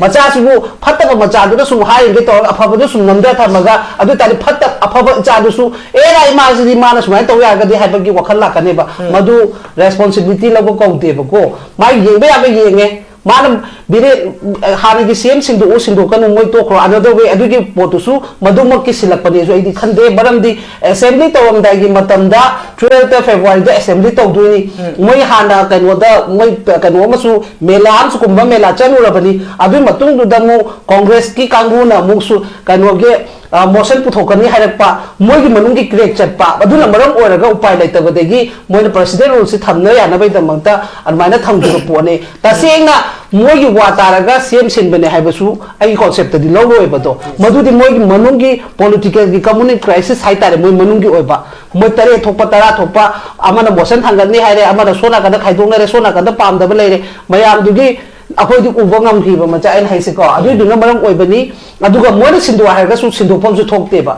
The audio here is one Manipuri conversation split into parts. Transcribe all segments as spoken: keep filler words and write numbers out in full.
ꯃꯆꯥꯁꯤꯕꯨ ꯐꯠꯇꯕ ꯃꯆꯥꯗꯨꯅ ꯁꯨꯝ ꯍꯥꯏꯔꯤꯈꯩ ꯇꯧꯔꯒ ꯑꯐꯕꯗꯨ ꯁꯨꯝ ꯅꯝꯊ ꯊꯝꯃꯒ, ꯑꯗꯨ ꯑꯣꯏꯇꯥꯔꯗꯤ ꯐꯠꯇ ꯑꯐꯕ ꯏꯆꯥꯗꯨꯁꯨ, "ꯑꯦ, ꯂꯥ, ꯏꯃꯥꯁꯤꯗꯤ ꯃꯥꯅ ꯁꯨꯃꯥꯏꯅ ꯇꯧ ꯌꯥꯔꯒꯗꯤ" ꯍꯥꯏꯕꯒꯤ ꯋꯥꯈꯜ ꯂꯥꯛꯀꯅꯦꯕ꯫ ꯃꯗꯨ ꯔꯦꯁꯄꯣꯟꯁꯤꯕꯤꯂꯤꯇꯤ ꯂꯧꯕ ꯀꯧꯗꯦꯕꯀꯣ꯫ ꯃꯥꯒꯤ ꯌꯦꯡꯕ ꯌꯥꯕ ꯌꯦꯡꯉꯦ, ꯃꯥꯅ ꯕꯤꯔꯦ-, ꯍꯥꯟꯅꯒꯤ ꯁꯤ ꯑꯦꯝ ꯁꯤꯟꯗꯣꯛꯎ, ꯁꯤꯟꯗꯣꯛꯀꯅꯨ, ꯃꯣꯏ ꯇꯣꯛꯈ꯭ꯔꯣ, another way, ꯑꯗꯨꯒꯤ ꯄꯣꯠꯇꯨꯁꯨ ꯃꯗꯨꯃꯛꯀꯤ ꯁꯤꯜꯂꯛꯄꯅꯦꯁꯨ ꯑꯩꯗꯤ ꯈꯟꯗꯦ꯫ ꯃꯔꯝꯗꯤ ꯑꯦꯁꯦꯝꯕ꯭ꯂꯤ ꯇꯧꯔꯝꯗꯥꯏꯒꯤ ꯃꯇꯝꯗ twelfth February ꯗ ꯑꯦꯁꯦꯝꯕ꯭ꯂꯤ ꯇꯧꯗꯣꯏꯅꯤ꯫ ꯃꯣꯏ ꯍꯥꯟꯅ ꯀꯩꯅꯣꯗ, ꯃꯣꯏ ꯀꯩꯅꯣ ꯑꯃꯁꯨ, ꯃꯦꯂꯥ ꯑꯃꯁꯨ, ꯀꯨꯝꯚ ꯃꯦꯂꯥ ꯆꯠꯂꯨꯔꯕꯅꯤ꯫ ꯑꯗꯨꯒꯤ ꯃꯇꯨꯡꯗꯨꯗ ꯑꯃꯨꯛ ꯀꯣꯡꯒ꯭ꯔꯦꯁꯀꯤ ꯀꯥꯡꯕꯨꯅ ꯑꯃꯨꯛꯁꯨ ꯀꯩꯅꯣꯒꯤ, ꯑ, ꯃꯣꯁꯟ ꯄꯨꯊꯣꯛꯀꯅꯤ ꯍꯥꯏꯔꯛꯄ, ꯃꯣꯏꯒꯤ ꯃꯅꯨꯡꯒꯤ ꯀ꯭ꯔꯦꯛ ꯆꯠꯄ, ꯑꯗꯨꯅ ꯃꯔꯝ ꯑꯣꯏꯔꯒ ꯎꯄꯥꯏ ꯂꯩꯇꯕꯗꯒꯤ ꯃꯣꯏꯅ ꯄ꯭ꯔꯁꯤꯗꯦꯟ ꯔꯨꯜꯁꯤ ꯊꯝꯅ ꯌꯥꯅꯕꯒꯤꯗꯃꯛꯇ ꯑꯗꯨꯃꯥꯏꯅ ꯊꯝꯈꯤꯕ ꯄꯣꯠꯅꯤ꯫ ꯇꯁꯦꯡꯅ ꯃꯣꯏꯒꯤ ꯋꯥ ꯇꯥꯔꯒ ꯁꯤ ꯑꯦꯝ ꯁꯤꯟꯕꯅꯦ ꯍꯥꯏꯕꯁꯨ ꯑꯩꯒꯤ ꯀꯣꯟꯁꯦꯞꯇꯗꯤ ꯂꯧꯔꯣꯏꯕꯗꯣ꯫ ꯃꯗꯨꯗꯤ ꯃꯣꯏꯒꯤ ꯃꯅꯨꯡꯒꯤ ꯄꯣꯂꯤꯇꯤꯀꯦꯜꯒꯤ ꯀꯝꯃꯨꯅꯦꯜ ꯀ꯭ꯔꯥꯏꯁꯤꯁ ꯍꯥꯏꯇꯥꯔꯦ, ꯃꯣꯏ ꯃꯅꯨꯡꯒꯤ ꯑꯣꯏꯕ꯫ ꯃꯣꯏ ꯇꯔꯦꯠ ꯊꯣꯛꯄ, ꯇꯔꯥ ꯊꯣꯛꯄ, ꯑꯃꯅ ꯃꯣꯁꯟ ꯊꯥꯡꯒꯠꯅꯤ ꯍꯥꯏꯔꯦ, ꯑꯃꯅ ꯁꯣꯝ ꯅꯥꯀꯟꯗ ꯈꯥꯏꯗꯣꯛꯅꯔꯦ, ꯁꯣꯝ ꯅꯥꯀꯟꯗ ꯄꯥꯝꯗꯕ ꯂꯩꯔꯦ, ꯃꯌꯥꯝꯗꯨꯒꯤ ꯑꯩꯈꯣꯏꯗꯤ ꯎꯕ ꯉꯝꯈꯤꯕ ꯃꯆꯥ ꯑꯩꯅ ꯍꯥꯏꯁꯦꯀꯣ, ꯑꯗꯨꯏꯗꯨꯅ ꯃꯔꯝ ꯑꯣꯏꯕꯅꯤ꯫ ꯑꯗꯨꯒ ꯃꯣꯏꯅ ꯁꯤꯟꯗꯣꯛ ꯍꯥꯏꯔꯒꯁꯨ ꯁꯤꯟꯗꯣꯛꯐꯝꯁꯨ ꯊꯣꯛꯇꯦꯕ꯫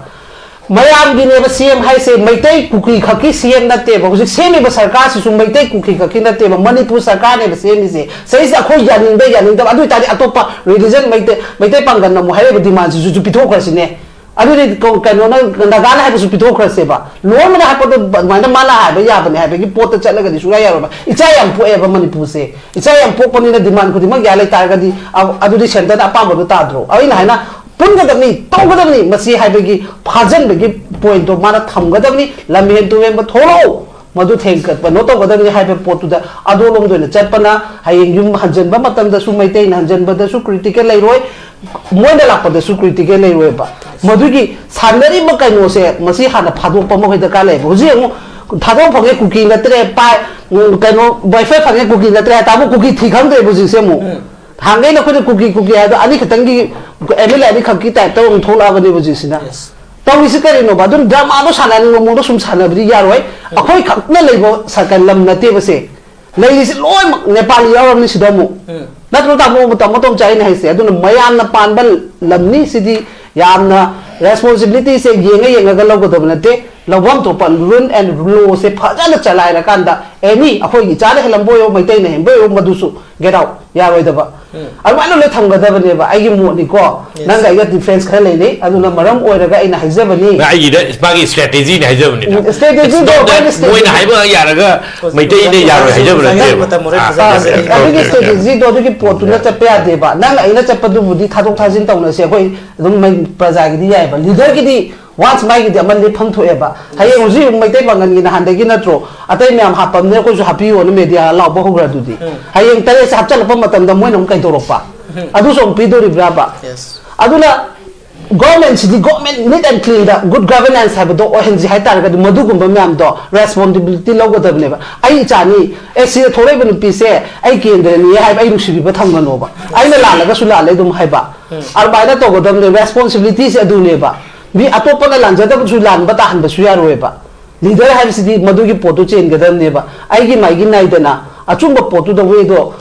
ꯃꯌꯥꯝꯒꯤꯅꯦꯕ ꯁꯤ ꯑꯦꯝ ꯍꯥꯏꯁꯦ, ꯃꯩꯇꯩ ꯀꯨꯀꯤ ꯈꯛꯀꯤ ꯁꯤ ꯑꯦꯝ ꯅꯠꯇꯦꯕ꯫ ꯍꯧꯖꯤꯛ ꯁꯦꯝꯃꯤꯕ ꯁꯔꯀꯥꯔꯁꯤꯁꯨ ꯃꯩꯇꯩ ꯀꯨꯀꯤ ꯈꯛꯀꯤ ꯅꯠꯇꯦꯕ, ꯃꯅꯤꯄꯨꯔ ꯁꯔꯀꯥꯔꯅꯦꯕ ꯁꯦꯝꯃꯤꯁꯦ꯫ ꯁꯤꯁꯦ ꯑꯩꯈꯣꯏ ꯌꯥꯅꯤꯡꯕ ꯌꯥꯅꯤꯡꯗꯕ, ꯑꯗꯨ ꯑꯣꯏꯇꯥꯔꯗꯤ ꯑꯇꯣꯞꯄ ꯔꯤꯂꯤꯖꯟ, ꯃꯩꯇꯩ, ꯃꯩꯇꯩ ꯄꯥꯡꯒꯜꯅ ꯑꯃꯨꯛ ꯍꯥꯏꯔꯛꯏꯕ ꯗꯤꯃꯥꯟꯁꯤꯁꯨ ꯄꯤꯊꯣꯛꯈ꯭ꯔꯁꯤꯅꯦ꯫ ꯑꯗꯨꯗꯤ ꯀ-, ꯀꯩꯅꯣꯅ, ꯅꯥꯒꯥꯅ ꯍꯥꯏꯕꯁꯨ ꯄꯤꯊꯣꯛꯈ꯭ꯔꯁꯦꯕ꯫ ꯂꯣꯏꯅꯃꯛꯅ ꯍꯥꯏꯄꯣꯠꯇꯣ ꯑꯗꯨꯃꯥꯏꯅ ꯃꯥꯅ ꯍꯥꯏꯕ ꯌꯥꯕꯅꯦ ꯍꯥꯏꯕꯒꯤ ꯄꯣꯠꯇ ꯆꯠꯂꯒꯗꯤ ꯁꯨꯡꯌꯥ ꯌꯥꯔꯣꯏꯕ꯫ ꯏꯆꯥ ꯌꯥꯝ ꯄꯣꯛꯑꯦꯕ ꯃꯅꯤꯄꯨꯔꯁꯦ꯫ ꯏꯆꯥ ꯌꯥꯝ ꯄꯣꯛꯄꯅꯤꯅ ꯗꯤꯃꯥꯟ ꯈꯨꯗꯤꯡꯃꯛ ꯌꯥ ꯂꯩꯇꯥꯔꯒꯗꯤ, ꯑ-, ꯑꯗꯨꯗꯤ ꯁꯦꯟꯇꯔꯗ ꯑꯄꯥꯝꯕꯗꯣ ꯇꯥꯗ꯭ꯔꯣ? ꯑꯩꯅ ꯍꯥꯏꯅ ꯄꯨꯟꯒꯗꯕꯅꯤ, ꯇꯧꯒꯗꯕꯅꯤ, ꯃꯁꯤ ꯍꯥꯏꯕꯒꯤ ꯐꯥꯖꯟꯕꯒꯤ ꯄꯣꯏꯟꯠꯇꯣ ꯃꯥꯅ ꯊꯝꯒꯗꯕꯅꯤ꯫ ꯂꯝꯍꯦꯟ ꯇꯨꯍꯦꯟꯕ ꯊꯣꯛꯂꯛꯎ, ꯃꯗꯨ ꯊꯦꯡ-, ꯀꯩꯅꯣ ꯇꯧꯒꯗꯕꯅꯤ ꯍꯥꯏꯕ ꯄꯣꯠꯇꯨꯗ ꯑꯗꯣꯂꯣꯝꯗ ꯑꯣꯏꯅ ꯆꯠꯄꯅ ꯍꯌꯦꯡ ꯌꯨꯝ ꯍꯟꯖꯤꯟꯕ ꯃꯇꯝꯗꯁꯨ ꯃꯩꯇꯩꯅ ꯍꯟꯖꯤꯟꯕꯗꯁꯨ ꯀ꯭ꯔꯤꯇꯤꯀꯦꯜ ꯂꯩꯔꯣꯏ, ꯃꯣꯏꯅ ꯂꯥꯛꯄꯗꯁꯨ ꯀ꯭ꯔꯤꯇꯤꯀꯦꯜ ꯂꯩꯔꯣꯏꯕ꯫ ꯃꯗꯨꯒꯤ ꯁꯥꯟꯅꯔꯤꯕ ꯀꯩꯅꯣꯁꯦ ꯃꯁꯤ ꯍꯥꯟꯅ ꯐꯥꯗꯣꯛꯄ ꯑꯃ ꯑꯩꯈꯣꯏ ꯗꯔꯀꯥꯔ ꯂꯩꯌꯦꯕ꯫ ꯍꯧꯖꯤꯛ ꯑꯃꯨꯛ ꯊꯥꯗꯣꯛ ꯐꯪꯉꯦ ꯀꯨꯀꯤ ꯅꯠꯇ꯭ꯔꯦ, ꯄꯥꯏ, ꯎꯝ, ꯀꯩꯅꯣ, ꯋꯥꯏꯐꯥꯏ ꯐꯪꯉꯦ ꯀꯨꯀꯤ ꯅꯠꯇ꯭ꯔꯦ ꯍꯥꯏ ꯇꯥꯕꯨ ꯀꯨꯀꯤ ꯊꯤ ꯈꯪꯗ꯭ꯔꯦꯕ ꯍꯧꯖꯤꯛꯁꯦ ꯑꯃꯨꯛ꯫ ꯎꯝ꯫ ꯍꯥꯟꯒꯩꯅ ꯑꯩꯈꯣꯏꯅ ꯀꯨꯀꯤ ꯀꯨꯀꯤ ꯍꯥꯏꯗꯣ ꯑꯅꯤ ꯈꯛꯇꯪꯒꯤ, ꯑꯦꯝ ꯑꯦꯜ ꯑꯦ ꯑꯅꯤꯈꯛꯀꯤ ꯇꯥꯏꯞꯇ ꯑꯃꯨꯛ ꯊꯣꯛꯂꯛꯑꯕꯅꯦꯕ ꯍꯧꯖꯤꯛꯁꯤꯅ꯫ Yes. ꯇꯧꯔꯤꯁꯤ ꯀꯔꯤꯅꯣꯕ? ꯑꯗꯨꯝ ꯗ꯭ꯔꯃꯥꯗꯣ ꯁꯥꯟꯅꯅꯤꯡꯕ ꯃꯑꯣꯡꯗ ꯁꯨꯝ ꯁꯥꯟꯅꯕꯗꯤ ꯌꯥꯔꯣꯏ꯫ ꯎꯝ꯫ ꯑꯩꯈꯣꯏ ꯈꯛꯅ ꯂꯩꯕ ꯁꯔꯀꯜ ꯂꯝ ꯅꯠꯇꯦꯕꯁꯦ꯫ ꯂꯩꯔꯤꯁꯤ ꯂꯣꯏꯅꯃꯛ ꯅꯦꯄꯥꯂꯤ ꯌꯥꯎꯔꯕꯅꯤ ꯁꯤꯗ ꯑꯃꯨꯛ꯫ ꯎꯝ꯫ ꯅꯠꯇ꯭ꯔꯣ ꯇꯥꯃꯣ, ꯇꯥꯃꯣ ꯇꯣꯝꯆꯥ, ꯑꯩꯅ ꯍꯥꯏꯁꯦ? ꯑꯗꯨꯅ ꯃꯌꯥꯝꯅ ꯄꯥꯟꯕ ꯂꯝꯅꯤ ꯁꯤꯗꯤ꯫ ꯌꯥꯝꯅ ꯔꯦꯁꯄꯣꯟꯁꯤꯕꯤꯂꯤꯇꯤꯁꯦ ꯌꯦꯡꯉ ꯌꯦꯡꯉꯒ ꯂꯧꯒꯗꯕ ꯅꯠꯇꯦ꯫ ꯂꯧꯐꯝ ꯊꯣꯛꯄ rule and law ꯁꯦ ꯐꯖꯅ ꯆꯂꯥꯏꯔꯀꯥꯟꯗ, ꯑꯦꯅꯤ ꯑꯩꯈꯣꯏꯒꯤ ꯏꯆꯥꯅ ꯍꯦꯜꯂꯝꯕ ꯑꯣꯏꯔꯣ, ꯃꯩꯇꯩꯅ ꯍꯦꯟꯕ ꯑꯣꯏꯔꯣ, ꯃꯗꯨꯁꯨ get out, ꯌꯥꯔꯣꯏꯗꯕ꯫ ꯑꯗꯨꯃꯥꯏꯅ ꯂꯣꯏ ꯊꯝꯒꯗꯕꯅꯦꯕ, ꯑꯩꯒꯤ ꯃꯣꯠꯅꯤꯀꯣ꯫ Yes. ꯅꯪꯒ ꯑꯩꯒ difference ꯈꯔ ꯂꯩꯅꯩ, ꯑꯗꯨꯅ ꯃꯔꯝ ꯑꯣꯏꯔꯒ ꯑꯩꯅ ꯍꯥꯏꯖꯕꯅꯤ꯫ ꯑꯩꯒꯤꯗ ꯃꯥꯒꯤ strategy ꯅ ꯍꯥꯏꯖꯕꯅꯤꯗ꯫ ꯎꯝ, strategy ꯗꯣ, It's not that ꯃꯥꯒꯤ strategy ꯃꯣꯏꯅ ꯍꯥꯏꯕ ꯌꯥꯔꯒ ꯃꯩꯇꯩꯅ ꯌꯥꯔꯣꯏ ꯍꯥꯏꯖꯕ ꯅꯠꯇꯦꯕ꯫ ꯃꯇꯝ ꯃꯔꯣꯏ ꯑꯥ, ꯐꯖꯅ ꯑꯥ, ꯂꯩ꯫ ꯑꯗꯨꯒꯤ strategy ꯗꯣ, ꯑꯗꯨꯒꯤ ꯄꯣꯠꯇꯨꯅ ꯆꯠꯄ ꯌꯥꯗꯦꯕ꯫ ꯅꯪ ꯑꯩꯅ ꯆꯠꯄꯗꯨꯕꯨꯗꯤ ꯊꯥꯗꯣꯛ ꯊꯥꯖꯤꯟ ꯇꯧꯅꯁꯦ, ꯑꯩꯈꯣꯏ ꯑꯗꯨꯝ ꯃꯩ-, ꯄ꯭ꯔꯖꯥꯒꯤꯗꯤ ꯌꯥꯏꯑꯕ꯫ Leader ꯒꯤꯗꯤ once ꯃꯥꯒꯤꯗꯤ ꯑꯃ ꯂꯦꯞꯐꯝ ꯊꯣꯛꯑꯦꯕ꯫ ꯍꯌꯦꯡ ꯍꯧꯖꯤꯛ ꯃꯩꯇꯩ ꯄꯥꯡꯒꯜꯒꯤ ꯅꯍꯥꯟꯗꯒꯤ ꯅꯠꯇ꯭ꯔꯣ, ꯑꯇꯩ ꯃꯌꯥꯝ ꯍꯥꯞꯄꯝꯅꯦ, ꯑꯩꯈꯣꯏꯁꯨ ꯍꯥꯞꯄꯤꯌꯣꯅ media ꯂꯥꯎꯕ ꯍꯧꯈ꯭ꯔ ꯑꯗꯨꯗꯤ꯫ ꯎꯝ꯫ ꯍꯌꯦꯡ ꯇꯔꯦꯠꯁꯦ ꯍꯥꯞꯆꯜꯂꯛꯄ ꯃꯇꯝꯗ ꯃꯣꯏꯅ ꯑꯃꯨꯛ ꯀꯩꯗꯧꯔꯛꯄ? ꯎꯝ꯫ ꯑꯗꯨꯁꯨ ꯑꯃꯨꯛ ꯄꯤꯗꯣꯔꯤꯕ꯭ꯔꯥꯕ? Yes. ꯑꯗꯨꯅ government CD government neat and clean the good governance ꯍꯥꯏꯕꯗꯣ ꯑꯣꯏꯍꯟꯁꯤ ꯍꯥꯏꯇꯥꯔꯒꯗꯤ, ꯃꯗꯨꯒꯨꯝꯕ ꯃꯌꯥꯝꯗꯣ responsibility ꯂꯧꯒꯗꯕꯅꯦꯕ꯫ ꯑꯩ ꯏꯆꯥꯅꯤ, ꯑꯦ, ꯁꯤꯗ ꯊꯣꯛꯂꯛꯏꯕ ꯅꯨꯄꯤꯁꯦ ꯑꯩ ꯀꯦꯟꯗ꯭ꯔꯅꯤ ꯍꯥꯏꯕ, ꯑꯩ ꯅꯨꯡꯁꯤꯕꯤꯕ ꯊꯝꯒꯅꯣꯕ꯫ ꯑꯩꯅ ꯂꯥꯜꯂꯒꯁꯨ ꯂꯥꯜꯂꯦ ꯑꯗꯨꯝ ꯍꯥꯏꯕ꯫ ꯎꯝ꯫ ꯑꯗꯨꯃꯥꯏꯅ ꯇꯧꯒꯗꯕꯅꯦ꯫ Responsibility ꯁꯦ ꯑꯗꯨꯅꯦꯕ꯫ ꯃꯤ ꯑꯇꯣꯞꯄꯅ ꯂꯥꯟꯖꯗꯕꯁꯨ ꯂꯥꯟꯕ ꯇꯥꯍꯟꯕꯁꯨ ꯌꯥꯔꯣꯏꯕ꯫ Leader ꯍꯥꯏꯕꯁꯤꯗꯤ ꯃꯗꯨꯒꯤ ꯄꯣꯠꯇꯨ ꯆꯦꯟꯒꯗꯕꯅꯦꯕ꯫ ꯑꯩꯒꯤ ꯃꯥꯏꯒꯤ ꯅꯥꯏꯗꯅ ꯑꯆꯨꯝꯕ ꯄꯣꯠꯇꯨꯗ way ꯗꯣ,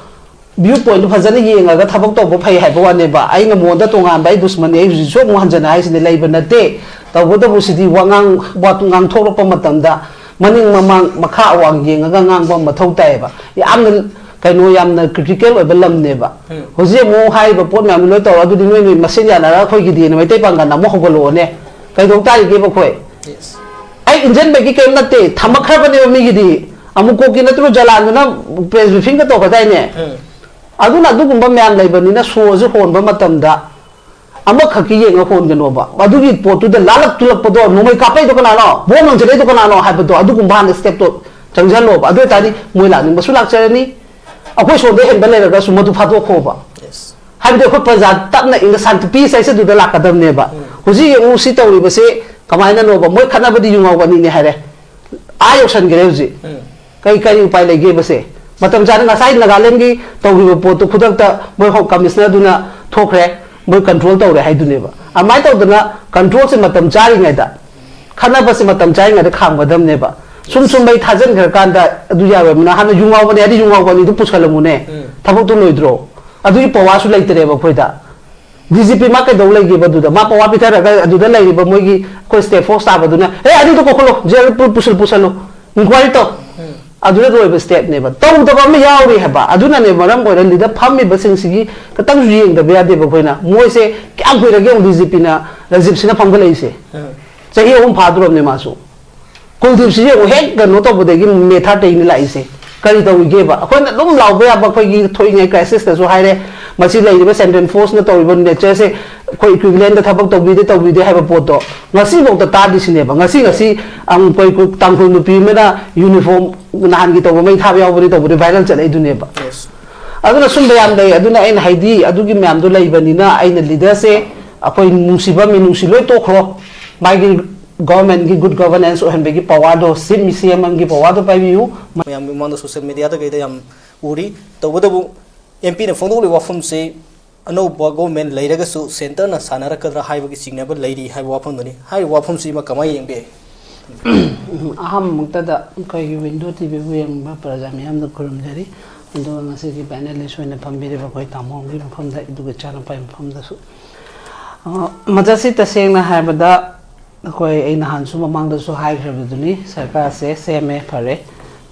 view point ꯗꯨ ꯐꯖꯅ ꯌꯦꯡꯉꯒ ꯊꯕꯛ ꯇꯧꯕ ꯐꯩ ꯍꯥꯏꯕ ꯋꯥꯅꯦꯕ꯫ ꯑꯩꯅ ꯃꯉꯣꯟꯗ ꯇꯣꯉꯥꯟꯕ ꯑꯩ ꯗꯨꯁꯃꯟꯅꯤ, ꯑꯩ ꯍꯧꯖꯤꯛꯁꯨ ꯑꯃꯨꯛ ꯍꯟꯖꯟꯅ ꯍꯥꯏꯁꯤꯅꯤ, ꯂꯩꯕ ꯅꯠꯇꯦ꯫ ꯇꯧꯕꯇꯕꯨ ꯁꯤꯗꯤ ꯋꯥꯉꯥꯡ ꯋꯥꯇꯨ ꯉꯥꯡꯊꯣꯛꯂꯛꯄ ꯃꯇꯝꯗ ꯃꯅꯤꯡ ꯃꯃꯥꯡ ꯃꯈꯥ ꯑꯋꯥꯡ ꯌꯦꯡꯉꯒ ꯉꯥꯡꯕ ꯑꯃ ꯃꯊꯧ ꯇꯥꯏꯌꯦꯕ꯫ ꯌꯥꯝꯅ ꯀꯩꯅꯣ, ꯌꯥꯝꯅ critical ꯑꯣꯏꯕ ꯂꯝꯅꯦꯕ꯫ ꯎꯝ꯫ ꯍꯧꯖꯤꯛ ꯑꯃꯨꯛ ꯍꯥꯏꯔꯤꯕ ꯄꯣꯠ ꯃꯌꯥꯝꯗꯨ ꯂꯣꯏ ꯇꯧꯔ, ꯑꯗꯨꯗꯤ ꯅꯣꯏ ꯅꯣꯏ ꯃꯁꯦꯟ ꯌꯥꯅꯔꯒ ꯑꯩꯈꯣꯏꯒꯤꯗꯤꯅ ꯃꯩꯇꯩ ꯄꯥꯡꯒꯜ ꯑꯃꯨꯛ ꯍꯧꯒꯠꯂꯛꯑꯣꯅꯦ꯫ ꯀꯩꯗꯧ ꯇꯥꯔꯤꯒꯦꯕ ꯑꯩꯈꯣꯏ? Yes. ꯑꯩ ꯏꯟꯖꯟꯕꯒꯤ ꯀꯔꯤꯝ ꯅꯠꯇꯦ, ꯊꯝꯃꯛꯈ꯭ꯔꯕꯅꯦꯕ ꯃꯤꯒꯤꯗꯤ꯫ ꯑꯃꯨꯛ ꯀꯣꯛꯀꯤ ꯅꯠꯇ꯭ꯔꯣ ꯖꯂꯥꯟꯗꯨꯅ press briefing ꯒ ꯇꯧꯒꯗꯥꯏꯅꯦ? ꯎꯝ꯫ ꯑꯗꯨꯅ ꯑꯗꯨꯒꯨꯝꯕ ꯃꯌꯥꯝ ꯂꯩꯕꯅꯤꯅ ꯁꯣꯁꯦ ꯍꯣꯟꯕ ꯃꯇꯝꯗ ꯑꯃꯈꯛꯀꯤ ꯌꯦꯡꯉ ꯍꯣꯟꯒꯅꯣꯕ꯫ ꯑꯗꯨꯒꯤ ꯄꯣꯠꯇꯨꯗ ꯂꯥꯜꯂꯛ ꯇꯨꯜꯂꯛꯄꯗꯣ, ꯅꯣꯡꯃꯩ ꯀꯥꯞꯄꯛꯏꯗꯣ ꯀꯅꯥꯅꯣ? ꯕꯣꯝ ꯂꯪꯖꯜꯂꯛꯏꯗꯣ ꯀꯅꯥꯅꯣ ꯍꯥꯏꯕꯗꯣ, ꯑꯗꯨꯒꯨꯝꯕ ꯍꯥꯟꯅ step ꯇꯣ ꯆꯪꯁꯤꯜꯂꯣꯕ꯫ ꯑꯗꯨ ꯑꯣꯏꯇꯥꯔꯗꯤ ꯃꯣꯏ ꯂꯥꯛꯅꯤꯡꯕꯁꯨ ꯂꯥꯛꯆꯔꯅꯤ, ꯑꯩꯈꯣꯏ ꯁꯣꯝꯗ ꯍꯦꯟꯕ ꯂꯩꯔꯒꯁꯨ ꯃꯗꯨ ꯐꯥꯗꯣꯛꯈꯣꯕ꯫ Yes. ꯍꯥꯏꯕꯗꯤ ꯑꯩꯈꯣꯏ ꯄ꯭ꯔꯖꯥ ꯇꯞꯅ ꯏꯪꯅ ꯁꯥꯟꯇꯤ, peace ꯍꯥꯏꯁꯦ ꯑꯗꯨꯗ ꯂꯥꯛꯀꯗꯕꯅꯦꯕ꯫ ꯎꯝ꯫ ꯍꯧꯖꯤꯛ ꯌꯦꯡꯉꯨ ꯁꯤ ꯇꯧꯔꯤꯕꯁꯦ ꯀꯃꯥꯏꯅꯅꯣꯕ? ꯃꯣꯏ ꯈꯠꯅꯕꯗꯤ ꯌꯨ ꯉꯥꯎꯕ ꯑꯅꯤꯅꯦ ꯍꯥꯏꯔꯦ, ꯑꯥ ꯌꯧꯁꯟꯈ꯭ꯔꯦ ꯍꯧꯖꯤꯛ꯫ ꯎꯝ꯫ ꯀꯔꯤ, ꯀꯔꯤ ꯎꯄꯥꯏ ꯂꯩꯒꯦꯕꯁꯦ? ꯃꯇꯝ ꯆꯥꯅ ꯉꯁꯥꯏ ꯅꯥꯒꯥꯂꯦꯟꯒꯤ ꯇꯧꯈꯤꯕ ꯄꯣꯠꯇꯨ ꯈꯨꯗꯛꯇ ꯃꯣꯏ ꯍꯣꯝ ꯀꯃꯤꯁꯅꯔꯗꯨꯅ ꯊꯣꯛꯈ꯭ꯔꯦ, ꯃꯣꯏ control ꯇꯧꯔꯦ ꯍꯥꯏꯗꯨꯅꯦꯕ꯫ ꯑꯗꯨꯃꯥꯏꯅ ꯇꯧꯗꯅ control ꯁꯦ ꯃꯇꯝ ꯆꯥꯔꯤꯉꯩꯗ, ꯈꯠꯅꯕꯁꯦ ꯃꯇꯝ ꯆꯥꯔꯤꯉꯩꯗ ꯈꯥꯝꯒꯗꯕꯅꯦꯕ꯫ ꯁꯨꯝ ꯁꯨꯝ ꯃꯩ ꯊꯥꯖꯤꯟꯈ꯭ꯔꯀꯥꯟꯗ ꯑꯗꯨ ꯌꯥꯔꯣꯏꯕ꯫ ꯅꯍꯥꯟꯅ ꯌꯨ ꯉꯥꯎꯕꯅꯦ ꯍꯥꯏꯗꯤ ꯌꯨ ꯉꯥꯎꯕ ꯑꯅꯤꯗꯨ ꯄꯨꯁꯜꯂꯝꯃꯨꯅꯦ꯫ ꯎꯝ꯫ ꯊꯕꯛꯇꯨ ꯂꯣꯏꯗ꯭ꯔꯣ? ꯑꯗꯨꯒꯤ power ꯁꯨ ꯂꯩꯇ꯭ꯔꯦꯕ ꯑꯩꯈꯣꯏꯗ꯫ ꯗꯤ ꯖꯤ ꯄꯤ ꯃꯥ ꯀꯩꯗꯧ ꯂꯩꯒꯦꯕ? ꯑꯗꯨꯗ ꯃꯥ ꯄꯋꯥꯔ ꯄꯤꯊꯔꯒ ꯑꯗꯨꯗ ꯂꯩꯔꯤꯕ ꯃꯣꯏꯒꯤ ꯑꯩꯈꯣꯏ ꯁ꯭ꯇꯦꯠ ꯐꯣꯔꯁ ꯇꯥꯕꯗꯨꯅ, "ꯑꯦ, ꯑꯗꯨꯗꯣ ꯀꯧꯈꯠꯂꯣ, ꯖꯦꯜ ꯄꯨ-, ꯄꯨꯁꯤꯜ-, ꯄꯨꯁꯜꯂꯨ, ꯏꯟꯀ꯭ꯋꯥꯏꯔꯤ ꯇꯧ"? ꯑꯗꯨꯗ ꯂꯣꯏꯕ ꯁ꯭ꯇꯦꯠꯅꯦꯕ꯫ ꯇꯧꯗꯕ ꯑꯃ ꯌꯥꯎꯔꯤ ꯍꯥꯏꯕ꯫ ꯑꯗꯨꯅꯅꯦ ꯃꯔꯝ ꯑꯣꯏꯔ ꯂꯤꯗ ꯐꯝꯃꯤꯕꯁꯤꯡꯁꯤꯒꯤ ꯈꯤꯇꯪꯁꯨ ꯌꯦꯡꯗꯕ ꯌꯥꯗꯦꯕ ꯑꯩꯈꯣꯏꯅ꯫ ꯃꯣꯏꯁꯦ ꯀꯌꯥꯝ ꯀꯨꯏꯔꯒꯦ ꯌꯦꯡꯉꯨ ꯗꯤ ꯖꯤ ꯄꯤꯅ, ꯔꯥꯖꯤꯕꯁꯤꯅ ꯐꯝꯒꯠꯂꯛꯏꯁꯦ? ꯆꯍꯤ ꯑꯍꯨꯝ ꯐꯥꯗꯣꯔꯕꯅꯦ ꯃꯥꯁꯨ꯫ ꯀꯨꯜꯗꯤꯞꯁꯤ ꯌꯦꯡꯉꯨ, ꯍꯦꯛ ꯀꯩꯅꯣ ꯇꯧꯕꯗꯒꯤ ꯃꯦ ꯊꯥꯔꯇꯤꯅ ꯂꯥꯛꯏꯁꯦ꯫ ꯀꯔꯤ ꯇꯧꯔꯤꯒꯦꯕ? ꯑꯩꯈꯣꯏꯅ ꯑꯗꯨꯝ ꯂꯥꯎꯕ ꯌꯥꯕ, ꯑꯩꯈꯣꯏꯒꯤ ꯊꯣꯛꯏꯉꯩ ꯀ꯭ꯔꯥꯏꯁꯤꯁꯇꯁꯨ ꯍꯥꯏꯔꯦ, ꯃꯁꯤ ꯂꯩꯔꯤꯕ ꯁꯦꯟꯇ꯭ꯔꯦꯜ ꯐꯣꯔꯁꯅ ꯇꯧꯔꯤꯕ ꯅꯦꯆꯔꯁꯦ ꯑꯩꯈꯣꯏ ꯏꯀ꯭ꯋꯤꯚꯤꯂꯦꯟꯗ ꯊꯕꯛ ꯇꯧꯕꯤꯗꯦ, ꯇꯧꯕꯤꯗꯦ ꯍꯥꯏꯕ ꯄꯣꯠꯇꯣ ꯉꯁꯤꯐꯥꯎꯗ ꯇꯥꯗ꯭ꯔꯤꯁꯤꯅꯦꯕ꯫ ꯉꯁꯤ, ꯉꯁꯤ ꯑꯩꯈꯣꯏ ꯇꯥꯡꯈꯨꯜ ꯅꯨꯄꯤ ꯑꯃꯅ ꯌꯨꯅꯤꯐꯣꯔꯝ ꯅꯍꯥꯟꯒꯤ ꯇꯧꯕ ꯃꯩ ꯊꯥꯕ ꯌꯥꯎꯕꯅꯤ ꯇꯧꯕꯗꯤ ꯚꯥꯏꯔꯦꯜ ꯆꯠꯂꯛꯏꯗꯨꯅꯦꯕ꯫ ꯑꯗꯨꯅ ꯁꯨꯝꯕ ꯌꯥꯝ ꯂꯩ꯫ ꯑꯗꯨꯅ ꯑꯩꯅ ꯍꯥꯏꯗꯤ, ꯑꯗꯨꯒꯤ ꯃꯌꯥꯝꯗꯣ ꯂꯩꯕꯅꯤꯅ ꯑꯩꯅ ꯂꯤꯗꯔꯁꯦ ꯑꯩꯈꯣꯏ ꯅꯨꯡꯁꯤꯕ ꯃꯤꯅꯨꯡꯁꯤ ꯂꯣꯏ ꯇꯣꯛꯈ꯭ꯔꯣ꯫ ꯃꯥꯒꯤ ꯒꯣꯚꯔꯟꯃꯦꯟꯠꯀꯤ ꯒꯨꯗ ꯒꯣꯚꯔꯅꯦꯟꯁ ꯑꯣꯏꯍꯟꯕꯒꯤ ꯄꯋꯥꯔꯗꯣ ꯁꯤ ꯃꯤ ꯁꯤ ꯑꯦꯝ ꯑꯦꯝꯒꯤ ꯄꯋꯥꯔꯗꯣ ꯄꯥꯏꯕꯤꯌꯨ꯫ ꯃꯌꯥꯝꯒꯤ ꯃꯃꯥꯡꯗ ꯁꯣꯁꯤꯌꯦꯜ ꯃꯦꯗꯤꯌꯥꯗ ꯀꯩꯗ ꯌꯥꯝ ꯎꯔꯤ꯫ ꯇꯧꯕꯇꯕꯨ ꯑꯦꯝ ꯄꯤꯅ ꯐꯣꯡꯗꯣꯛꯂꯤꯕ ꯋꯥꯐꯝꯁꯤ ꯑꯅꯧꯕ ꯒꯣꯚꯔꯟꯃꯦꯟꯠ ꯂꯩꯔꯒꯁꯨ ꯁꯦꯟꯇꯔꯅ ꯁꯥꯟꯅꯔꯛꯀꯗ꯭ꯔꯥ ꯍꯥꯏꯕꯒꯤ ꯆꯤꯡꯅꯕ ꯂꯩꯔꯤ ꯍꯥꯏꯕ ꯋꯥꯐꯝꯗꯨꯅꯤ꯫ ꯍꯥꯏꯔꯤꯕ ꯋꯥꯐꯝꯁꯤꯃ ꯀꯃꯥꯏꯅ ꯌꯦꯡꯕꯤ? ꯑꯍꯥꯟꯕꯃꯛꯇꯗ ꯑꯩꯈꯣꯏꯒꯤ ꯋꯤꯟꯗꯣ ꯇꯤ ꯚꯤꯕꯨ ꯌꯦꯡꯕ ꯄ꯭ꯔꯖꯥ ꯃꯤꯌꯥꯝꯗ ꯈꯨꯔꯨꯝꯖꯔꯤ꯫ ꯑꯗꯨꯒ ꯉꯁꯤꯒꯤ ꯄꯦꯅꯦꯂꯤꯁ ꯑꯣꯏꯅ ꯐꯝꯕꯤꯔꯤꯕ ꯑꯩꯈꯣꯏ ꯇꯥꯃꯣꯒꯤ ꯃꯐꯝꯗ, ꯑꯗꯨꯒ ꯏꯆꯥꯅꯨꯄꯥꯒꯤ ꯃꯐꯝꯗꯁꯨ꯫ ꯑ, ꯃꯆꯥꯁꯤ ꯇꯁꯦꯡꯅ ꯍꯥꯏꯔꯕꯗ ꯑꯩꯈꯣꯏ, ꯑꯩ ꯅꯍꯥꯟꯁꯨ ꯃꯃꯥꯡꯗꯁꯨ ꯍꯥꯏꯈ꯭ꯔꯕꯗꯨꯅꯤ, ꯁꯔꯀꯥꯔꯁꯦ ꯁꯦꯝꯃꯦ, ꯐꯔꯦ꯫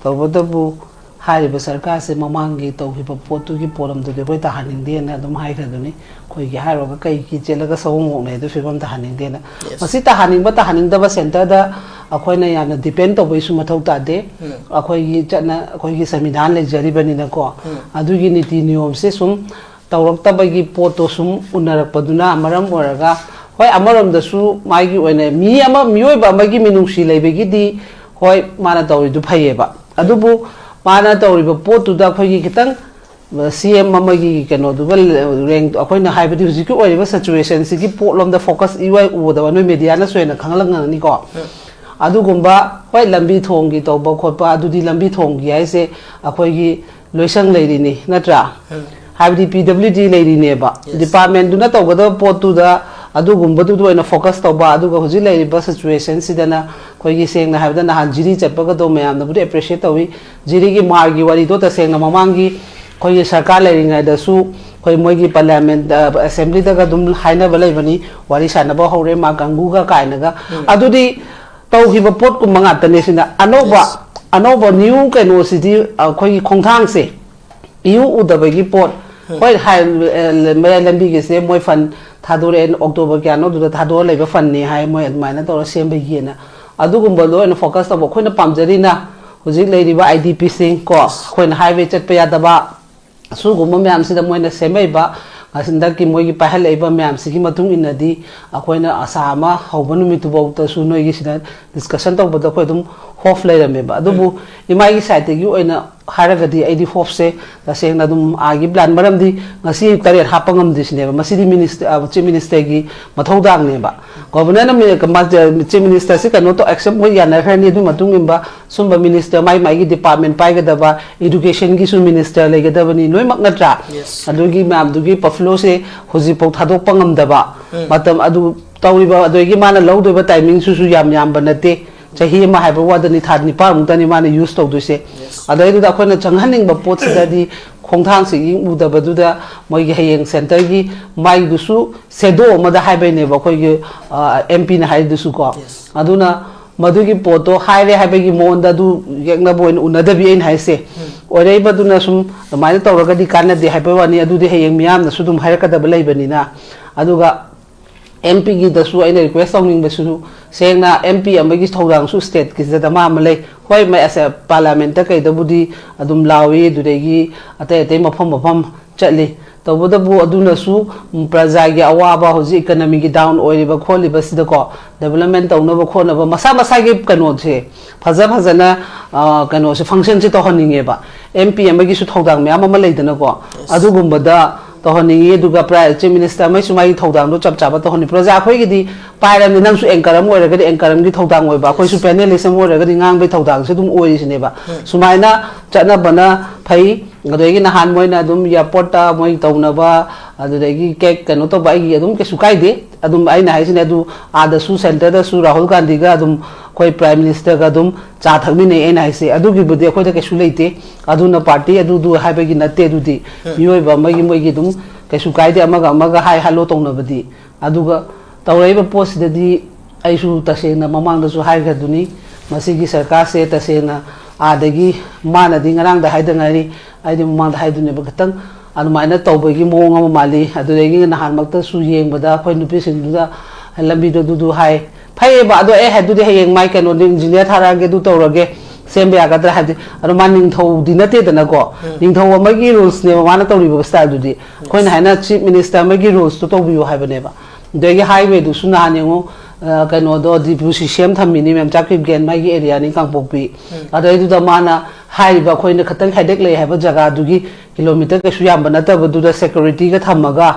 ꯇꯧꯕꯇꯕꯨ ꯍꯥꯏꯔꯤꯕ ꯁꯔꯀꯥꯔꯁꯦ ꯃꯃꯥꯡꯒꯤ ꯇꯧꯈꯤꯕ ꯄꯣꯠꯇꯨꯒꯤ ꯄꯣꯠꯂꯝꯗꯨꯗꯤ ꯑꯩꯈꯣꯏ ꯇꯥꯍꯟꯅꯤꯡꯗꯦꯅ ꯑꯗꯨꯝ ꯍꯥꯏꯈ꯭ꯔꯗꯨꯅꯤ꯫ ꯑꯩꯈꯣꯏꯒꯤ ꯍꯥꯏꯔꯨꯔꯒ ꯀꯩꯒꯤ ꯆꯦꯜꯂꯒ ꯁꯑꯣꯡ ꯑꯣꯛꯅꯩ ꯑꯗꯨ ꯐꯤꯕꯝ ꯇꯥꯍꯟꯅꯤꯡꯗꯦꯅ꯫ ꯃꯁꯤ ꯇꯥꯍꯟꯅꯤꯡꯕ ꯇꯥꯍꯟꯅꯤꯡꯗꯕ ꯁꯦꯟꯇꯔꯗ ꯑꯩꯈꯣꯏꯅ ꯌꯥꯝꯅ ꯗꯤꯄꯦꯟ ꯇꯧꯕꯒꯤꯁꯨ ꯃꯊꯧ ꯇꯥꯗꯦ꯫ ꯑꯩꯈꯣꯏꯒꯤ ꯆꯠꯅ-, ꯑꯩꯈꯣꯏꯒꯤ ꯁꯪꯕꯤꯙꯥꯟ ꯂꯩꯖꯔꯤꯕꯅꯤꯅꯀꯣ, ꯑꯗꯨꯒꯤ ꯅꯤꯇꯤ ꯅꯤꯌꯣꯝꯁꯦ ꯁꯨꯝ ꯇꯧꯔꯛꯇꯕꯒꯤ ꯄꯣꯠꯇꯣ ꯁꯨꯝ ꯎꯅꯔꯛꯄꯗꯨꯅ ꯃꯔꯝ ꯑꯣꯏꯔꯒ, ꯍꯣꯏ, ꯑꯃꯔꯣꯝꯗꯁꯨ ꯃꯥꯒꯤ ꯑꯣꯏꯅ ꯃꯤ ꯑꯃ, ꯃꯤꯑꯣꯏꯕ ꯑꯃꯒꯤ ꯃꯤꯅꯨꯡꯁꯤ ꯂꯩꯕꯒꯤꯗꯤ, ꯍꯣꯏ, ꯃꯥꯅ ꯇꯧꯔꯤꯗꯨ ꯐꯩꯌꯦꯕ꯫ ꯑꯗꯨꯕꯨ ꯃꯥꯅ ꯇꯧꯔꯤꯕ ꯄꯣꯠꯇꯨꯗ ꯑꯩꯈꯣꯏꯒꯤ ꯈꯤꯇꯪ ꯁꯤ ꯑꯦꯝ ꯑꯃꯒꯤ ꯀꯩꯅꯣꯗꯨꯒ ꯔꯦꯡ, ꯑꯩꯈꯣꯏꯅ ꯍꯥꯏꯕꯗꯤ ꯍꯧꯖꯤꯛꯀꯤ ꯑꯣꯏꯔꯤꯕ ꯁꯤꯆꯨꯋꯦꯁꯟꯁꯤꯒꯤ ꯄꯣꯠꯂꯣꯝꯗ ꯐꯣꯀꯁ ꯏꯋꯥꯏ ꯎꯗꯕ, ꯅꯣꯏ ꯃꯦꯗꯤꯌꯥꯅꯁꯨ ꯍꯦꯟꯅ ꯈꯪꯂꯝꯒꯅꯤꯀꯣ꯫ ꯑꯗꯨꯒꯨꯝꯕ, ꯍꯣꯏ, ꯂꯝꯕꯤ ꯊꯣꯡꯒꯤ ꯇꯧꯕ ꯈꯣꯠꯄ, ꯑꯗꯨꯗꯤ ꯂꯝꯕꯤ ꯊꯣꯡꯒꯤ ꯍꯥꯏꯁꯦ ꯑꯩꯈꯣꯏꯒꯤ ꯂꯣꯏꯁꯪ ꯂꯩꯔꯤꯅꯤ, ꯅꯠꯇ꯭ꯔꯥ? ꯍꯥꯏꯕꯗꯤ ꯄꯤ ꯗꯕ꯭ꯂꯤꯎ ꯗꯤ ꯂꯩꯔꯤꯅꯦꯕ꯫ ꯗꯤꯄꯥꯔꯠꯃꯦꯟꯗꯨꯅ ꯇꯧꯒꯗꯕ ꯄꯣꯠꯇꯨꯗ ꯑꯗꯨꯒꯨꯝꯕꯗꯨꯗ ꯑꯣꯏꯅ ꯐꯣꯀꯁ ꯇꯧꯕ, ꯑꯗꯨꯒ ꯍꯧꯖꯤꯛ ꯂꯩꯔꯤꯕ ꯁꯤꯆꯨꯋꯦꯁꯟꯁꯤꯗꯅ ꯑꯩꯈꯣꯏꯒꯤ, ꯁꯦꯡꯅ ꯍꯥꯏꯕꯗ, ꯅꯍꯥꯟ ꯖꯤꯔꯤ ꯆꯠꯄꯒꯗꯣ ꯃꯌꯥꯝꯅꯕꯨꯗꯤ ꯑꯦꯄ꯭ꯔꯤꯁꯤꯌꯦꯠ ꯇꯧꯏ꯫ ꯖꯤꯔꯤꯒꯤ ꯃꯥꯔꯒꯤ ꯋꯥꯔꯤꯗꯣ ꯇꯁꯦꯡꯅ ꯃꯃꯥꯡꯒꯤ ꯑꯩꯈꯣꯏꯒꯤ ꯁꯔꯀꯥꯔ ꯂꯩꯔꯤꯉꯩꯗꯁꯨ ꯑꯩꯈꯣꯏ ꯃꯣꯏꯒꯤ ꯄꯥꯔꯂꯤꯌꯥꯃꯦꯟ, ꯑ, ꯑꯦꯁꯦꯝꯕ꯭ꯂꯤꯗꯒ ꯑꯗꯨꯝ ꯍꯥꯏꯅꯕ ꯂꯩꯕꯅꯤ, ꯋꯥꯔꯤ ꯁꯥꯟꯅꯕ ꯍꯧꯔꯦ ꯃꯥ ꯀꯥꯡꯕꯨꯒ ꯀꯥꯏꯅꯒ꯫ ꯑꯗꯨꯗꯤ ꯇꯧꯈꯤꯕ ꯄꯣꯠꯀꯨꯝꯕ ꯉꯥꯛꯇꯅꯦ꯫ ꯁꯤꯅ ꯑꯅꯧꯕ, Yes. ꯑꯅꯧꯕ ꯅ꯭ꯌꯨ ꯀꯩꯅꯣꯁꯤꯗꯤ ꯑꯩꯈꯣꯏꯒꯤ ꯈꯣꯡꯊꯥꯡꯁꯦ ꯏꯎ ꯎꯗꯕꯒꯤ ꯄꯣꯠ꯫ ꯍꯣꯏ, ꯍꯥꯏ, ꯑ, ꯃꯌꯥꯏ ꯂꯝꯕꯤꯒꯤꯁꯦ ꯃꯣꯏ ꯐꯟ ꯊꯥꯗꯣꯔꯛꯑꯦ, ꯑꯣꯛꯇꯣꯕꯔ ꯀꯌꯥꯅꯣ ꯑꯗꯨꯗ ꯊꯥꯗꯣꯛꯑ ꯂꯩꯕ ꯐꯟꯅꯤ ꯍꯥꯏ, ꯃꯣꯏ ꯑꯗꯨꯃꯥꯏꯅ ꯇꯧꯔ ꯁꯦꯝꯕꯒꯤꯅ꯫ ꯑꯗꯨꯒꯨꯝꯕꯗꯣ ꯑꯣꯏꯅ ꯐꯣꯀꯁ ꯇꯧꯕ꯫ ꯑꯩꯈꯣꯏꯅ ꯄꯥꯝꯖꯔꯤꯅ ꯍꯧꯖꯤꯛ ꯂꯩꯔꯤꯕ ꯑꯥꯏ ꯗꯤ ꯄꯤꯁꯤꯡ ꯀꯣ, ꯑꯩꯈꯣꯏꯅ ꯍꯥꯏꯋꯦ ꯆꯠꯄ ꯌꯥꯗꯕ, ꯁꯤꯒꯨꯝꯕ ꯃꯌꯥꯝꯁꯤꯗ ꯃꯣꯏꯅ ꯁꯦꯝꯃꯛꯏꯕ, ꯍꯟꯗꯛꯀꯤ ꯃꯣꯏꯒꯤ ꯄꯥꯏꯍꯜꯂꯛꯏꯕ ꯃꯌꯥꯝꯁꯤꯒꯤ ꯃꯇꯨꯡ ꯏꯟꯅꯗꯤ ꯑꯩꯈꯣꯏꯅ ꯑꯁꯥ ꯑꯃ ꯍꯧꯕ ꯅꯨꯃꯤꯠꯇꯨꯐꯥꯎꯗꯁꯨ ꯅꯣꯏꯒꯤ ꯁꯤꯗ ꯗꯤꯁꯀꯁꯟ ꯇꯧꯕꯗ ꯑꯩꯈꯣꯏ ꯑꯗꯨꯝ ꯍꯣꯞ ꯂꯩꯔꯝꯃꯦꯕ꯫ ꯑꯗꯨꯕꯨ ꯏꯃꯥꯒꯤ ꯁꯥꯏꯠꯇꯒꯤ ꯑꯣꯏꯅ ꯍꯥꯏꯔꯒꯗꯤ ꯑꯩꯗꯤ ꯍꯣꯞꯁꯦ ꯇꯁꯦꯡꯅ ꯑꯗꯨꯝ ꯑꯥꯒꯤ ꯄ꯭ꯂꯥꯟ, ꯃꯔꯝꯗꯤ ꯉꯁꯤ ꯇꯔꯦꯠ ꯍꯥꯞꯄ ꯉꯝꯗ꯭ꯔꯤꯁꯤꯅꯦꯕ꯫ ꯃꯁꯤꯗꯤ ꯃꯤꯅꯤꯁꯇꯔ, ꯑ, ꯆꯤꯐ ꯃꯤꯅꯤꯁꯇꯔꯒꯤ ꯃꯊꯧꯗꯥꯡꯅꯦꯕ꯫ ꯒꯣꯚꯔꯅꯔꯅ ꯃꯤ-, ꯀ-, ꯃꯥ-, ꯆꯤꯐ ꯃꯤꯅꯤꯁꯇꯔꯁꯤ ꯀꯩꯅꯣ ꯇꯧ, ꯑꯦꯛꯁꯦꯞ ꯃꯣꯏ ꯌꯥꯅꯈ꯭ꯔꯅꯤ꯫ ꯑꯗꯨꯒꯤ ꯃꯇꯨꯡ ꯏꯟꯕ ꯁꯨꯝꯕ ꯃꯤꯅꯤꯁꯇꯔ ꯃꯥꯏ ꯃꯥꯏꯒꯤ ꯗꯤꯄꯥꯔꯠꯃꯦꯟ ꯄꯥꯏꯒꯗꯕ, ꯏꯗꯨꯀꯦꯁꯟꯒꯤꯁꯨ ꯃꯤꯅꯤꯁꯇꯔ ꯂꯩꯒꯗꯕꯅꯤ, ꯂꯣꯏꯅꯃꯛ ꯅꯠꯇ꯭ꯔꯥ? Yes. ꯑꯗꯨꯒꯤ ꯃꯌꯥꯝꯗꯨꯒꯤ ꯄꯐ꯭ꯂꯣꯁꯦ ꯍꯧꯖꯤꯛꯐꯥꯎ ꯊꯥꯗꯣꯛꯄ ꯉꯝꯗꯕ ꯃꯇꯝ ꯑꯗꯨ ꯇꯧꯔꯤꯕ, ꯑꯗꯨꯗꯒꯤ ꯃꯥꯅ ꯂꯧꯗꯣꯏꯕ ꯇꯥꯏꯃꯤꯡꯁꯤꯁꯨ ꯌꯥꯝ ꯌꯥꯝꯕ ꯅꯠꯇꯦ꯫ ꯆꯍꯤ ꯑꯃ ꯍꯥꯏꯕ ꯋꯥꯗꯅꯤ, ꯊꯥ ꯅꯤꯄꯥꯟꯃꯨꯛꯇꯅꯤ ꯃꯥꯅ ꯌꯨꯁ ꯇꯧꯗꯣꯏꯁꯦ꯫ Yes. ꯑꯗꯩꯗꯨꯗ ꯑꯩꯈꯣꯏꯅ ꯆꯪꯍꯟꯅꯤꯡꯕ ꯄꯣꯠꯁꯤꯗꯗꯤ ꯈꯣꯡꯊꯥꯡꯁꯤ ꯌꯦꯡ ꯎꯗꯕꯗꯨꯗ ꯃꯣꯏꯒꯤ ꯍꯌꯦꯡ ꯁꯦꯟꯇꯔꯒꯤ ꯃꯥꯏꯗꯨꯁꯨ ꯁꯦꯗꯣ ꯑꯃꯗ ꯍꯥꯏꯕꯩꯅꯦꯕ ꯑꯩꯈꯣꯏꯒꯤ, ꯑ, ꯑꯦꯝ ꯄꯤꯅ ꯍꯥꯏꯔꯤꯗꯨꯁꯨ ꯀꯣ꯫ Yes. ꯑꯗꯨꯅ ꯃꯗꯨꯒꯤ ꯄꯣꯠꯇꯣ ꯍꯥꯏꯔꯦ ꯍꯥꯏꯕꯒꯤ ꯃꯑꯣꯡꯗ ꯑꯗꯨ ꯌꯦꯛꯅꯕ ꯑꯣꯏꯅ ꯎꯅꯗꯕꯤ ꯑꯩꯅ ꯍꯥꯏꯁꯦ꯫ ꯎꯝ꯫ ꯑꯣꯏꯔꯛꯏꯕꯗꯨꯅ ꯁꯨꯝ ꯑꯗꯨꯃꯥꯏꯅ ꯇꯧꯔꯒꯗꯤ ꯀꯥꯟꯅꯗꯦ ꯍꯥꯏꯕꯩ ꯋꯥꯅꯤ꯫ ꯑꯗꯨꯗꯤ ꯍꯌꯦꯡ ꯃꯤꯌꯥꯝꯅꯁꯨ ꯑꯗꯨꯝ ꯍꯥꯏꯔꯛꯀꯗꯕ ꯂꯩꯕꯅꯤꯅ꯫ ꯑꯗꯨꯒ ꯑꯦꯝ ꯄꯤꯒꯤꯗꯁꯨ ꯑꯩꯅ ꯔꯤꯀ꯭ꯋꯦꯁ ꯇꯧꯅꯤꯡꯕꯁꯨ, ꯁꯦꯡꯅ ꯑꯦꯝ ꯄꯤ ꯑꯃꯒꯤ ꯊꯧꯗꯥꯡꯁꯨ ꯁ꯭ꯇꯦꯠꯀꯤꯁꯤꯗ ꯃꯥ ꯑꯃ ꯂꯩ꯫ ꯍꯣꯏ, ꯃ-, ꯑꯁ, ꯄꯥꯔꯂꯤꯌꯥꯃꯦꯟꯇ ꯀꯩꯗꯕꯨꯗꯤ ꯑꯗꯨꯝ ꯂꯥꯎꯏ, ꯑꯗꯨꯗꯒꯤ ꯑꯇꯩ ꯑꯇꯩ ꯃꯐꯝ ꯃꯐꯝ ꯆꯠꯂꯤ꯫ ꯇꯧꯕꯇꯕꯨ ꯑꯗꯨꯅꯁꯨ, ꯎꯝ, ꯄ꯭ꯔꯖꯥꯒꯤ ꯑꯋꯥꯕ, ꯍꯧꯖꯤꯛ ꯏꯀꯅꯃꯤꯒꯤ ꯗꯥꯎꯟ ꯑꯣꯏꯔꯤꯕ ꯈꯣꯠꯂꯤꯕꯁꯤꯗꯀꯣ, ꯗꯦꯕꯂꯞꯃꯦꯟ ꯇꯧꯅꯕ ꯈꯣꯠꯅꯕ ꯃꯁꯥ ꯃꯁꯥꯒꯤ ꯀꯩꯅꯣꯁꯦ ꯐꯖ ꯐꯖꯅ, ꯑ, ꯀꯩꯅꯣꯁꯦ, ꯐꯪꯁꯟꯁꯦ ꯇꯧꯍꯟꯅꯤꯡꯉꯦꯕ꯫ ꯑꯦꯝ ꯄꯤ ꯑꯃꯒꯤꯁꯨ ꯊꯧꯗꯥꯡ ꯃꯌꯥꯝ ꯑꯃ ꯂꯩꯗꯅꯀꯣ, Yes. ꯑꯗꯨꯒꯨꯝꯕꯗ ꯇꯧꯍꯟꯅꯤꯡꯉꯤ꯫ ꯑꯗꯨꯒ ꯄ꯭ꯔꯥꯏ-, ꯆꯤꯐ ꯃꯤꯅꯤꯁꯇꯔ ꯑꯃꯒꯤꯁꯨ ꯃꯥꯒꯤ ꯊꯧꯗꯥꯡꯗꯣ ꯆꯞ ꯆꯥꯕ ꯇꯧꯍꯟꯅꯤꯡꯉꯤ꯫ ꯄ꯭ꯔꯖꯥ ꯑꯩꯈꯣꯏꯒꯤꯗꯤ ꯄꯥꯏꯔꯕꯅꯤ, ꯅꯪꯁꯨ ꯑꯦꯡꯀꯔ ꯑꯃ ꯑꯣꯏꯔꯒꯗꯤ ꯑꯦꯡꯀꯔ ꯑꯃꯒꯤ ꯊꯧꯗꯥꯡ ꯑꯣꯏꯕ, ꯑꯩꯈꯣꯏꯁꯨ Yes. ꯄꯦꯅꯦꯂꯤꯁ ꯑꯃ ꯑꯣꯏꯔꯒꯗꯤ ꯉꯥꯡꯕꯒꯤ ꯊꯧꯗꯥꯡꯁꯦ ꯑꯗꯨꯝ ꯑꯣꯏꯔꯤꯁꯤꯅꯦꯕ꯫ ꯎꯝ꯫ ꯁꯨꯃꯥꯏꯅ ꯆꯠꯅꯕꯅ ꯐꯩ꯫ ꯑꯗꯒꯤ ꯅꯍꯥꯟ ꯃꯣꯏꯅ ꯑꯗꯨꯝ ꯑꯦꯌꯥꯔꯄꯣꯔꯠꯇ ꯃꯣꯏ ꯇꯧꯅꯕ, ꯑꯗꯨꯗꯒꯤ ꯀꯦꯛ ꯀꯩꯅꯣ ꯇꯧꯕ, ꯑꯩꯒꯤ ꯑꯗꯨꯝ ꯀꯩꯁꯨ ꯀꯥꯏꯗꯦ꯫ ꯑꯗꯨꯝ ꯑꯩꯅ ꯍꯥꯏꯁꯤꯅꯦ, ꯑꯗꯨ ꯑꯥꯗꯁꯨ ꯁꯦꯟꯇꯔꯗꯁꯨ ꯔꯥꯍꯨꯜ ꯒꯥꯟꯙꯤꯒ ꯑꯗꯨꯝ ꯑꯩꯈꯣꯏ ꯄ꯭ꯔꯥꯏꯝ ꯃꯤꯅꯤꯁꯇꯔꯒ ꯑꯗꯨꯝ ꯆꯥ ꯊꯛꯃꯤꯟꯅꯩ ꯑꯩꯅ ꯍꯥꯏꯁꯦ꯫ ꯑꯗꯨꯒꯤꯕꯨꯗꯤ ꯑꯩꯈꯣꯏꯗ ꯀꯩꯁꯨ ꯂꯩꯇꯦ꯫ ꯑꯗꯨꯅ ꯄꯥꯔꯇꯤ ꯑꯗꯨꯗꯨ ꯍꯥꯏꯕꯒꯤ ꯅꯠꯇꯦ꯫ ꯑꯗꯨꯗꯤ ꯃꯤꯑꯣꯏꯕ ꯑꯃꯒꯤ, ꯃꯣꯏꯒꯤ ꯑꯗꯨꯝ ꯀꯩꯁꯨ ꯀꯥꯏꯗꯦ, ꯑꯃꯒ ꯑꯃꯒ ꯍꯥꯏ ꯍꯜꯂꯣ ꯇꯧꯅꯕꯗꯤ꯫ ꯑꯗꯨꯒ ꯇꯧꯔꯛꯏꯕ ꯄꯣꯠꯁꯤꯗꯗꯤ ꯑꯩꯁꯨ ꯇꯁꯦꯡꯅ ꯃꯃꯥꯡꯗꯁꯨ ꯍꯥꯏꯈ꯭ꯔꯗꯨꯅꯤ, ꯃꯁꯤꯒꯤ ꯁꯔꯀꯥꯔꯁꯦ ꯇꯁꯦꯡꯅ ꯑꯥꯗꯒꯤ, ꯃꯥꯅꯗꯤ ꯉꯔꯥꯡꯗ ꯍꯥꯏꯗ ꯉꯥꯏꯔꯤ, ꯑꯩꯗꯤ ꯃꯃꯥꯡꯗ ꯍꯥꯏꯗꯨꯅꯦꯕ, ꯈꯤꯇꯪ ꯑꯗꯨꯃꯥꯏꯅ ꯇꯧꯕꯒꯤ ꯃꯑꯣꯡ ꯑꯃ ꯃꯥꯜꯂꯤ꯫ ꯑꯗꯨꯗꯒꯤ ꯅꯍꯥꯟꯃꯛꯇꯁꯨ ꯌꯦꯡꯕꯗ ꯑꯩꯈꯣꯏ ꯅꯨꯄꯤꯁꯤꯡꯗꯨꯗ ꯂꯝꯕꯤꯗꯣ ꯑꯗꯨꯗꯨ ꯍꯥꯏ, ꯐꯩꯌꯦꯕ꯫ ꯑꯗꯣ ꯑꯦ, ꯑꯗꯨꯗꯤ ꯍꯌꯦꯡ ꯃꯥꯏ ꯀꯩꯅꯣꯗꯤ ꯏꯟꯖꯤꯅꯤꯌꯥꯔ ꯊꯥꯔꯛꯑꯒꯦ, ꯑꯗꯨ ꯇꯧꯔꯒꯦ, ꯁꯦꯝꯕ ꯌꯥꯒꯗ꯭ꯔꯥ ꯍꯥꯏꯕꯗꯤ, ꯑꯗꯣ ꯃꯥ ꯅꯤꯡꯊꯧꯗꯤ ꯅꯠꯇꯦꯗꯅꯀꯣ꯫ ꯅꯤꯡꯊꯧ ꯑꯃꯒꯤ ꯔꯨꯜꯁꯅꯦꯕ ꯃꯥꯅ ꯇꯧꯔꯤꯕ ꯁ꯭ꯇꯥꯏꯜꯗꯨꯗꯤ꯫ ꯑꯩꯈꯣꯏꯅ ꯍꯥꯏꯅ ꯆꯤꯐ ꯃꯤꯅꯤꯁꯇꯔ ꯑꯃꯒꯤ ꯔꯨꯜꯁꯇꯣ ꯇꯧꯕꯤꯌꯨ ꯍꯥꯏꯕꯅꯦꯕ꯫ ꯑꯗꯒꯤ ꯍꯥꯏꯋꯦꯗꯨꯁꯨ ꯅꯍꯥꯟ ꯌꯦꯡꯉꯨ, ꯑ, ꯀꯩꯅꯣꯗꯣ, ꯗꯤꯄꯨ ꯁꯤ ꯁꯦꯝ ꯊꯝꯃꯤꯅꯤ, ꯃꯦꯝ ꯆꯥꯛꯀꯤꯞꯒꯦꯟ ꯃꯥꯒꯤ ꯑꯦꯔꯤꯌꯥꯅꯤ, ꯀꯥꯡꯄꯣꯛꯄꯤ꯫ ꯑꯗꯩꯗꯨꯗ ꯃꯥꯅ ꯍꯥꯏꯔꯤꯕ, ꯑꯩꯈꯣꯏꯅ ꯈꯤꯇꯪ ꯍꯦꯗꯦꯛ ꯂꯩ ꯍꯥꯏꯕ ꯖꯒꯥꯗꯨꯒꯤ ꯀꯤꯂꯣꯃꯤꯇꯔ ꯀꯩꯁꯨ ꯌꯥꯝꯕ ꯅꯠꯇꯕꯗꯨꯗ ꯁꯦꯀ꯭ꯌꯨꯔꯤꯇꯤꯒ ꯊꯝꯃꯒ,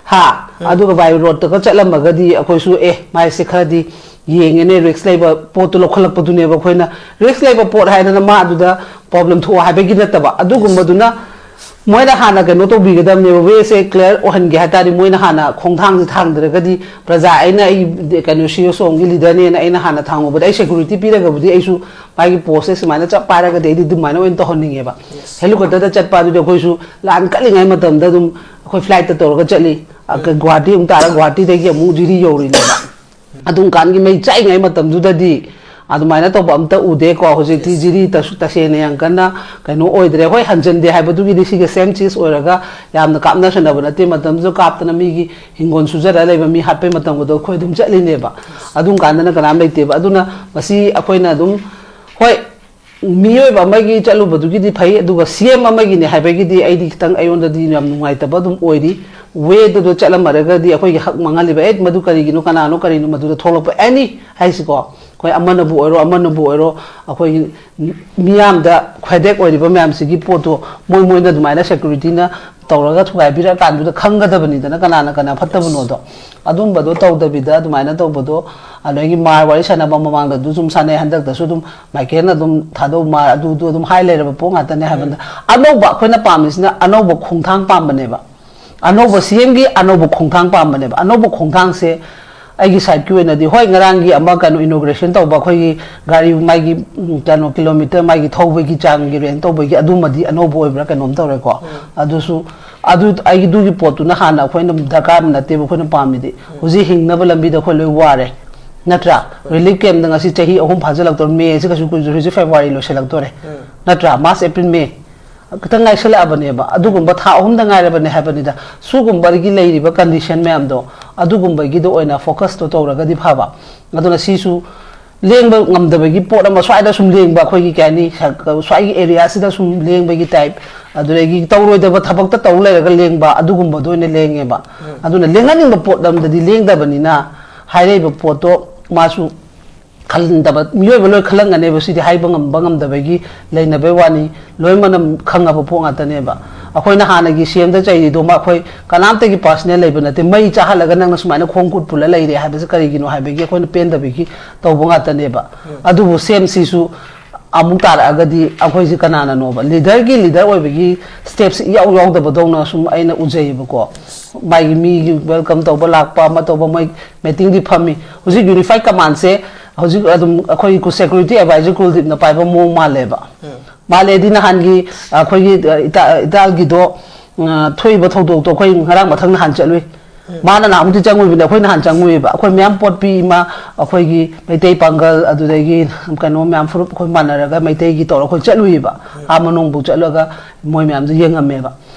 ꯍꯥ, ꯑꯗꯨꯒ ꯕꯥꯏ ꯔꯣꯗꯇꯒ ꯆꯠꯂꯝꯃꯒꯗꯤ ꯑꯩꯈꯣꯏꯁꯨ, ꯑꯦ, ꯃꯥꯏꯁꯦ ꯈꯔꯗꯤ ꯌꯦꯡꯉꯦꯅꯦ, ꯔꯤꯛꯁ ꯂꯩꯕ ꯄꯣꯠꯇꯨ ꯂꯧꯈꯠꯂꯛꯄꯗꯨꯅꯦꯕ꯫ ꯑꯩꯈꯣꯏꯅ ꯔꯤꯛꯁ ꯂꯩꯕ ꯄꯣꯠ ꯍꯥꯏꯗꯅ ꯃꯥ ꯑꯗꯨꯗ ꯄ꯭ꯔꯣꯕ꯭ꯂꯦꯝ ꯊꯣꯛꯑꯣ ꯍꯥꯏꯕꯒꯤ ꯅꯠꯇꯕ, ꯑꯗꯨꯒꯨꯝꯕꯗꯨꯅ ꯃꯣꯏꯅ ꯍꯥꯟꯅ ꯀꯩꯅꯣ ꯇꯧꯕꯤꯒꯗꯕꯅꯦꯕ, ꯋꯦꯁꯦ ꯀ꯭ꯂꯤꯌꯥꯔ ꯑꯣꯏꯍꯟꯒꯦ ꯍꯥꯏ ꯇꯥꯔꯗꯤ ꯃꯣꯏꯅ ꯍꯥꯟꯅ ꯈꯣꯡꯊꯥꯡꯁꯦ ꯊꯥꯡꯗ꯭ꯔꯒꯗꯤ, ꯄ꯭ꯔꯖꯥ, ꯑꯩꯅ ꯑꯩ ꯀꯩꯅꯣ ꯁꯤ ꯑꯣ ꯁꯣꯝꯒꯤ ꯂꯤꯗꯔꯅꯦꯅ ꯑꯩꯅ ꯍꯥꯟꯅ ꯊꯥꯡꯉꯨꯕꯗ ꯑꯩ ꯁꯦꯀ꯭ꯌꯨꯔꯤꯇꯤ ꯄꯤꯔꯒꯕꯨꯗꯤ ꯑꯩꯁꯨ ꯃꯥꯒꯤ ꯄꯣꯁꯁꯦ ꯁꯨꯃꯥꯏꯅ ꯆꯞ ꯄꯥꯏꯔꯒꯗꯤ ꯑꯩꯗꯤ ꯑꯗꯨꯃꯥꯏꯅ ꯑꯣꯏꯅ ꯇꯧꯍꯟꯅꯤꯡꯉꯦꯕ꯫ ꯍꯦꯂꯤꯀꯣꯞꯇꯔꯗ ꯆꯠꯄ ꯑꯗꯨꯗꯤ ꯑꯩꯈꯣꯏꯁꯨ ꯂꯥꯟ ꯀꯜꯂꯤꯉꯩ ꯃꯇꯝꯗ ꯑꯗꯨꯝ ꯑꯩꯈꯣꯏ ꯐ꯭ꯂꯥꯏꯠꯇ ꯇꯧꯔꯒ ꯆꯠꯂꯤ꯫ ꯑ, ꯒꯨꯋꯥꯍꯥꯇꯤ ꯑꯃꯨꯛ ꯇꯥꯔꯒ ꯒꯨꯋꯥꯍꯥꯇꯤꯗꯒꯤ ꯑꯃꯨꯛ ꯖꯤꯔꯤ ꯌꯧꯔꯤꯅꯦꯕ꯫ ꯑꯗꯨꯝ ꯀꯥꯟꯒꯤ ꯃꯩ ꯆꯥꯛꯏꯉꯩ ꯃꯇꯝꯗꯨꯗꯗꯤ ꯑꯗꯨꯃꯥꯏꯅ ꯇꯧꯕ ꯑꯝꯇ ꯎꯗꯦꯀꯣ꯫ ꯍꯧꯖꯤꯛꯇꯤ ꯖꯤꯔꯤ ꯇꯁ-, ꯇꯁꯦꯡꯅ ꯌꯥꯝ ꯀꯟꯅ ꯀꯩꯅꯣ ꯑꯣꯏꯗ꯭ꯔꯦ꯫ ꯍꯣꯏ, ꯍꯟꯖꯤꯟꯗꯦ ꯍꯥꯏꯕꯗꯨꯒꯤꯗꯤ ꯁꯤꯒ ꯁꯦꯝ ꯆꯤꯁ ꯑꯣꯏꯔꯒ ꯌꯥꯝꯅ ꯀꯥꯞꯅꯁꯟꯅꯕ ꯅꯠꯇꯦ꯫ ꯃꯇꯝꯗꯨꯗ ꯀꯥꯞꯇꯅ ꯃꯤꯒꯤ ꯍꯤꯡꯒꯣꯜ ꯁꯨꯖꯔ ꯂꯩꯕ ꯃꯤ ꯍꯥꯠꯄꯩ ꯃꯇꯝꯒꯗꯣ ꯑꯩꯈꯣꯏ ꯑꯗꯨꯝ ꯆꯠꯂꯤꯅꯦꯕ꯫ ꯑꯗꯨꯝ ꯀꯥꯟꯗꯅ ꯀꯅꯥꯝ ꯂꯩꯇꯦꯕ꯫ ꯑꯗꯨꯅ ꯃꯁꯤ ꯑꯩꯈꯣꯏꯅ ꯑꯗꯨꯝ, ꯍꯣꯏ, ꯃꯤꯑꯣꯏꯕ ꯑꯃꯒꯤ ꯆꯠꯂꯨꯕꯗꯨꯒꯤꯗꯤ ꯐꯩ, ꯑꯗꯨꯒ ꯁꯤ ꯑꯦꯝ ꯑꯃꯒꯤꯅꯦ ꯍꯥꯏꯕꯒꯤꯗꯤ ꯑꯩꯗꯤ ꯈꯤꯇꯪ ꯑꯩꯉꯣꯟꯗꯗꯤ ꯌꯥꯝ ꯅꯨꯡꯉꯥꯏꯇꯕ ꯑꯗꯨꯝ ꯑꯣꯏꯔꯤ꯫ ꯋꯦꯗꯨꯗ ꯆꯠꯂꯝꯃꯔꯒꯗꯤ ꯑꯩꯈꯣꯏꯒꯤ ꯍꯛ ꯃꯥꯡꯍꯜꯂꯤꯕ, ꯑꯦ, ꯃꯗꯨ ꯀꯔꯤꯒꯤꯅꯣ, ꯀꯅꯥꯅꯣ, ꯀꯔꯤꯅꯣ, ꯃꯗꯨꯗ ꯊꯣꯛꯂꯛꯄ ꯑꯦꯅꯤ ꯍꯥꯏꯁꯤꯀꯣ, ꯑꯩꯈꯣꯏ ꯑꯃꯅꯕꯨ ꯑꯣꯏꯔꯣ, ꯑꯃꯅꯕꯨ ꯑꯣꯏꯔꯣ, ꯑꯩꯈꯣꯏꯒꯤ ꯃꯤꯌꯥꯝꯗ ꯈ꯭ꯋꯥꯏꯗꯦꯛ ꯑꯣꯏꯔꯤꯕ ꯃꯌꯥꯝꯁꯤꯒꯤ ꯄꯣꯠꯇꯣ ꯃꯣꯏ ꯃꯣꯏꯅ ꯑꯗꯨꯃꯥꯏꯅ ꯁꯦꯀ꯭ꯌꯨꯔꯤꯇꯤꯅ ꯇꯧꯔꯒ ꯊꯨꯒꯥꯏꯕꯤꯔꯛꯑꯀꯥꯟꯗꯨꯗ ꯈꯪꯒꯗꯕꯅꯤꯗꯅ ꯀꯅꯥꯅ ꯀꯅꯥ ꯐꯠꯇꯕꯅꯣꯗꯣ꯫ ꯑꯗꯨꯝꯕꯗꯣ ꯇꯧꯗꯕꯤꯗ ꯑꯗꯨꯃꯥꯏꯅ ꯇꯧꯕꯗꯣ, ꯑꯗꯒꯤ ꯃꯥꯔ ꯋꯥꯔꯤ ꯁꯥꯟꯅꯕ ꯃꯃꯥꯡꯗ ꯑꯗꯨ ꯁꯨꯝ ꯁꯥꯟꯅꯩ, ꯍꯟꯗꯛꯇꯁꯨ ꯑꯗꯨꯝ ꯃꯥꯏꯀꯦꯜꯅ ꯑꯗꯨꯝ ꯊꯥꯗꯧ ꯃꯥꯔ ꯑꯗꯨꯗꯨ ꯑꯗꯨꯝ ꯍꯥꯏ ꯂꯩꯔꯕ ꯄꯣꯠ ꯉꯥꯛꯇꯅꯦ ꯍꯥꯏꯕꯗ, ꯑꯅꯧꯕ ꯑꯩꯈꯣꯏꯅ ꯄꯥꯝꯃꯤꯁꯤꯅ ꯑꯅꯧꯕ ꯈꯣꯡꯊꯥꯡ ꯄꯥꯝꯕꯅꯦꯕ꯫ ꯑꯅꯧꯕ ꯁꯤ ꯑꯦꯝꯒꯤ ꯑꯅꯧꯕ ꯈꯣꯡꯊꯥꯡ ꯄꯥꯝꯕꯅꯦꯕ꯫ ꯑꯅꯧꯕ ꯈꯣꯡꯊꯥꯡꯁꯦ ꯑꯩꯒꯤ ꯁꯥꯏꯠꯀꯤ ꯑꯣꯏꯅꯗꯤ, ꯍꯣꯏ, ꯉꯔꯥꯡꯒꯤ ꯑꯃ ꯀꯩꯅꯣ, ꯏꯅꯣꯒ꯭ꯔꯦꯁꯟ ꯇꯧꯕ, ꯑꯩꯈꯣꯏꯒꯤ ꯒꯥꯔꯤ ꯃꯥꯒꯤ, ꯎꯝ, ꯀꯩꯅꯣ, ꯀꯤꯂꯣꯃꯤꯇꯔ ꯃꯥꯒꯤ ꯊꯧꯕꯒꯤ ꯆꯥꯡꯒꯤ ꯔꯦꯟ ꯇꯧꯕꯒꯤ, ꯑꯗꯨꯃꯗꯤ ꯑꯅꯧꯕ ꯑꯣꯏꯕ꯭ꯔꯥ ꯀꯩꯅꯣꯝ ꯇꯧꯔꯦꯀꯣ꯫ ꯑꯗꯨꯁꯨ, ꯑꯗꯨ, ꯑꯩꯒꯤꯗꯨꯒꯤ ꯄꯣꯠꯇꯨꯅ ꯍꯥꯟꯅ ꯑꯩꯈꯣꯏꯅ ꯗꯔꯀꯥꯔ ꯑꯃ ꯅꯠꯇꯦꯕ ꯑꯩꯈꯣꯏꯅ ꯄꯥꯝꯃꯤꯗꯤ꯫ ꯍꯧꯖꯤꯛ ꯍꯤꯡꯅꯕ ꯂꯝꯕꯤꯗ ꯑꯩꯈꯣꯏ ꯂꯣꯏ ꯋꯥꯔꯦ, ꯅꯠꯇ꯭ꯔꯥ? ꯔꯤꯂꯤꯐ ꯀꯦꯝꯞꯇ ꯉꯁꯤ ꯆꯍꯤ ꯑꯍꯨꯝ ꯐꯥꯖꯤꯜꯂꯛꯇꯧꯔꯦ, ꯃꯦ ꯑꯁꯤ ꯀꯩꯁꯨ ꯀꯨꯏꯗ꯭ꯔꯦ, ꯍꯧꯖꯤꯛ ꯐꯦꯕ꯭ꯔꯨꯋꯥꯔꯤ ꯂꯣꯏꯁꯤꯜꯂꯛꯇꯣꯔꯦ, ꯅꯠꯇ꯭ꯔꯥ? ꯃꯥꯔꯆ, ꯑꯦꯄ꯭ꯔꯤꯜ, ꯃꯦ ꯈꯤꯇꯪ ꯉꯥꯏꯁꯜꯂꯛꯑꯕꯅꯦꯕ꯫ ꯑꯗꯨꯒꯨꯝꯕ ꯊꯥ ꯑꯍꯨꯝꯗ ꯉꯥꯏꯔꯕꯅꯦ ꯍꯥꯏꯕꯅꯤꯗ꯫ ꯁꯤꯒꯨꯝꯕꯒꯤ ꯂꯩꯔꯤꯕ ꯀꯟꯗꯤꯁꯟ ꯃꯌꯥꯝꯗꯣ, ꯑꯗꯨꯒꯨꯝꯕꯒꯤꯗ ꯑꯣꯏꯅ ꯐꯣꯀꯁꯇꯣ ꯇꯧꯔꯒꯗꯤ ꯐꯕ꯫ ꯑꯗꯨꯅ ꯁꯤꯁꯨ ꯂꯦꯡꯕ ꯉꯝꯗꯕꯒꯤ ꯄꯣꯠ ꯑꯃ, ꯁ꯭ꯋꯥꯏꯗ ꯁꯨꯝ ꯂꯦꯡꯕ, ꯑꯩꯈꯣꯏꯒꯤ ꯀꯩ ꯍꯥꯏꯅꯤ, ꯁ-, ꯁ꯭ꯋꯥꯏꯒꯤ ꯑꯦꯔꯤꯌꯥꯁꯤꯗ ꯁꯨꯝ ꯂꯦꯡꯕꯒꯤ ꯇꯥꯏꯞ, ꯑꯗꯨꯗꯒꯤ ꯇꯧꯔꯣꯏꯗꯕ ꯊꯕꯛꯇ ꯇꯧ ꯂꯩꯔꯒ ꯂꯦꯡꯕ, ꯑꯗꯨꯒꯨꯝꯕꯗꯣ ꯑꯣꯏꯅ ꯂꯦꯡꯉꯦꯕ꯫ ꯑꯗꯨꯅ ꯂꯦꯡꯍꯟꯅꯤꯡꯕ ꯄꯣꯠ ꯑꯃꯗꯗꯤ ꯂꯦꯡꯗꯕꯅꯤꯅ, ꯍꯥꯏꯔꯛꯏꯕ ꯄꯣꯠꯇꯣ ꯃꯥꯁꯨ ꯈꯜꯂꯝꯗꯕ ꯃꯤꯑꯣꯏꯕ ꯂꯣꯏ ꯈꯜꯂꯝꯒꯅꯦꯕ, ꯁꯤꯗꯤ ꯍꯥꯏꯕ ꯉꯝꯕ ꯉꯝꯗꯕꯒꯤ ꯂꯩꯅꯕꯩ ꯋꯥꯅꯤ, ꯂꯣꯏ ꯃꯅꯝ ꯈꯪꯉꯕ ꯄꯣꯠ ꯉꯥꯛꯇꯅꯦꯕ꯫ ꯑꯩꯈꯣꯏꯅ ꯍꯥꯟꯅꯒꯤ ꯁꯤ ꯑꯦꯝꯗ ꯆꯩꯔꯤꯗꯣ ꯃ-, ꯑꯩꯈꯣꯏ ꯀꯅꯥꯝꯇꯒꯤ ꯄꯥꯔꯁꯅꯦꯜ ꯂꯩꯕ ꯅꯠꯇꯦ꯫ ꯃꯩ ꯆꯥꯍꯜꯂꯒ ꯅꯪꯅ ꯁꯨꯃꯥꯏꯅ ꯈꯣꯡ ꯈꯨꯠ ꯄꯨꯜꯂ ꯂꯩꯔꯦ ꯍꯥꯏꯕꯁꯦ ꯀꯔꯤꯒꯤꯅꯣ ꯍꯥꯏꯕꯒꯤ ꯑꯩꯈꯣꯏꯅ ꯄꯦꯟꯗꯕꯒꯤ ꯇꯧꯕ ꯉꯥꯛꯇꯅꯦꯕ꯫ ꯑꯗꯨꯕꯨ ꯁꯦꯝ ꯁꯤꯁꯨ ꯑꯃꯨꯛ ꯇꯥꯔꯛꯑꯒꯗꯤ ꯑꯩꯈꯣꯏꯁꯦ ꯀꯅꯥꯅꯅꯣꯕ? ꯂꯤꯗꯔꯒꯤ ꯂꯤꯗꯔ ꯑꯣꯏꯕꯒꯤ ꯁ꯭ꯇꯦꯞꯁꯤ ꯏꯌꯥꯎ ꯌꯥꯎꯗꯕꯗꯧꯅ ꯁꯨꯝ ꯑꯩꯅ ꯎꯖꯩꯌꯦꯕꯀꯣ꯫ ꯃꯥꯒꯤ ꯃꯤꯒꯤ ꯋꯦꯜꯀꯝ ꯇꯧꯕ ꯂꯥꯛꯄ ꯑꯃ ꯇꯧꯕ, ꯃꯣꯏ ꯃꯤꯇꯤꯡꯗꯤ ꯐꯝꯃꯤ꯫ ꯍꯧꯖꯤꯛ ꯌꯨꯅꯤꯐꯥꯏꯠ ꯀꯃꯥꯟꯁꯦ ꯍꯧꯖꯤꯛ ꯑꯗꯨꯝ ꯑꯩꯈꯣꯏꯒꯤ ꯁꯦꯀ꯭ꯌꯨꯔꯤꯇꯤ ꯑꯦꯗꯚꯥꯏꯖꯔ ꯀꯨꯜꯗꯤꯞꯅ ꯄꯥꯏꯕ ꯃꯑꯣꯡ ꯃꯥꯜꯂꯦꯕ꯫ ꯃꯥꯜꯂꯦꯗꯤ ꯅꯍꯥꯟꯒꯤ ꯑꯩꯈꯣꯏꯒꯤ, ꯑ, ꯏꯇꯥ-, ꯏꯇꯥꯜꯒꯤꯗꯣ, ꯑ, ꯊꯣꯛꯏꯕ ꯊꯧꯗꯣꯛꯇꯣ ꯑꯩꯈꯣꯏ ꯉꯔꯥꯡ ꯃꯊꯪ ꯅꯍꯥꯟ ꯆꯠꯂꯨꯏ꯫ ꯃꯥꯅ ꯅꯍꯥꯟꯃꯨꯛꯇꯤ ꯆꯪꯉꯨꯏꯕꯅꯦ, ꯑꯩꯈꯣꯏ ꯅꯍꯥꯟ ꯆꯪꯉꯨꯏꯕ꯫ ꯑꯩꯈꯣꯏ ꯃꯌꯥꯝ ꯄꯣꯠꯄꯤ ꯏꯃꯥ, ꯑꯩꯈꯣꯏꯒꯤ ꯃꯩꯇꯩ ꯄꯥꯡꯒꯜ, ꯑꯗꯨꯗꯒꯤ ꯀꯩꯅꯣ ꯃꯌꯥꯝ ꯐꯨꯔꯨꯞ ꯑꯩꯈꯣꯏ ꯃꯥꯟꯅꯔꯒ ꯃꯩꯇꯩꯒꯤ ꯇꯧꯔ ꯑꯩꯈꯣꯏ ꯆꯠꯂꯨꯏꯕ꯫ ꯑꯥ ꯃꯅꯨꯡꯕꯨꯛ ꯆꯠꯂꯒ ꯃꯣꯏ ꯃꯌꯥꯝꯗꯣ ꯌꯦꯡꯉꯝꯃꯦꯕ꯫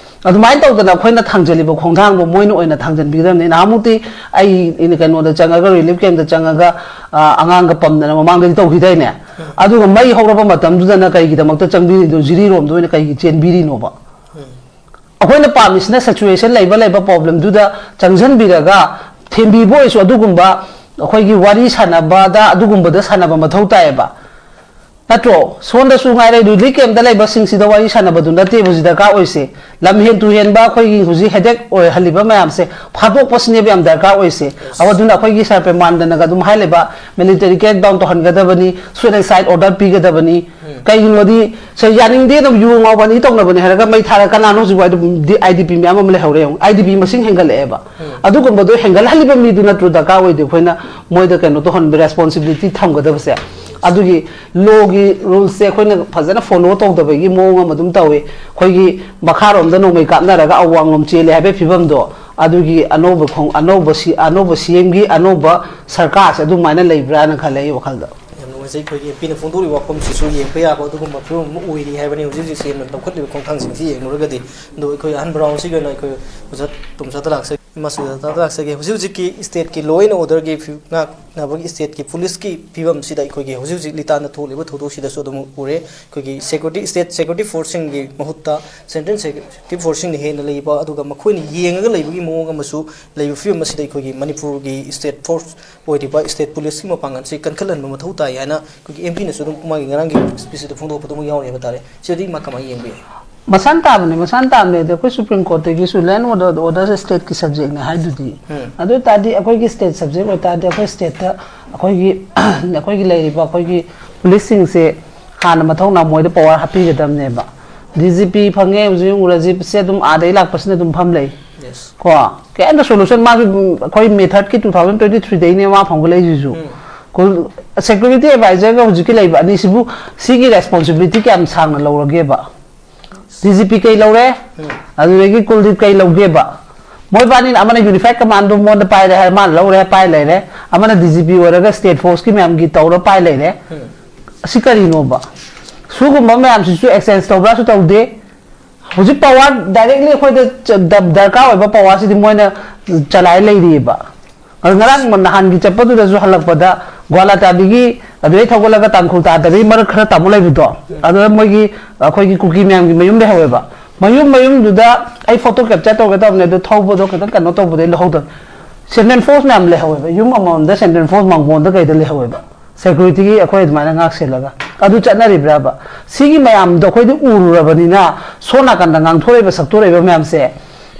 ꯑꯗꯨꯃꯥꯏꯅ ꯇꯧꯗꯅ ꯑꯩꯈꯣꯏꯅ ꯊꯥꯡꯖꯜꯂꯤꯕ ꯈꯣꯡꯊꯥꯡꯗꯣ ꯃꯣꯏꯅ ꯑꯣꯏꯅ ꯊꯥꯡꯖꯟꯕꯤꯒꯗꯕꯅꯤ꯫ ꯅꯍꯥꯟꯃꯨꯛꯇꯤ ꯑꯩ ꯀꯩꯅꯣꯗ ꯆꯪꯉꯒ, ꯔꯤꯂꯤꯐ ꯀꯦꯝꯞꯇ ꯆꯪꯉꯒ, ꯑ, ꯑꯉꯥꯡꯒ ꯄꯝꯗꯅ ꯃꯃꯥꯡꯗꯗꯤ ꯇꯧꯈꯤꯗꯥꯏꯅꯦ? ꯑꯗꯨꯒ ꯃꯩ ꯍꯧꯔꯕ ꯃꯇꯝꯗꯨꯗꯅ ꯀꯩꯒꯤꯗꯃꯛꯇ ꯆꯪꯕꯤꯔꯤꯅꯣ? ꯖꯤꯔꯤꯔꯣꯝꯗ ꯑꯣꯏꯅ ꯀꯩꯒꯤ ꯆꯦꯟꯕꯤꯔꯤꯅꯣꯕ? ꯑꯩꯈꯣꯏꯅ ꯄꯥꯝꯃꯤꯁꯤꯅ ꯁꯤꯆꯨꯋꯦꯁꯟ ꯂꯩꯕ ꯂꯩꯕ ꯄ꯭ꯔꯣꯕ꯭ꯂꯦꯝꯗꯨꯗ ꯆꯪꯁꯤꯟꯕꯤꯔꯒ ꯊꯦꯝꯕꯤꯕ ꯑꯣꯏꯔꯁꯨ, ꯑꯗꯨꯒꯨꯝꯕ ꯑꯩꯈꯣꯏꯒꯤ ꯋꯥꯔꯤ ꯁꯥꯟꯅꯕꯗ, ꯑꯗꯨꯒꯨꯝꯕꯗ ꯁꯥꯟꯅꯕ ꯃꯊꯧ ꯇꯥꯏꯌꯦꯕ꯫ ꯅꯠꯇ꯭ꯔꯣ? ꯁꯣꯝꯗꯁꯨ ꯉꯥꯏꯔꯦ, ꯔꯤꯂꯤꯐ ꯀꯦꯝꯞꯇ ꯂꯩꯕꯁꯤꯡꯁꯤꯗ ꯋꯥꯔꯤ ꯁꯥꯟꯅꯕꯗꯨ ꯅꯠꯇꯦꯕ ꯍꯧꯖꯤꯛ ꯗꯔꯀꯥꯔ ꯑꯣꯏꯁꯦ꯫ ꯂꯝ ꯍꯦꯟ ꯇꯨ ꯍꯦꯟꯕ ꯑꯩꯈꯣꯏꯒꯤ ꯍꯧꯖꯤꯛ ꯍꯦꯗꯦꯛ ꯑꯣꯏꯍꯜꯂꯤꯕ ꯃꯌꯥꯝꯁꯦ ꯐꯥꯗꯣꯛꯄꯁꯤꯅꯦꯕ ꯌꯥꯝ ꯗꯔꯀꯥꯔ ꯑꯣꯏꯁꯦ꯫ ꯑꯗꯨꯅ ꯑꯩꯈꯣꯏꯒꯤ ꯁꯥꯔ ꯄ꯭ꯔꯦꯃꯥꯅꯟꯗꯅꯒ ꯑꯗꯨꯝ ꯍꯥꯏ ꯂꯩꯕ, ꯃꯤꯂꯤꯇꯔꯤ ꯀ꯭ꯔꯦꯛ ꯗꯥꯎꯟ ꯇꯧꯍꯟꯒꯗꯕꯅꯤ, ꯁꯨꯠ ꯑꯦꯟ ꯁꯥꯏꯠ ꯑꯣꯔꯗꯔ ꯄꯤꯒꯗꯕꯅꯤ꯫ ꯀꯩꯒꯤꯅꯣꯗꯤ ꯁꯦ ꯌꯥꯅꯤꯡꯗꯦ ꯑꯗꯨꯝ ꯌꯨ ꯉꯥꯎꯕ ꯑꯅꯤ ꯇꯧꯅꯕꯅꯦ ꯍꯥꯏꯔꯒ ꯃꯩ ꯊꯥꯔꯒ ꯀꯅꯥꯅꯣ ꯍꯧꯖꯤꯛ ꯋꯥꯏꯗ ꯑꯥꯏ ꯗꯤ ꯄꯤ ꯃꯌꯥꯝ ꯑꯃ ꯂꯩꯍꯧꯔꯦ ꯌꯦꯡꯉꯨ, ꯑꯥꯏ ꯗꯤ ꯄꯤ ꯃꯁꯤꯡ ꯍꯦꯟꯒꯠꯂꯛꯑꯦꯕ꯫ ꯑꯗꯨꯒꯨꯝꯕꯗꯣ ꯍꯦꯟꯒꯠꯍꯜꯂꯤꯕ ꯃꯤꯗꯨ ꯅꯠꯇ꯭ꯔꯣ ꯗꯔꯀꯥꯔ ꯑꯣꯏꯗꯦ ꯑꯩꯈꯣꯏꯅ ꯃꯣꯏꯗ ꯀꯩꯅꯣ ꯇꯧꯍꯟꯕ ꯔꯦꯁꯄꯣꯟꯁꯤꯕꯤꯂꯤꯇꯤ ꯊꯝꯒꯗꯕꯁꯦ? ꯑꯗꯨꯒꯤ ꯂꯣꯒꯤ ꯔꯨꯜꯁꯁꯦ ꯑꯩꯈꯣꯏꯅ ꯐꯖꯅ ꯐꯣꯂꯣ ꯇꯧꯗꯕꯒꯤ ꯃꯑꯣꯡ ꯑꯃ ꯑꯗꯨꯝ ꯇꯧꯏ꯫ ꯑꯩꯈꯣꯏꯒꯤ ꯃꯈꯥꯔꯣꯝꯗ ꯅꯣꯡꯃꯩ ꯀꯥꯞꯅꯔꯒ ꯑꯋꯥꯡꯂꯣꯝ ꯆꯦꯜꯂꯦ ꯍꯥꯏꯕꯒꯤ ꯐꯤꯕꯝꯗꯣ, ꯑꯗꯨꯒꯤ ꯑꯅꯧꯕ ꯈꯣꯡ-, ꯑꯅꯧꯕ ꯁꯤ-, ꯑꯅꯧꯕ ꯁꯤ ꯑꯦꯝꯒꯤ ꯑꯅꯧꯕ ꯁꯔꯀꯥꯔꯁꯦ ꯑꯗꯨꯃꯥꯏꯅ ꯂꯩꯕ꯭ꯔꯥꯅ ꯈꯜꯂꯦ ꯑꯩ ꯋꯥꯈꯜꯗ꯫ ꯌꯥꯝ ꯅꯨꯡꯉꯥꯏꯖꯩ꯫ ꯑꯩꯈꯣꯏꯒꯤ ꯑꯦꯝ ꯄꯤꯅ ꯐꯣꯡꯗꯣꯔꯤꯕ ꯋꯥꯐꯝꯁꯤꯁꯨ ꯌꯦꯡꯕ ꯌꯥꯕ ꯑꯗꯨꯒꯨꯝꯕ ꯐꯤꯕꯝ ꯑꯃ ꯑꯣꯏꯔꯤ ꯍꯥꯏꯕꯅꯤ ꯍꯧꯖꯤꯛ ꯍꯧꯖꯤꯛ ꯁꯤ ꯑꯦꯝꯅ ꯂꯧꯈꯠꯂꯤꯕ ꯈꯣꯡꯊꯥꯡꯁꯤꯡꯁꯤ ꯌꯦꯡꯂꯨꯔꯒꯗꯤ꯫ ꯑꯗꯣ ꯑꯩꯈꯣꯏ ꯑꯍꯥꯟꯕ ꯔꯥꯎꯟꯁꯤꯒꯤ ꯑꯣꯏꯅ ꯑꯩꯈꯣꯏ ꯑꯣꯖꯥ ꯇꯣꯝꯆꯥꯗ ꯂꯥꯛꯆꯒꯦ꯫ ꯃꯥꯁꯨ ꯑꯣꯖꯥꯗ ꯂꯥꯛꯆꯒꯦ꯫ ꯍꯧꯖꯤꯛ ꯍꯧꯖꯤꯛꯀꯤ ꯁ꯭ꯇꯦꯠꯀꯤ ꯂꯣ ꯑꯦꯟ ꯑꯣꯔꯗꯔꯒꯤ ꯐꯤ-, ꯉꯥꯛꯅꯕꯒꯤ ꯁ꯭ꯇꯦꯠꯀꯤ ꯄꯨꯂꯤꯁꯀꯤ ꯐꯤꯕꯝꯁꯤꯗ ꯑꯩꯈꯣꯏꯒꯤ ꯍꯧꯖꯤꯛ ꯍꯧꯖꯤꯛ ꯂꯤꯇꯥꯟꯗ ꯊꯣꯛꯂꯤꯕ ꯊꯧꯗꯣꯛꯁꯤꯗꯁꯨ ꯑꯗꯨꯝ ꯎꯔꯦ꯫ ꯑꯩꯈꯣꯏꯒꯤ ꯁꯦꯀ꯭ꯌꯨꯔꯤꯇꯤ, ꯁ꯭ꯇꯦꯠ ꯁꯦꯀ꯭ꯌꯨꯔꯤꯇꯤ ꯐꯣꯔꯁꯁꯤꯡꯒꯤ ꯃꯍꯨꯠꯇ ꯁꯦꯟꯇ꯭ꯔꯦꯜ ꯁꯦꯀ꯭ꯌꯨꯔꯤꯇꯤ ꯐꯣꯔꯁꯁꯤꯡꯅ ꯍꯦꯟꯅ ꯂꯩꯕ, ꯑꯗꯨꯒ ꯃꯈꯣꯏꯅ ꯌꯦꯡꯉꯒ ꯂꯩꯕꯒꯤ ꯃꯑꯣꯡ ꯑꯃꯁꯨ ꯂꯩꯕ ꯐꯤꯕꯝ ꯑꯁꯤꯗ ꯑꯩꯈꯣꯏꯒꯤ ꯃꯅꯤꯄꯨꯔꯒꯤ ꯁ꯭ꯇꯦꯠ ꯐꯣꯔꯁ ꯑꯣꯏꯔꯤꯕ ꯁ꯭ꯇꯦꯠ ꯄꯨꯂꯤꯁꯀꯤ ꯃꯄꯥꯡꯒꯜꯁꯤ ꯀꯟꯈꯠꯍꯟꯕ ꯃꯊꯧ ꯇꯥꯏ ꯍꯥꯏꯅ ꯑꯩꯈꯣꯏꯒꯤ ꯑꯦꯝ ꯄꯤꯅꯁꯨ ꯑꯗꯨꯝ ꯃꯥꯒꯤ ꯉꯔꯥꯡꯒꯤ ꯁ꯭ꯄꯤꯆꯁꯤꯗ ꯐꯣꯡꯗꯣꯛꯄꯗꯨꯃꯛ ꯌꯥꯎꯔꯤ ꯍꯥꯏꯕ ꯇꯥꯔꯦ꯫ ꯁꯤꯗꯤ ꯃꯥ ꯀꯃꯥꯏꯅ ꯌꯦꯡꯕ ꯌꯥꯏ? ꯃꯁꯥꯅ ꯇꯥꯕꯅꯤ, ꯃꯁꯥꯅ ꯇꯥꯕꯅꯤ꯫ ꯑꯗ ꯑꯩꯈꯣꯏ ꯁꯨꯄ꯭ꯔꯤꯝ ꯀꯣꯔꯠꯇꯒꯤꯁꯨ ꯂꯣ ꯑꯦꯟ ꯑꯣꯔꯗꯔ, ꯑꯣꯔꯗꯔꯁꯦ ꯁ꯭ꯇꯦꯠꯀꯤ ꯁꯕꯖꯦꯛꯅꯦ ꯍꯥꯏꯗꯨꯗꯤ꯫ ꯎꯝ꯫ ꯑꯗꯨ ꯑꯣꯏ ꯇꯥꯔꯗꯤ ꯑꯩꯈꯣꯏꯒꯤ ꯁ꯭ꯇꯦꯠ ꯁꯕꯖꯦꯛ ꯑꯣꯏ ꯇꯥꯔꯗꯤ ꯑꯩꯈꯣꯏ ꯁ꯭ꯇꯦꯠꯇ ꯑꯩꯈꯣꯏꯒꯤ, ꯑꯩꯈꯣꯏꯒꯤ ꯂꯩꯔꯤꯕ ꯑꯩꯈꯣꯏꯒꯤ ꯄꯨꯂꯤꯁꯁꯤꯡꯁꯦ ꯍꯥꯟꯅ ꯃꯊꯧꯅꯥ ꯃꯣꯏꯗ ꯄꯋꯥꯔ ꯍꯥꯞꯄꯤꯒꯗꯕꯅꯦꯕ꯫ ꯗꯤ ꯖꯤ ꯄꯤ ꯐꯪꯉꯦ ꯍꯧꯖꯤꯛ ꯔꯥꯖꯤꯞꯁꯦ ꯑꯗꯨꯝ ꯑꯥꯗꯩ ꯂꯥꯛꯄꯁꯤꯅ ꯑꯗꯨꯝ ꯐꯝ ꯂꯩ꯫ Yes꯫ ꯀꯣ, ꯀꯩꯝꯇ ꯁꯣꯂꯨꯁꯟ ꯃꯥꯒꯤ, ꯎꯝ, ꯑꯩꯈꯣꯏ ꯃꯦꯊꯠꯀꯤ ꯇꯨ ꯊꯥꯎꯖꯟ ꯇ꯭ꯋꯦꯟꯇꯤ ꯊ꯭ꯔꯤꯗꯩꯅꯦ ꯃꯥ ꯐꯝꯒꯠꯂꯛꯏꯁꯤꯁꯨ꯫ ꯎꯝ꯫ ꯀꯨꯜ-, ꯁꯦꯀ꯭ꯌꯨꯔꯤꯇꯤ ꯑꯦꯗꯚꯥꯏꯖꯔꯒ ꯍꯧꯖꯤꯛꯀꯤ ꯂꯩꯕ ꯑꯅꯤꯁꯤꯕꯨ ꯁꯤꯒꯤ ꯔꯦꯁꯄꯣꯟꯁꯤꯕꯤꯂꯤꯇꯤ ꯀꯌꯥꯝ ꯁꯥꯡꯅ ꯂꯧꯔꯒꯦꯕ? ꯗꯤ ꯖꯤ ꯄꯤ ꯀꯩ ꯂꯧꯔꯦ? ꯎꯝ꯫ ꯑꯗꯨꯗꯒꯤ ꯀꯨꯜꯗꯤꯞ ꯀꯩ ꯂꯧꯒꯦꯕ? ꯃꯣꯏꯕꯥꯅꯤꯅ ꯑꯃꯅ ꯌꯨꯅꯤꯐꯥꯏꯠ ꯀꯃꯥꯟꯗꯣ ꯃꯉꯣꯟꯗ ꯄꯥꯏꯔꯦ ꯍꯥꯏꯔ ꯃꯥꯅ ꯂꯧꯔꯦ ꯍꯥꯏꯔ ꯄꯥꯏ ꯂꯩꯔꯦ, ꯑꯃꯅ ꯗꯤ ꯖꯤ ꯄꯤ ꯑꯣꯏꯔꯒ ꯁ꯭ꯇꯦꯠ ꯐꯣꯔꯁꯀꯤ ꯃꯌꯥꯝꯒꯤ ꯇꯧꯔ ꯄꯥꯏ ꯂꯩꯔꯦ꯫ ꯎꯝ꯫ ꯑꯁꯤ ꯀꯔꯤꯅꯣꯕ? ꯁꯤꯒꯨꯝꯕ ꯃꯌꯥꯝꯁꯤꯁꯨ ꯑꯦꯛꯁꯆꯦꯟꯖ ꯇꯧꯕ꯭ꯔꯥꯁꯨ ꯇꯧꯗꯦ꯫ ꯍꯧꯖꯤꯛ ꯄꯋꯥꯔ ꯗꯥꯏꯔꯦꯛꯂꯤ ꯑꯩꯈꯣꯏꯗ ꯆ-, ꯗ-, ꯗꯔꯀꯥꯔ ꯑꯣꯏꯕ ꯄꯋꯥꯔꯁꯤꯗꯤ ꯃꯣꯏꯅ ꯆꯂꯥꯏ ꯂꯩꯔꯤꯑꯕ꯫ ꯑꯗꯨ ꯉꯔꯥꯡ ꯅꯍꯥꯟꯒꯤ ꯆꯠꯄꯗꯨꯗꯁꯨ ꯍꯜꯂꯛꯄꯗ ꯒ꯭ꯋꯥꯂꯥꯇꯥꯗꯒꯤ ꯑꯗꯨꯗꯩ ꯊꯧꯒꯠꯂꯒ ꯇꯥꯡꯈꯨꯜ ꯇꯥꯗꯕꯒꯤ ꯃꯔꯛ ꯈꯔ ꯇꯥꯃꯨꯛ ꯂꯩꯕꯗꯣ, ꯑꯗꯨꯗ ꯃꯣꯏꯒꯤ ꯑꯩꯈꯣꯏꯒꯤ ꯀꯨꯀꯤ ꯃꯌꯥꯝꯒꯤ ꯃꯌꯨꯝ ꯂꯩꯍꯧꯋꯦꯕ꯫ ꯃꯌꯨꯝ ꯃꯌꯨꯝꯗꯨꯗ ꯑꯩ ꯐꯣꯇꯣ ꯀꯦꯞꯆꯔ ꯇꯧꯒꯦ ꯇꯧꯕꯅꯦ, ꯑꯗꯨ ꯊꯧꯕꯗꯣ ꯈꯤꯇꯪ ꯀꯩꯅꯣ ꯇꯧꯕꯗꯩ ꯂꯧꯍꯧꯗꯕ꯫ ꯁꯦꯟꯇ꯭ꯔꯦꯜ ꯐꯣꯔꯁ ꯃꯌꯥꯝ ꯂꯩꯍꯧꯋꯦꯕ, ꯌꯨꯝ ꯑꯃꯃꯝꯗ ꯁꯦꯟꯇ꯭ꯔꯦꯜ ꯐꯣꯔꯁ ꯃꯥꯡꯒꯣꯟꯗ ꯀꯩꯗ ꯂꯩꯍꯧꯋꯦꯕ꯫ ꯁꯦꯀ꯭ꯌꯨꯔꯤꯇꯤꯒꯤ ꯑꯩꯈꯣꯏ ꯑꯗꯨꯃꯥꯏꯅ ꯉꯥꯛ ꯁꯦꯜꯂꯒ꯫ ꯑꯗꯨ ꯆꯠꯅꯔꯤꯕ꯭ꯔꯕ? ꯁꯤꯒꯤ ꯃꯌꯥꯝꯗꯣ ꯑꯩꯈꯣꯏꯗꯤ ꯎꯔꯨꯔꯕꯅꯤꯅ, ꯁꯣꯝ ꯅꯥꯀꯟꯗ ꯉꯥꯡꯊꯣꯔꯛꯏꯕ ꯁꯛꯇꯣꯔꯛꯏꯕ ꯃꯌꯥꯝꯁꯦ,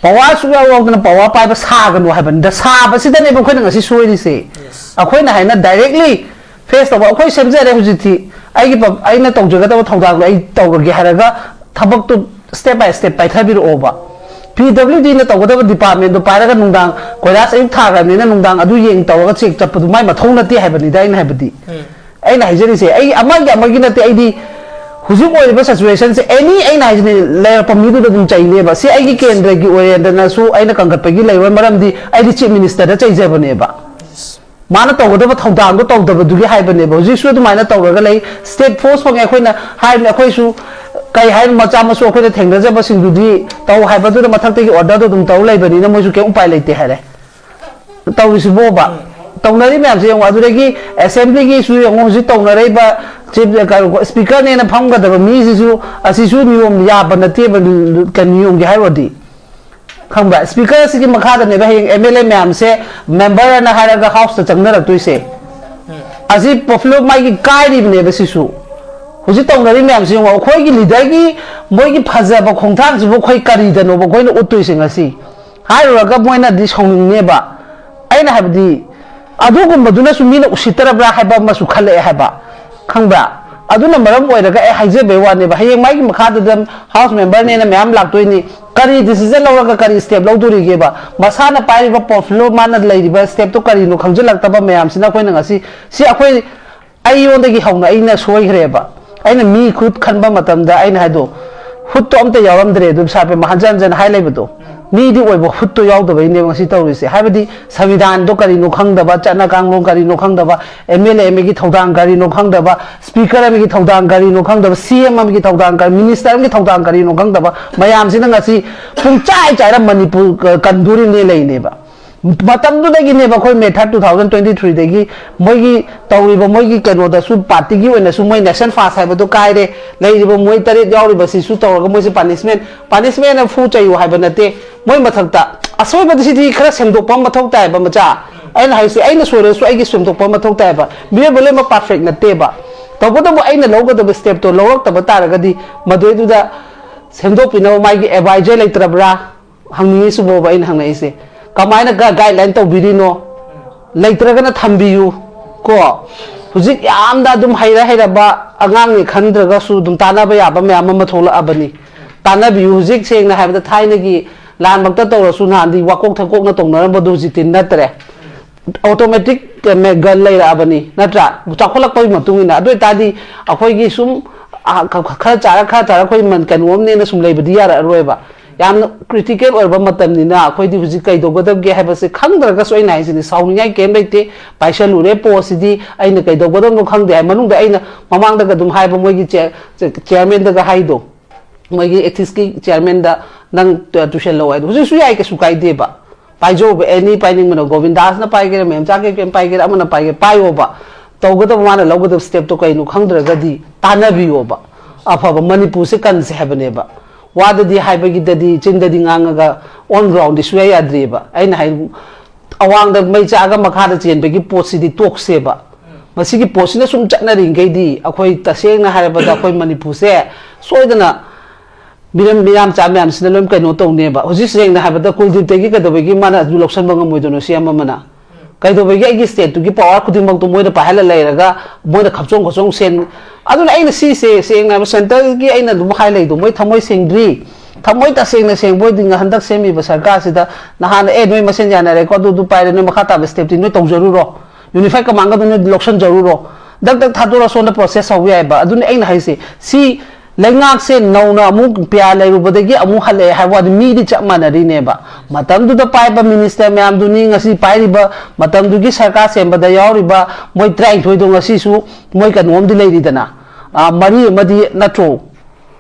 ꯄꯋꯥꯔ ꯁꯨꯛꯌꯥꯎ ꯌꯥꯎꯗꯅ ꯄꯋꯥꯔ ꯄꯥꯏꯕ ꯁꯥꯒꯅꯨ ꯍꯥꯏꯕꯅꯤꯗ꯫ ꯁꯥꯕꯁꯤꯗꯅꯦꯕ ꯑꯩꯈꯣꯏꯅ ꯉꯁꯤ ꯁꯣꯏꯔꯤꯁꯦ꯫ ꯑꯩꯈꯣꯏꯅ ꯍꯥꯏꯅ directly face ꯇꯧꯕ, "ꯑꯩꯈꯣꯏ ꯁꯦꯝꯖꯔꯦ ꯍꯧꯖꯤꯛꯇꯤ, ꯑꯩꯒꯤ ꯄ-, ꯑꯩꯅ ꯇꯧꯖꯒꯗꯕ ꯊꯧꯗꯥꯡꯗꯣ ꯑꯩ ꯇꯧꯔꯒꯦ" ꯍꯥꯏꯔꯒ ꯊꯕꯛꯇꯨ step by step ꯄꯥꯏꯊꯕꯤꯔꯛꯑꯣꯕ꯫ ꯄꯤ ꯗꯕ꯭ꯂꯤꯎ ꯗꯤꯅ ꯇꯧꯒꯗꯕ departmentꯗꯣ ꯄꯥꯏꯔꯒ ꯅꯨꯡꯗꯥꯡ ꯀꯣꯏꯂꯥꯁ ꯑꯌꯨꯛ ꯊꯥꯈ꯭ꯔꯕꯅꯤꯅ ꯅꯨꯡꯗꯥꯡ ꯑꯗꯨ ꯌꯦꯡ ꯇꯧꯔꯒ check ꯆꯠꯄꯗꯨ ꯃꯥꯏ ꯃꯊꯧ ꯅꯠꯇꯦ ꯍꯥꯏꯕꯅꯤꯗ ꯑꯩꯅ ꯍꯥꯏꯕꯗꯤ꯫ ꯑꯩꯅ ꯍꯥꯏꯖꯔꯤꯁꯦ, ꯑꯩ ꯑꯃꯒꯤ ꯑꯃꯒꯤ ꯅꯠꯇꯦ, ꯑꯩꯗꯤ ꯍꯧꯖꯤꯛ ꯑꯣꯏꯔꯤꯕ situationꯁꯦ any, ꯑꯩꯅ ꯍꯥꯏꯁꯤꯅꯤ, ꯂꯩꯔꯛꯄ ꯃꯤꯗꯨꯗ ꯑꯗꯨꯝ ꯆꯩꯅꯦꯕ꯫ ꯁꯤ ꯑꯩꯒꯤ ꯀꯦꯟꯗ꯭ꯔꯒꯤ ꯑꯣꯏꯔꯦꯗꯅꯁꯨ ꯑꯩꯅ ꯀꯟꯈꯠꯄꯒꯤ ꯂꯩꯔꯣꯏ, ꯃꯔꯝꯗꯤ ꯑꯩꯗꯤ chief ministerꯗ ꯆꯩꯖꯕꯅꯦꯕ꯫ ꯃꯥꯅ ꯇꯧꯒꯗꯕ ꯊꯧꯗꯥꯡꯗꯣ ꯇꯧꯗꯕꯗꯨꯒꯤ ꯍꯥꯏꯕꯅꯦꯕ꯫ ꯍꯧꯖꯤꯛꯁꯨ ꯑꯗꯨꯃꯥꯏꯅ ꯇꯧꯔꯒ ꯂꯩ꯫ State force ꯐꯪꯉꯦ, ꯑꯩꯈꯣꯏꯅ ꯍꯥꯏꯕꯅꯦ, ꯑꯩꯈꯣꯏꯁꯨ ꯀꯩ ꯍꯥꯏꯅꯤ, ꯃꯆꯥ ꯃꯁꯨ ꯑꯩꯈꯣꯏꯅ ꯊꯦꯡꯅꯖꯕꯁꯤꯡꯗꯨꯗꯤ ꯇꯧ ꯍꯥꯏꯕꯗꯨꯗ ꯃꯊꯛꯇꯒꯤ orderꯗꯣ ꯑꯗꯨꯝ ꯇꯧ ꯂꯩꯕꯅꯤꯅ ꯃꯣꯏꯁꯨ ꯀꯩꯝ ꯎꯄꯥꯏ ꯂꯩꯇꯦ ꯍꯥꯏꯔꯦ꯫ ꯇꯧꯔꯤꯁꯤꯕꯣꯕ? ꯇꯧꯅꯔꯤ ꯃꯌꯥꯝꯁꯦ ꯌꯦꯡꯉꯣ꯫ ꯑꯗꯨꯗꯒꯤ assemblyꯒꯤꯁꯨ ꯌꯦꯡꯉꯣ, ꯍꯧꯖꯤꯛ ꯇꯧꯅꯔꯤꯕ chief, ꯀꯩꯅꯣ, speakerꯅꯦꯅ ꯐꯝꯒꯗꯕ ꯃꯤꯁꯤꯁꯨ, ꯑꯁꯤꯁꯨ ꯅꯤꯌꯣꯝ ꯌꯥꯕ ꯅꯠꯇꯦꯕ, ꯀꯩꯅꯣ, ꯅꯤꯌꯣꯝꯒꯤ ꯍꯥꯏꯔꯨꯔꯗꯤ꯫ ꯈꯪꯕ꯭ꯔꯥ? Speaker ꯑꯁꯤꯒꯤ ꯃꯈꯥꯗꯅꯦꯕ ꯍꯌꯦꯡ M L A ꯃꯌꯥꯝꯁꯦ memberꯅ ꯍꯥꯏꯔꯒ Houseꯇ ꯆꯪꯅꯔꯛꯇꯣꯏꯁꯦ꯫ ꯑꯁꯤ popular ꯃꯥꯒꯤ ꯀꯥꯏꯔꯤꯕꯅꯦꯕ ꯁꯤꯁꯨ꯫ ꯍꯧꯖꯤꯛ ꯇꯧꯅꯔꯤ ꯃꯌꯥꯝꯁꯤ ꯌꯦꯡꯉꯣ, ꯑꯩꯈꯣꯏꯒꯤ leaderꯒꯤ ꯃꯣꯏꯒꯤ ꯐꯖꯕ ꯈꯣꯡꯊꯥꯡꯁꯤꯕꯨ ꯑꯩꯈꯣꯏ ꯀꯔꯤꯗꯅꯣꯕ ꯑꯩꯈꯣꯏꯅ ꯎꯠꯇꯣꯏꯁꯦ ꯉꯁꯤ? ꯍꯥꯏꯔꯨꯔꯒ ꯃꯣꯏꯅꯗꯤ ꯁꯥꯎꯅꯤꯡꯅꯦꯕ꯫ ꯑꯩꯅ ꯍꯥꯏꯕꯗꯤ, ꯑꯗꯨꯒꯨꯝꯕꯗꯨꯅꯁꯨ ꯃꯤꯅ ꯎꯁꯤꯠꯇꯔꯕ꯭ꯔꯥ ꯍꯥꯏꯕ ꯑꯃꯁꯨ ꯈꯜꯂꯛꯑꯦ ꯍꯥꯏꯕ, ꯈꯪꯕ꯭ꯔꯥ? ꯑꯗꯨꯅ ꯃꯔꯝ ꯑꯣꯏꯔꯒ ꯑꯩ ꯍꯥꯏꯖꯕꯩ ꯋꯥꯅꯦꯕ꯫ ꯍꯌꯦꯡ ꯃꯥꯒꯤ ꯃꯈꯥꯗꯨꯗ House memberꯅꯦꯅ ꯃꯌꯥꯝ ꯂꯥꯛꯇꯣꯏꯅꯤ, ꯀꯔꯤ decision ꯂꯧꯔꯒ ꯀꯔꯤ step ꯂꯧꯗꯣꯔꯤꯒꯦꯕ? ꯃꯁꯥꯅ ꯄꯥꯏꯔꯤꯕ popular, ꯃꯥꯅ ꯂꯩꯔꯤꯕ stateꯇꯣ ꯀꯔꯤꯅꯣ ꯈꯪꯖꯤꯜꯂꯛꯇꯕ ꯃꯌꯥꯝꯁꯤꯅ ꯑꯩꯈꯣꯏꯅ ꯉꯁꯤ, ꯁꯤ ꯑꯩꯈꯣꯏ, ꯑꯩꯉꯣꯟꯗꯒꯤ ꯍꯧꯅ ꯑꯩꯅ ꯁꯣꯏꯈ꯭ꯔꯦꯕ꯫ ꯑꯩꯅ ꯃꯤ ꯈꯨꯠ ꯈꯟꯕ ꯃꯇꯝꯗ ꯑꯩꯅ ꯍꯥꯏꯗꯣ, ꯍꯨꯠꯇꯣ ꯑꯝꯇ ꯌꯥꯎꯔꯝꯗ꯭ꯔꯦ ꯑꯗꯨꯝ ꯁꯥꯄꯦ ꯍꯟꯖꯟ ꯍꯟꯖꯟ ꯍꯥꯏ ꯂꯩꯕꯗꯣ꯫ ꯃꯤꯗꯤ ꯑꯣꯏꯕ ꯍꯨꯠꯇꯣ ꯌꯥꯎꯗꯕꯩꯅꯦꯕ ꯉꯁꯤ ꯇꯧꯔꯤꯁꯦ꯫ ꯍꯥꯏꯕꯗꯤ ꯁꯪꯕꯤꯙꯥꯟꯗꯣ ꯀꯔꯤꯅꯣ ꯈꯪꯗꯕ, ꯆꯠꯅ ꯀꯥꯡꯂꯣꯟ ꯀꯔꯤꯅꯣ ꯈꯪꯗꯕ, M L A ꯑꯃꯒꯤ ꯊꯧꯗꯥꯡ ꯀꯔꯤꯅꯣ ꯈꯪꯗꯕ, speaker ꯑꯃꯒꯤ ꯊꯧꯗꯥꯡ ꯀꯔꯤꯅꯣ ꯈꯪꯗꯕ, C M ꯑꯃꯒꯤ ꯊꯧꯗꯥꯡ ꯀꯔꯤ, minister ꯑꯃꯒꯤ ꯊꯧꯗꯥꯡ ꯀꯔꯤꯅꯣ ꯈꯪꯗꯕ ꯃꯌꯥꯝꯁꯤꯅ ꯉꯁꯤ ꯄꯨꯡꯆꯥꯏ ꯆꯥꯏꯔ ꯃꯅꯤꯄꯨꯔ ꯀ-, ꯀꯟꯗꯣꯔꯤꯕꯅꯦ ꯂꯩꯅꯦꯕ꯫ ꯃꯇꯝꯗꯨꯗꯒꯤꯅꯦꯕ ꯑꯩꯈꯣꯏ May third two thousand twenty threeꯗꯒꯤ ꯃꯣꯏꯒꯤ ꯇꯧꯔꯤꯕ, ꯃꯣꯏꯒꯤ ꯀꯩꯅꯣꯗꯁꯨ partyꯒꯤ ꯑꯣꯏꯅꯁꯨ ꯃꯣꯏ nation fast ꯍꯥꯏꯕꯗꯣ ꯀꯥꯏꯔꯦ, ꯂꯩꯔꯤꯕ ꯃꯣꯏ ꯇꯔꯦꯠ ꯌꯥꯎꯔꯤꯕꯁꯤꯁꯨ ꯇꯧꯔꯒ ꯃꯣꯏꯁꯦ punishment, punishmentꯅ ꯐꯨ ꯆꯩꯌꯨ ꯍꯥꯏꯕ ꯅꯠꯇꯦ꯫ ꯃꯣꯏ ꯃꯊꯛꯇ ꯑꯁꯣꯏꯕꯗꯨ ꯁꯤꯗꯤ ꯈꯔ ꯁꯦꯝꯗꯣꯛꯄ ꯑꯃ ꯃꯊꯧ ꯇꯥꯏꯕ, ꯃꯆꯥ꯫ ꯑꯩꯅ ꯍꯥꯏꯁꯦ, ꯑꯩꯅ ꯁꯣꯏꯔꯁꯨ ꯑꯩꯒꯤ ꯁꯦꯝꯗꯣꯛꯄ ꯑꯃ ꯃꯊꯧ ꯇꯥꯏꯕ꯫ ꯃꯤꯑꯣꯏꯕ ꯂꯣꯏꯅꯃꯛ perfect ꯅꯠꯇꯦꯕ꯫ ꯇꯧꯕꯇꯕꯨ ꯑꯩꯅ ꯂꯧꯒꯗꯕ ꯁ꯭ꯇꯦꯞꯇꯣ ꯂꯧꯔꯛꯇꯕ ꯇꯥꯔꯒꯗꯤ, ꯃꯗꯨꯏꯗꯨꯗ ꯁꯦꯝꯗꯣꯛꯄꯤꯅꯕ ꯃꯥꯒꯤ ꯑꯦꯗꯚꯥꯏꯖꯔ ꯂꯩꯇ꯭ꯔꯕ꯭ꯔꯥ? ꯍꯪꯅꯤꯡꯉꯤꯁꯤꯕꯣꯕ ꯑꯩꯅ ꯍꯪꯉꯛꯏꯁꯦ꯫ ꯀꯃꯥꯏꯅ ꯒꯥꯏꯗꯂꯥꯏꯟ ꯇꯧꯕꯤꯔꯤꯅꯣ? ꯂꯩꯇ꯭ꯔꯒꯅ ꯊꯝꯕꯤꯌꯨ꯫ ꯀꯣ, ꯍꯧꯖꯤꯛ ꯌꯥꯝꯅ ꯑꯗꯨꯝ ꯍꯩꯔ ꯍꯩꯔꯕ ꯑꯉꯥꯡꯅꯤ ꯈꯟꯗ꯭ꯔꯒꯁꯨ ꯑꯗꯨꯝ ꯇꯥꯟꯅꯕ ꯌꯥꯕ ꯃꯌꯥꯝ ꯑꯃ ꯊꯣꯛꯂꯛꯑꯕꯅꯤ꯫ ꯇꯥꯟꯅꯕꯤꯌꯨ꯫ ꯍꯧꯖꯤꯛ ꯁꯦꯡꯅ ꯍꯥꯏꯕꯗ ꯊꯥꯏꯅꯒꯤ ꯂꯥꯟꯃꯛꯇ ꯇꯧꯔꯁꯨ ꯅꯍꯥꯟꯗꯤ ꯋꯥꯀꯣꯛ ꯊꯛꯀꯣꯛꯅ ꯇꯧꯅꯔꯝꯕꯗꯣ ꯍꯧꯖꯤꯛꯇꯤ ꯅꯠꯇ꯭ꯔꯦ꯫ ꯑꯣꯇꯣꯃꯦꯇꯤꯛ ꯒꯟ ꯂꯩꯔꯛꯑꯕꯅꯤ, ꯅꯠꯇ꯭ꯔꯥ? ꯆꯥꯎꯈꯠꯂꯛꯄꯒꯤ ꯃꯇꯨꯡ ꯏꯟꯅ꯫ ꯑꯗꯨ ꯑꯣꯏꯇꯥꯔꯗꯤ ꯑꯩꯈꯣꯏꯒꯤ ꯁꯨꯝ, ꯑ, ꯈ-, ꯈꯔ ꯆꯥꯔ ꯈꯔ ꯆꯥꯔ ꯑꯩꯈꯣꯏ ꯃꯟ-, ꯀꯩꯅꯣꯝꯅꯦꯅ ꯁꯨꯝ ꯂꯩꯕꯗꯤ ꯌꯥꯔꯛꯑꯔꯣꯏꯕ꯫ ꯌꯥꯝꯅ ꯀ꯭ꯔꯤꯇꯤꯀꯦꯜ ꯑꯣꯏꯔꯕ ꯃꯇꯝꯅꯤꯅ ꯑꯩꯈꯣꯏꯗꯤ ꯍꯧꯖꯤꯛ ꯀꯩꯗꯧꯒꯗꯕꯒꯦ ꯍꯥꯏꯕꯁꯦ ꯈꯪꯗ꯭ꯔꯒꯁꯨ, ꯑꯩꯅ ꯍꯥꯏꯁꯤꯅꯤ, ꯁꯥꯎꯅꯤꯡꯉꯥꯏ ꯀꯩꯝ ꯂꯩꯇꯦ꯫ ꯄꯥꯏꯁꯜꯂꯨꯔꯦ ꯄꯣꯁꯁꯤꯗꯤ, ꯑꯩꯅ ꯀꯩꯗꯧꯒꯗꯕꯅꯣ ꯈꯪꯗꯦ ꯍꯥꯏ꯫ ꯃꯅꯨꯡꯗ ꯑꯩꯅ ꯃꯃꯥꯡꯗꯒ ꯑꯗꯨꯝ ꯍꯥꯏꯕ, ꯃꯣꯏꯒꯤ ꯆꯦ-, ꯆꯦ-, ꯆꯤꯌꯔꯃꯦꯟꯗꯒ ꯍꯥꯏꯗꯣ, ꯃꯣꯏꯒꯤ ꯑꯦꯊꯤꯛꯁꯀꯤ ꯆꯤꯌꯔꯃꯦꯟꯗ, "ꯅꯪ ꯇꯨ-, ꯇꯨꯁꯤꯜꯂꯧ" ꯍꯥꯏꯗꯣ꯫ ꯍꯧꯖꯤꯛꯁꯨ ꯌꯥꯏ, ꯀꯩꯁꯨ ꯀꯥꯏꯗꯦꯕ꯫ ꯄꯥꯏꯖꯧꯕ, ꯑꯦꯅꯤ ꯄꯥꯏꯅꯤꯡꯕꯅ, ꯒꯣꯕꯤꯟꯗꯥꯁꯅ ꯄꯥꯏꯒꯦꯔꯥ, ꯃꯦꯝꯆꯥ ꯀꯩꯀꯩꯅ ꯄꯥꯏꯒꯦꯔꯥ, ꯑꯃꯅ ꯄꯥꯏꯒꯦꯔꯥ, ꯄꯥꯏꯌꯣꯕ꯫ ꯇꯧꯒꯗꯕ, ꯃꯥꯅ ꯂꯧꯒꯗꯕ ꯁ꯭ꯇꯦꯞꯇꯣ ꯀꯩꯅꯣ ꯈꯪꯗ꯭ꯔꯒꯗꯤ ꯇꯥꯟꯅꯕꯤꯌꯣꯕ꯫ ꯑꯐꯕ ꯃꯅꯤꯄꯨꯔꯁꯦ ꯀꯟꯁꯦ ꯍꯥꯏꯕꯅꯦꯕ꯫ ꯋꯥꯗꯗꯤ ꯍꯥꯏꯕꯒꯤꯗꯗꯤ, ꯆꯤꯟꯗꯗꯤ ꯉꯥꯡꯉꯒ on ground ꯗꯤ ꯁꯨꯡꯌꯥ ꯌꯥꯗ꯭ꯔꯤꯑꯕ꯫ ꯑꯩꯅ ꯍꯥꯏ, ꯑꯋꯥꯡꯗ ꯃꯩ ꯆꯥꯛꯑꯒ ꯃꯈꯥꯗ ꯆꯦꯟꯕꯒꯤ ꯄꯣꯠꯁꯤꯗꯤ ꯇꯣꯛꯁꯦꯕ꯫ ꯃꯁꯤꯒꯤ ꯄꯣꯠꯁꯤꯅ ꯁꯨꯝ ꯆꯠꯅꯔꯤꯉꯩꯗꯤ ꯑꯩꯈꯣꯏ, ꯇꯁꯦꯡꯅ ꯍꯥꯏꯔꯕꯗ, ꯑꯩꯈꯣꯏ ꯃꯅꯤꯄꯨꯔꯁꯦ ꯁꯣꯏꯗꯅ ꯃꯤꯔꯝ-, ꯃꯤꯌꯥꯝꯆꯥ ꯃꯌꯥꯝꯁꯤꯅ ꯂꯣꯏ ꯀꯩꯅꯣ ꯇꯧꯅꯦꯕ꯫ ꯍꯧꯖꯤꯛ ꯁꯦꯡꯅ ꯍꯥꯏꯕꯗ ꯀꯨꯜꯗꯤꯞꯇꯒꯤ ꯀꯩꯗꯧꯕꯒꯤ ꯃꯥꯅ ꯑꯗꯨ ꯂꯧꯁꯟꯕ ꯉꯝꯃꯣꯏꯗꯣꯏꯅꯣ, ꯁꯤ ꯑꯃ ꯑꯃꯅ? ꯀꯩꯗꯧꯕꯒꯤ ꯑꯩꯒꯤ ꯁ꯭ꯇꯦꯠꯇꯨꯒꯤ ꯄꯋꯥꯔ ꯈꯨꯗꯤꯡꯃꯛꯇꯣ ꯃꯣꯏꯅ ꯄꯥꯏꯍꯜꯂ ꯂꯩꯔꯒ ꯃꯣꯏꯅ ꯈꯞꯆꯣꯡ ꯈꯣꯠꯆꯣꯡ ꯁꯦꯟ-, ꯑꯗꯨꯅ ꯑꯩꯅ ꯁꯤꯁꯦ ꯁꯦꯡꯅ ꯍꯥꯏꯕ, ꯁꯦꯟꯇꯔꯒꯤ ꯑꯩꯅ ꯑꯗꯨꯝ ꯍꯥꯏ ꯂꯩꯗꯣ, ꯃꯣꯏ ꯊꯃꯣꯏ ꯁꯦꯡꯗ꯭ꯔꯤ꯫ ꯊꯃꯣꯏ ꯇꯁꯦꯡꯅ ꯁꯦꯡꯕ ꯑꯣꯏꯗꯤ ꯍꯟꯗꯛ ꯁꯦꯝꯃꯤꯕ ꯁꯔꯀꯥꯔꯁꯤꯗ ꯅꯍꯥꯟꯅ, "ꯑꯦ, ꯅꯣꯏ ꯃꯁꯦꯟ ꯌꯥꯅꯔꯦꯀꯣ, ꯑꯗꯨ, ꯑꯗꯨ ꯄꯥꯏꯔꯦ, ꯅꯣꯏ ꯃꯈꯥ ꯇꯥꯕ ꯁ꯭ꯇꯦꯞꯇꯤ ꯅꯣꯏ ꯇꯧꯖꯔꯨꯔꯣ, ꯌꯨꯅꯤꯐꯥꯏꯠ ꯀꯃꯥꯟꯒꯗꯣ ꯅꯣꯏ ꯂꯧꯁꯟꯖꯔꯨꯔꯣ, ꯗꯛ ꯗꯛ ꯊꯥꯗꯣꯔꯛꯑꯣ, ꯁꯣꯝꯗ ꯄ꯭ꯔꯣꯁꯦꯁ ꯍꯧꯕ ꯌꯥꯏꯕ"꯫ ꯑꯗꯨꯅ ꯑꯩꯅ ꯍꯥꯏꯁꯦ, ꯁꯤ ꯂꯩꯉꯥꯛꯁꯦ ꯅꯧꯅ ꯑꯃꯨꯛ ꯄꯤꯌꯥ ꯂꯩꯔꯨꯕꯗꯒꯤ ꯑꯃꯨꯛ ꯍꯜꯂꯛꯑꯦ ꯍꯥꯏꯕ ꯋꯥꯅꯤ, ꯃꯤꯗꯤ ꯆꯞ ꯃꯥꯟꯅꯔꯤꯅꯦꯕ꯫ ꯃꯇꯝꯗꯨꯗ ꯄꯥꯏꯕ ꯃꯤꯅꯤꯁꯇꯔ ꯃꯌꯥꯝꯗꯨꯅꯤ, ꯉꯁꯤ ꯄꯥꯏꯔꯤꯕ, ꯃꯇꯝꯗꯨꯒꯤ ꯁꯔꯀꯥꯔ ꯁꯦꯝꯕꯗ ꯌꯥꯎꯔꯤꯕ ꯃꯣꯏ ꯇꯔꯥꯅꯤꯊꯣꯏꯗꯣ ꯉꯁꯤꯁꯨ ꯃꯣꯏ ꯀꯩꯅꯣꯝꯗꯤ ꯂꯩꯔꯤꯗꯅ, ꯑ, ꯃꯔꯤ ꯑꯃꯗꯤ ꯅꯠꯇ꯭ꯔꯣ?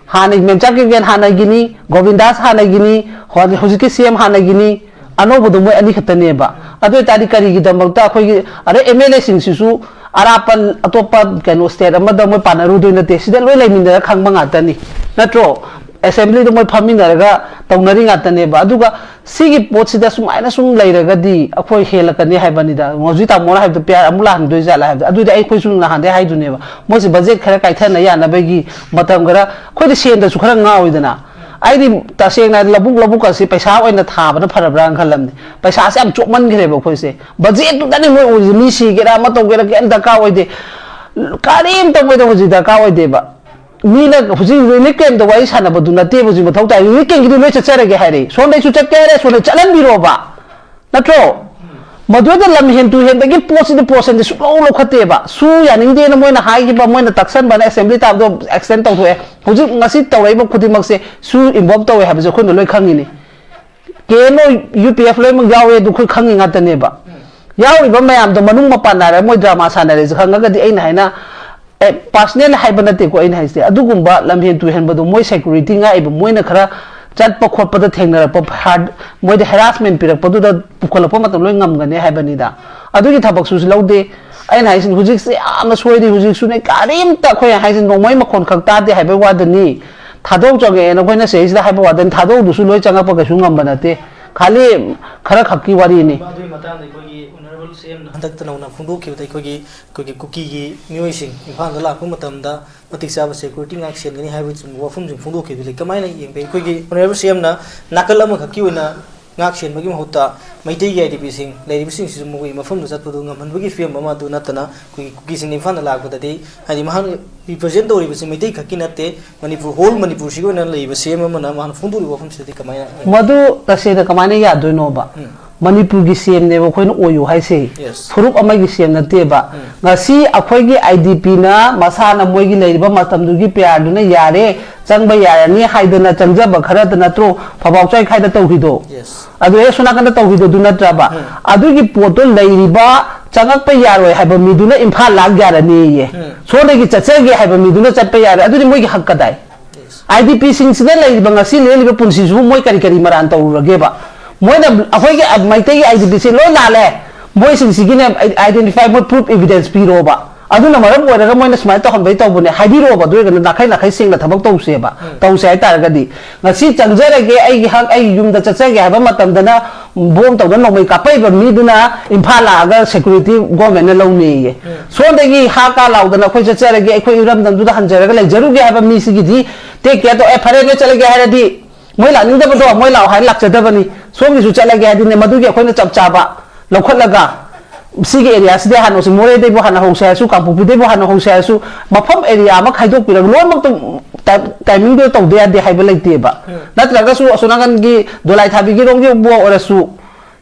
ꯍꯥꯟꯅꯒꯤ ꯃꯦꯝꯆꯥ ꯀꯤꯔꯒꯦꯟ ꯍꯥꯟꯅꯒꯤꯅꯤ, ꯒꯣꯕꯤꯟꯗꯥꯁ ꯍꯥꯟꯅꯒꯤꯅꯤ, ꯍꯧ-, ꯍꯧꯖꯤꯛꯀꯤ ꯁꯤ ꯑꯦꯝ ꯍꯥꯟꯅꯒꯤꯅꯤ, ꯑꯅꯧꯕꯗꯣ ꯃꯣꯏ ꯑꯅꯤ ꯈꯛꯇꯅꯦꯕ꯫ ꯑꯗꯨ ꯑꯣꯏꯇꯥꯔꯗꯤ ꯀꯔꯤꯒꯤꯗꯃꯛꯇ ꯑꯩꯈꯣꯏꯒꯤ, ꯑꯗꯩ ꯑꯦꯝ ꯑꯦꯜ ꯑꯦꯁꯤꯡꯁꯤꯁꯨ ꯑꯔꯥꯞꯄ ꯑꯇꯣꯞꯄ ꯀꯩꯅꯣ ꯁ꯭ꯇꯦꯠ ꯑꯃꯗ ꯃꯣꯏ ꯄꯥꯟꯅꯔꯨꯗꯣꯏ ꯅꯠꯇꯦ, ꯁꯤꯗ ꯂꯣꯏ ꯂꯩꯃꯤꯟꯅꯔ ꯈꯪꯕ ꯉꯥꯛꯇꯅꯤ, ꯅꯠꯇ꯭ꯔꯣ? ꯑꯦꯁꯦꯝꯕ꯭ꯂꯤꯗ ꯃꯣꯏ ꯐꯝꯃꯤꯟꯅꯔꯒ ꯇꯧꯅꯔꯤ ꯉꯥꯛꯇꯅꯦꯕ꯫ ꯑꯗꯨꯒ ꯁꯤꯒꯤ ꯄꯣꯠꯁꯤꯗ ꯁꯨꯃꯥꯏꯅ ꯁꯨꯝ ꯂꯩꯔꯒꯗꯤ ꯑꯩꯈꯣꯏ ꯍꯦꯜꯂꯛꯀꯅꯤ ꯍꯥꯏꯕꯅꯤꯗ꯫ ꯍꯧꯖꯤꯛ ꯇꯥꯃꯣꯅ ꯍꯥꯏꯕꯗꯣ ꯄꯤꯌꯥꯔ ꯑꯃꯨꯛ ꯂꯥꯛꯍꯟꯗꯣꯏ ꯖꯥꯠꯂ ꯍꯥꯏꯕꯗꯣ, ꯑꯗꯨꯗꯤ ꯑꯩꯈꯣꯏꯁꯨ ꯅꯍꯥꯟꯗꯩ ꯍꯥꯏꯗꯨꯅꯦꯕ, ꯃꯣꯏꯁꯦ ꯕꯖꯦꯠ ꯈꯔ ꯀꯥꯏꯊꯅ ꯌꯥꯅꯕꯒꯤ ꯃꯇꯝ ꯈꯔ, ꯑꯩꯈꯣꯏꯗꯤ ꯁꯦꯟꯗꯁꯨ ꯈꯔ ꯉꯥꯎꯋꯤꯗꯅ꯫ ꯑꯩꯗꯤ ꯇꯁꯦꯡꯅ ꯂꯧꯕꯨꯛ ꯂꯧꯕꯨꯛꯀꯁꯦ ꯄꯩꯁꯥ ꯑꯣꯏꯅ ꯊꯥꯕꯅ ꯐꯔꯕ꯭ꯔꯥꯅ ꯈꯜꯂꯝꯅꯦ꯫ ꯄꯩꯁꯥꯁꯦ ꯌꯥꯝ ꯆꯣꯞꯃꯟꯈ꯭ꯔꯦꯕ ꯑꯩꯈꯣꯏꯁꯦ꯫ ꯕꯖꯦꯠꯇꯨꯗꯅꯤ ꯃꯣꯏ ꯑꯣꯏꯔꯤꯁꯦ꯫ ꯃꯤ ꯁꯤꯒꯦꯔꯥ ꯑꯃ ꯇꯧꯒꯦꯔꯥ ꯀꯩꯝ ꯗꯔꯀꯥꯔ ꯑꯣꯏꯗꯦ, ꯀꯔꯤꯝꯇ ꯃꯣꯏꯗ ꯍꯧꯖꯤꯛ ꯗꯔꯀꯥꯔ ꯑꯣꯏꯗꯦꯕ꯫ ꯃꯤꯅ ꯍꯧꯖꯤꯛ ꯔꯤꯂꯤꯐ ꯀꯦꯝꯞꯇ ꯋꯥꯔꯤ ꯁꯥꯟꯅꯕꯗꯨ ꯅꯠꯇꯦꯕ ꯍꯧꯖꯤꯛ ꯃꯊꯧ ꯇꯥꯏ꯫ ꯔꯤꯂꯤꯐ ꯀꯦꯝꯞꯀꯤꯗꯤ ꯂꯣꯏ ꯆꯠꯆꯔꯒꯦ ꯍꯥꯏꯔꯦ, ꯁꯣꯝꯗꯩꯁꯨ ꯆꯠꯀꯦ ꯍꯥꯏꯔꯦ, ꯁꯣꯝꯗ ꯆꯠꯍꯟꯕꯤꯔꯣꯕ, ꯅꯠꯇ꯭ꯔꯣ? ꯃꯗꯨꯗ ꯂꯝ ꯍꯦꯟ ꯇꯨ ꯍꯦꯟꯕꯒꯤ ꯄꯣꯠꯁꯤꯗꯤ ꯄꯣꯔꯁꯟꯗꯤ ꯁꯨꯡꯂꯧ ꯂꯧꯈꯠꯇꯦꯕ꯫ ꯁꯨ ꯌꯥꯅꯤꯡꯗꯦꯅ ꯃꯣꯏꯅ ꯍꯥꯏꯈꯤꯕ, ꯃꯣꯏꯅ ꯇꯛꯁꯟꯕꯅ ꯑꯦꯁꯦꯝꯕ꯭ꯂꯤ ꯇꯥꯕꯗꯣ ꯑꯦꯛꯁꯇꯦꯟ ꯇꯧꯊꯣꯛꯑꯦ꯫ ꯍꯧꯖꯤꯛ ꯉꯁꯤ ꯇꯧꯔꯛꯏꯕ ꯈꯨꯗꯤꯡꯃꯛꯁꯦ ꯁꯨ ꯏꯟꯚꯣꯜꯕ ꯇꯧꯋꯦ ꯍꯥꯏꯕꯁꯦ ꯑꯩꯈꯣꯏꯅ ꯂꯣꯏ ꯈꯪꯉꯤꯅꯤ꯫ ꯀꯦ N O, U P F ꯂꯣꯏꯅꯃꯛ ꯌꯥꯎꯋꯦ, ꯑꯗꯨ ꯑꯩꯈꯣꯏ ꯈꯪꯉꯤ ꯉꯥꯛꯇꯅꯦꯕ꯫ ꯌꯥꯎꯔꯤꯕ ꯃꯌꯥꯝꯗꯣ ꯃꯅꯨꯡ ꯃꯄꯥꯟ ꯅꯥꯏꯔꯒ ꯃꯣꯏ ꯗ꯭ꯔꯃꯥ ꯁꯥꯟꯅꯔꯦꯁꯦ ꯈꯪꯉꯒꯗꯤ ꯑꯩꯅ ꯍꯥꯏꯅ, ꯑꯦ, ꯄꯥꯔꯁꯅꯦꯜ ꯍꯥꯏꯕ ꯅꯠꯇꯦꯀꯣ ꯑꯩꯅ ꯍꯥꯏꯁꯦ, ꯑꯗꯨꯒꯨꯝꯕ ꯂꯝꯍꯦꯟ ꯇꯨꯍꯦꯟꯕꯗꯣ ꯃꯣꯏ ꯁꯦꯀ꯭ꯌꯨꯔꯤꯇꯤ ꯉꯥꯛꯏꯕ, ꯃꯣꯏꯅ ꯈꯔ ꯆꯠꯄ ꯈꯣꯠꯄꯗ ꯊꯦꯡꯅꯔꯛꯄ ꯍꯥꯔꯠ, ꯃꯣꯏꯗ ꯍꯦꯔꯥꯁꯃꯦꯟ ꯄꯤꯔꯛꯄꯗꯨꯗ ꯄꯨꯈꯠꯂꯛꯄ ꯃꯇꯝ ꯂꯣꯏ ꯉꯝꯒꯅꯤ ꯍꯥꯏꯕꯅꯤꯗ꯫ ꯑꯗꯨꯒꯤ ꯊꯕꯛꯁꯨ ꯂꯧꯗꯦ꯫ ꯑꯩꯅ ꯍꯥꯏꯁꯤꯅꯤ, ꯍꯧꯖꯤꯛꯁꯦ ꯌꯥꯝꯅ ꯁꯣꯏꯔꯤ꯫ ꯍꯧꯖꯤꯛꯁꯨꯅꯦ, ꯀꯔꯤꯝꯇ ꯑꯩꯈꯣꯏ ꯍꯥꯏꯁꯤ ꯅꯣꯡꯃꯩ ꯃꯈꯣꯟ ꯈꯛ ꯇꯥꯗꯦ ꯍꯥꯏꯕꯩ ꯋꯥꯗꯅꯤ꯫ ꯊꯥꯗꯣꯛ ꯆꯪꯉꯛꯑꯦꯅ ꯑꯩꯈꯣꯏꯅ ꯁꯤꯗꯩꯁꯤꯗ ꯍꯥꯏꯕ ꯋꯥꯗꯅꯤ, ꯊꯥꯗꯣꯛꯎꯗꯨꯁꯨ ꯂꯣꯏ ꯆꯪꯉꯛꯄ ꯀꯩꯁꯨ ꯉꯝꯕ ꯅꯠꯇꯦ꯫ ꯈꯥꯂꯤ ꯈꯔ ꯈꯛꯀꯤ ꯋꯥꯔꯤꯅꯤ꯫ ꯑꯗꯨꯒꯤ ꯃꯇꯥꯡꯗ ꯑꯩꯈꯣꯏꯒꯤ ꯑꯣꯅꯔꯦꯕꯜ ꯁꯤ ꯑꯦꯝꯅ ꯍꯟꯗꯛꯇ ꯅꯧꯅ ꯐꯣꯡꯗꯣꯛꯈꯤꯕꯗ ꯑꯩꯈꯣꯏꯒꯤ, ꯑꯩꯈꯣꯏꯒꯤ ꯀꯨꯀꯤꯒꯤ ꯃꯤꯑꯣꯏꯁꯤꯡ ꯏꯝꯐꯥꯜꯗ ꯂꯥꯛꯄ ꯃꯇꯝꯗ ꯃꯇꯤꯛ ꯆꯥꯕ ꯁꯦꯀ꯭ꯌꯨꯔꯤꯇꯤ ꯉꯥꯛ ꯁꯦꯟꯒꯅꯤ ꯍꯥꯏꯕꯒꯤ ꯋꯥꯐꯝꯁꯤꯡ ꯐꯣꯡꯗꯣꯛꯈꯤꯕꯗꯨ ꯂꯩ꯫ ꯀꯃꯥꯏꯅ ꯌꯦꯡꯕ? ꯑꯩꯈꯣꯏꯒꯤ ꯑꯣꯅꯔꯦꯕꯜ ꯁꯤ ꯑꯦꯝꯅ ꯅꯥꯀꯜ ꯑꯃꯈꯛꯀꯤ ꯑꯣꯏꯅ ꯉꯥꯛ ꯁꯦꯟꯕꯒꯤ ꯃꯍꯨꯠꯇ ꯃꯩꯇꯩꯒꯤ ꯑꯥꯏ ꯗꯤ ꯄꯤꯁꯤꯡ ꯂꯩꯔꯤꯕꯁꯤꯡꯁꯤꯁꯨ ꯃꯈꯣꯏꯒꯤ ꯃꯐꯝꯗꯨ ꯆꯠꯄꯗꯨ ꯉꯝꯍꯟꯕꯒꯤ ꯐꯤꯕꯝ ꯑꯃ ꯑꯗꯨ ꯅꯠꯇꯅ ꯑꯩꯈꯣꯏꯒꯤ ꯀꯨꯀꯤꯁꯤꯡꯅ ꯏꯝꯐꯥꯜꯗ ꯂꯥꯛꯄꯗꯗꯤ, ꯍꯥꯏꯗꯤ ꯃꯍꯥꯛꯅ ꯔꯤꯄ꯭ꯔꯖꯦꯟ ꯇꯧꯔꯤꯕꯁꯤ ꯃꯩꯇꯩ ꯈꯛꯀꯤ ꯅꯠꯇꯦ, ꯃꯅꯤꯄꯨꯔ, ꯍꯣꯜ ꯃꯅꯤꯄꯨꯔꯁꯤꯒꯤ ꯑꯣꯏꯅ ꯂꯩꯕ ꯁꯤ ꯑꯦꯝ ꯑꯃꯅ ꯃꯥꯅ ꯐꯣꯡꯗꯣꯛꯂꯤꯕ ꯋꯥꯐꯝꯁꯤꯗꯗꯤ ꯀꯃꯥꯏꯅ ꯌꯦꯡꯕ? ꯃꯗꯨ ꯇꯁꯦꯡꯅ ꯀꯃꯥꯏꯅ ꯌꯥꯗꯣꯏꯅꯣꯕ? ꯎꯝ꯫ ꯃꯅꯤꯄꯨꯔꯒꯤ ꯁꯤ ꯑꯦꯝꯅꯦꯕ ꯑꯩꯈꯣꯏꯅ ꯑꯣꯏꯌꯨ ꯍꯥꯏꯁꯦ꯫ Yes. ꯐꯨꯔꯨꯞ ꯑꯃꯒꯤ ꯁꯤ ꯑꯦꯝ ꯅꯠꯇꯦꯕ꯫ ꯎꯝ꯫ ꯉꯁꯤ ꯑꯩꯈꯣꯏꯒꯤ ꯑꯥꯏ ꯗꯤ ꯄꯤꯅ ꯃꯁꯥꯅ ꯃꯣꯏꯒꯤ ꯂꯩꯔꯤꯕ ꯃꯇꯝꯗꯨꯒꯤ ꯄꯤꯌꯥꯔꯗꯨꯅ ꯌꯥꯔꯦ, ꯆꯪꯕ ꯌꯥꯔꯅꯤ ꯍꯥꯏꯗꯅ ꯆꯪꯖꯕ ꯈꯔꯗ ꯅꯠꯇ꯭ꯔꯣ ꯐꯕꯥꯎ ꯆꯥꯏꯈꯥꯏꯗ ꯇꯧꯈꯤꯗꯣ? Yes. ꯑꯗꯨ ꯍꯦꯛ ꯁꯣꯝ ꯅꯥꯀꯟꯗ ꯇꯧꯈꯤꯗꯣ ꯑꯗꯨ ꯅꯠꯇ꯭ꯔꯕ? ꯎꯝ꯫ ꯑꯗꯨꯒꯤ ꯄꯣꯠꯇꯣ ꯂꯩꯔꯤꯕ ꯆꯪꯉꯛꯄ ꯌꯥꯔꯣꯏ ꯍꯥꯏꯕ ꯃꯤꯗꯨꯅ ꯏꯝꯐꯥꯜ ꯂꯥꯛ ꯌꯥꯔꯅꯤꯌꯦ꯫ ꯎꯝ꯫ ꯁꯣꯝꯗꯒꯤ ꯆꯠꯆꯒꯦ ꯍꯥꯏꯕ ꯃꯤꯗꯨꯅ ꯆꯠꯄ ꯌꯥꯔꯣꯏ꯫ ꯑꯗꯨꯗꯤ ꯃꯣꯏꯒꯤ ꯍꯛ ꯀꯗꯥꯏ? Yes. ꯑꯥꯏ ꯗꯤ ꯄꯤꯁꯤꯡꯁꯤꯅ ꯂꯩꯔꯤꯕ ꯉꯁꯤ ꯂꯦꯜꯂꯤꯕ ꯄꯨꯟꯁꯤꯁꯤꯕꯨ ꯃꯣꯏ ꯀꯔꯤ ꯀꯔꯤ ꯃꯔꯥꯟ ꯇꯧꯔꯨꯔꯒꯦꯕ? ꯃꯣꯏꯅ ꯑꯩꯈꯣꯏꯒꯤ ꯃꯩꯇꯩꯒꯤ ꯑꯥꯏ ꯗꯤ ꯄꯤꯁꯤ ꯂꯣꯏ ꯂꯥꯜꯂꯦ꯫ ꯃꯣꯏꯁꯤꯡꯁꯤꯒꯤꯅꯦ ꯑꯥꯏꯗꯦꯟꯇꯤꯐꯥꯏ, ꯃꯣꯏ ꯄ꯭ꯔꯨꯐ, ꯏꯚꯤꯗꯦꯟꯁ ꯄꯤꯔꯣꯕ꯫ ꯑꯗꯨꯅ ꯃꯔꯝ ꯑꯣꯏꯔꯒ ꯃꯣꯏꯅ ꯁꯨꯃꯥꯏꯅ ꯇꯧꯍꯟꯕꯩ ꯇꯧꯕꯅꯦ ꯍꯥꯏꯕꯤꯔꯛꯑꯣꯕ꯫ ꯑꯗꯨ ꯑꯣꯏꯔꯒꯅ ꯅꯥꯈꯩ ꯅꯥꯈꯩ ꯁꯦꯡꯅ ꯊꯕꯛ ꯇꯧꯁꯦꯕ꯫ ꯇꯧꯁꯦ ꯍꯥꯏꯇꯥꯔꯒꯗꯤ ꯉꯁꯤ ꯆꯪꯖꯔꯒꯦ, ꯑꯩꯒꯤ ꯍꯛ, ꯑꯩꯒꯤ ꯌꯨꯝꯗ ꯆꯠꯆꯒꯦ ꯍꯥꯏꯕ ꯃꯇꯝꯗꯅ ꯕꯣꯝ ꯇꯧꯗꯅ ꯅꯣꯡꯃꯩ ꯀꯥꯞꯄꯛꯏꯕ ꯃꯤꯗꯨꯅ ꯏꯝꯐꯥꯜ ꯂꯥꯛꯑꯒ security government ꯅ ꯂꯧꯅꯦꯌꯦ꯫ ꯁꯣꯝꯗꯒꯤ ꯍꯥ ꯀꯥ ꯂꯥꯎꯗꯅ ꯑꯩꯈꯣꯏ ꯆꯠꯆꯔꯒꯦ, ꯑꯩꯈꯣꯏ ꯏꯔꯝꯗꯝꯗꯨꯗ ꯍꯟꯖꯔꯒ ꯂꯩꯖꯔꯨꯒꯦ ꯍꯥꯏꯕ ꯃꯤꯁꯤꯒꯤꯗꯤ take care ꯇꯧ, "ꯑꯦ, ꯐꯔꯦ, ꯅꯣꯏ ꯆꯠꯂꯒꯦ ꯍꯥꯏꯔꯗꯤ ꯃꯣꯏ ꯂꯥꯛꯅꯤꯡꯗꯕꯗꯣ ꯃꯣꯏ ꯂꯥꯛꯑꯣ ꯍꯥꯏꯅ ꯂꯥꯛꯆꯗꯕꯅꯤ, ꯁꯣꯝꯒꯤꯁꯨ ꯆꯠꯂꯒꯦ ꯍꯥꯏꯗꯤꯅꯦ, ꯃꯗꯨꯒꯤ ꯑꯩꯈꯣꯏꯅ ꯆꯞ ꯆꯥꯕ ꯂꯧꯈꯠꯂꯒ ꯁꯤꯒꯤ area ꯁꯤꯗ ꯍꯥꯟꯅ ꯍꯧꯁꯤ, ꯃꯣꯔꯦꯗꯩꯕꯨ ꯍꯥꯟꯅ ꯍꯧꯁꯦ ꯍꯥꯏꯔꯁꯨ, ꯀꯥꯡꯄꯣꯛꯄꯤꯗꯩꯕꯨ ꯍꯥꯟꯅ ꯍꯧꯁꯦ ꯍꯥꯏꯔꯁꯨ, ꯃꯐꯝ area ꯑꯃ ꯈꯥꯏꯗꯣꯛꯄꯤꯔꯒ ꯂꯣꯏꯅꯃꯛꯇ ꯇꯥꯏ-, timing ꯗꯣ ꯇꯧꯗ ꯌꯥꯗꯦ ꯍꯥꯏꯕ ꯂꯩꯇꯦꯕ꯫ ꯅꯠꯇ꯭ꯔꯒꯁꯨ ꯑꯁꯣꯝ ꯅꯥꯀꯟꯒꯤ ꯗꯣꯂꯥꯏ ꯊꯥꯕꯤꯒꯤꯔꯣꯝꯒꯤꯕꯨ ꯑꯣꯏꯔꯁꯨ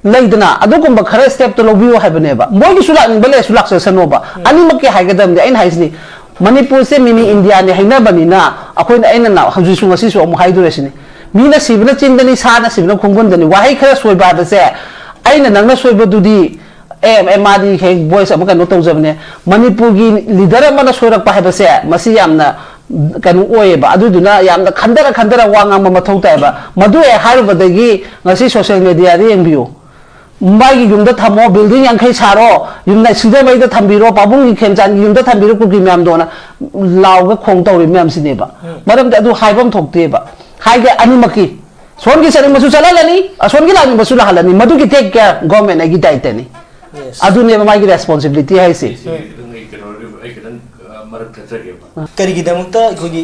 ꯂꯩꯗꯅ, ꯑꯗꯨꯒꯨꯝꯕ ꯈꯔ step ꯇꯣ ꯂꯧꯕꯤꯌꯨ ꯍꯥꯏꯕꯅꯦꯕ꯫ ꯃꯣꯏꯒꯤꯁꯨ ꯂꯥꯛꯅꯤꯡꯕ ꯂꯩꯔꯁꯨ ꯂꯥꯛꯆꯁꯅꯣꯕ꯫ ꯑꯅꯤꯃꯛꯀꯤ ꯍꯥꯏꯒꯗꯕꯅꯤ꯫ ꯑꯩꯅ ꯍꯥꯏꯁꯤꯅꯤ, ꯃꯅꯤꯄꯨꯔꯁꯦ mini India ꯅꯦ ꯍꯥꯏꯅꯕꯅꯤꯅ ꯑꯩꯈꯣꯏꯅ, ꯑꯩꯅ ꯅ-, ꯍꯧꯖꯤꯛꯁꯨ ꯉꯁꯤꯁꯨ ꯑꯃꯨꯛ ꯍꯥꯏꯗꯣꯔꯁꯤꯅꯤ, "ꯃꯤꯅ ꯁꯤꯕꯅ ꯆꯤꯟꯗꯅꯤ, ꯁꯥꯅ ꯁꯤꯕꯅ ꯈꯣꯡꯒꯨꯟꯗꯅꯤ"꯫ ꯋꯥꯍꯩ ꯈꯔ ꯁꯣꯏꯕ ꯍꯥꯏꯕꯁꯦ, ꯑꯩꯅ ꯅꯪꯅ ꯁꯣꯏꯕꯗꯨꯗꯤ ꯑꯦ, ꯑꯦ, ꯃꯥꯗꯤ ꯍꯦꯛ voice ꯑꯃ ꯀꯩꯅꯣ ꯇꯧꯖꯕꯅꯦ꯫ ꯃꯅꯤꯄꯨꯔꯒꯤ leader ꯑꯃꯅ ꯁꯣꯏꯔꯛꯄ ꯍꯥꯏꯕꯁꯦ ꯃꯁꯤ ꯌꯥꯝꯅ ꯀꯩꯅꯣ ꯑꯣꯏꯌꯦꯕ꯫ ꯑꯗꯨꯗꯨꯅ ꯌꯥꯝꯅ ꯈꯟꯊꯔ ꯈꯟꯊꯔ ꯋꯥ ꯉꯥꯡꯕ ꯃꯊꯧ ꯇꯥꯏꯌꯦꯕ꯫ ꯃꯗꯨ ꯍꯦꯛ ꯍꯥꯏꯔꯨꯕꯗꯒꯤ ꯉꯁꯤ social media ꯗ ꯌꯦꯡꯕꯤꯌꯨ꯫ "ꯃꯥꯒꯤ ꯌꯨꯝꯗ ꯊꯝꯃꯣ, building ꯌꯥꯡꯈꯩ ꯁꯥꯔꯣ, ꯌꯨꯝꯗ ꯁꯤꯡꯖꯃꯩꯗ ꯊꯝꯕꯤꯔꯣ, ꯄꯥꯕꯨꯡꯒꯤ ꯈꯦꯝꯆꯥꯟꯒꯤ ꯌꯨꯝꯗ ꯊꯝꯕꯤꯔꯣ, ꯀꯨꯀꯤ ꯃꯌꯥꯝꯗꯣꯅ" ꯂꯥꯎꯒ ꯈꯣꯡ ꯇꯧꯔꯤ ꯃꯌꯥꯝꯁꯤꯅꯦꯕ꯫ ꯃꯔꯝꯗꯤ ꯑꯗꯨ ꯍꯥꯏꯐꯝ ꯊꯣꯛꯇꯦꯕ꯫ ꯍꯥꯏꯒꯦ ꯑꯅꯤꯃꯛꯀꯤ꯫ ꯁꯣꯝꯒꯤ ꯆꯠꯅꯤꯡꯕꯁꯨ ꯆꯠꯍꯜꯂꯅꯤ, ꯑꯁꯣꯝꯒꯤ ꯂꯥꯛꯅꯤꯡꯕꯁꯨ ꯂꯥꯛꯍꯜꯂꯅꯤ꯫ ꯃꯗꯨꯒꯤ take care government ꯅ ꯑꯩꯒꯤ ꯗꯥꯏꯇꯅꯤ꯫ Yes. ꯑꯗꯨꯅꯦꯕ ꯃꯥꯒꯤ responsibility ꯍꯥꯏꯁꯦ꯫ ꯁꯤ ꯑꯗꯨꯝ ꯑꯩ ꯀꯩꯅꯣ, ꯑꯩ ꯈꯤꯇꯪ, ꯑ, ꯃꯔꯛ ꯊꯠꯆꯒꯦꯕ꯫ ꯀꯔꯤꯒꯤꯗꯃꯛꯇ ꯑꯩꯈꯣꯏꯒꯤ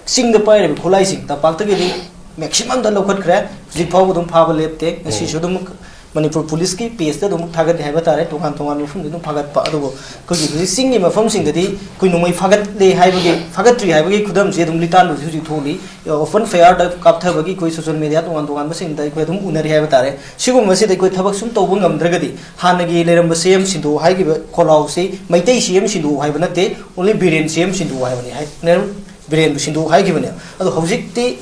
ꯆꯤꯡꯗ ꯄꯥꯏꯔꯤꯕ ꯈꯨꯠꯂꯥꯏꯁꯤꯡ ꯇꯝꯄꯥꯛꯇꯒꯤꯗꯤ maximum ꯗ ꯂꯧꯈꯠꯈ꯭ꯔꯦ, ꯍꯧꯖꯤꯛ ꯐꯥꯎꯕ ꯑꯗꯨꯝ ꯐꯥꯕ ꯂꯦꯞꯇꯦ꯫ ꯉꯁꯤꯁꯨ ꯑꯗꯨꯝ ꯃꯅꯤꯄꯨꯔ ꯄꯨꯂꯤꯁꯀꯤ page ꯇ ꯑꯗꯨꯝ ꯊꯥꯒꯠꯂꯦ ꯍꯥꯏꯕ ꯇꯥꯔꯦ, ꯇꯣꯉꯥꯟ ꯇꯣꯉꯥꯟꯕ ꯃꯐꯝꯗ ꯑꯗꯨꯝ ꯐꯥꯒꯠꯄ꯫ ꯑꯗꯨꯕꯨ ꯑꯩꯈꯣꯏꯒꯤ ꯍꯧꯖꯤꯛ ꯆꯤꯡꯒꯤ ꯃꯐꯝꯁꯤꯡꯗꯗꯤ ꯑꯩꯈꯣꯏ ꯅꯣꯡꯃꯩ ꯐꯥꯒꯠꯂꯦ ꯍꯥꯏꯕꯒꯤ, ꯐꯥꯒꯠꯇ꯭ꯔꯤ ꯍꯥꯏꯕꯒꯤ ꯈꯨꯗꯝꯁꯤ ꯑꯗꯨꯝ ꯂꯤꯇꯥꯟꯕꯁꯨ ꯍꯧꯖꯤꯛ ꯊꯣꯛꯂꯤ꯫ Open fire ꯗ ꯀꯥꯞꯊꯕꯒꯤ ꯑꯩꯈꯣꯏ social media ꯇꯣꯉꯥꯟ ꯇꯣꯉꯥꯟꯕꯁꯤꯡꯗ ꯑꯩꯈꯣꯏ ꯑꯗꯨꯝ ꯎꯅꯔꯤ ꯍꯥꯏꯕ ꯇꯥꯔꯦ꯫ ꯁꯤꯒꯨꯝꯕꯁꯤꯗ ꯑꯩꯈꯣꯏ ꯊꯕꯛ ꯁꯨꯝ ꯇꯧꯕ ꯉꯝꯗ꯭ꯔꯒꯗꯤ ꯍꯥꯟꯅꯒꯤ ꯂꯩꯔꯝꯕ ꯁꯤ ꯑꯦꯝ ꯁꯤꯟꯗꯣꯛꯎ ꯍꯥꯏꯈꯤꯕ ꯈꯣꯜꯂꯥꯎꯁꯤ ꯃꯩꯇꯩ ꯁꯤ ꯑꯦꯝ ꯁꯤꯟꯗꯣꯛꯎ ꯍꯥꯏꯕ ꯅꯠꯇꯦ, only ꯕꯤꯔꯦꯟ ꯁꯤ ꯑꯦꯝ ꯁꯤꯟꯗꯣꯛꯎ ꯍꯥꯏꯕꯅꯤ ꯍꯥꯏ꯫ ꯕꯤꯔꯦꯟꯕꯨ ꯁꯤꯟꯗꯣꯛꯎ ꯍꯥꯏꯈꯤꯕꯅꯦ꯫ ꯑꯗꯣ ꯍꯧꯖꯤꯛꯇꯤ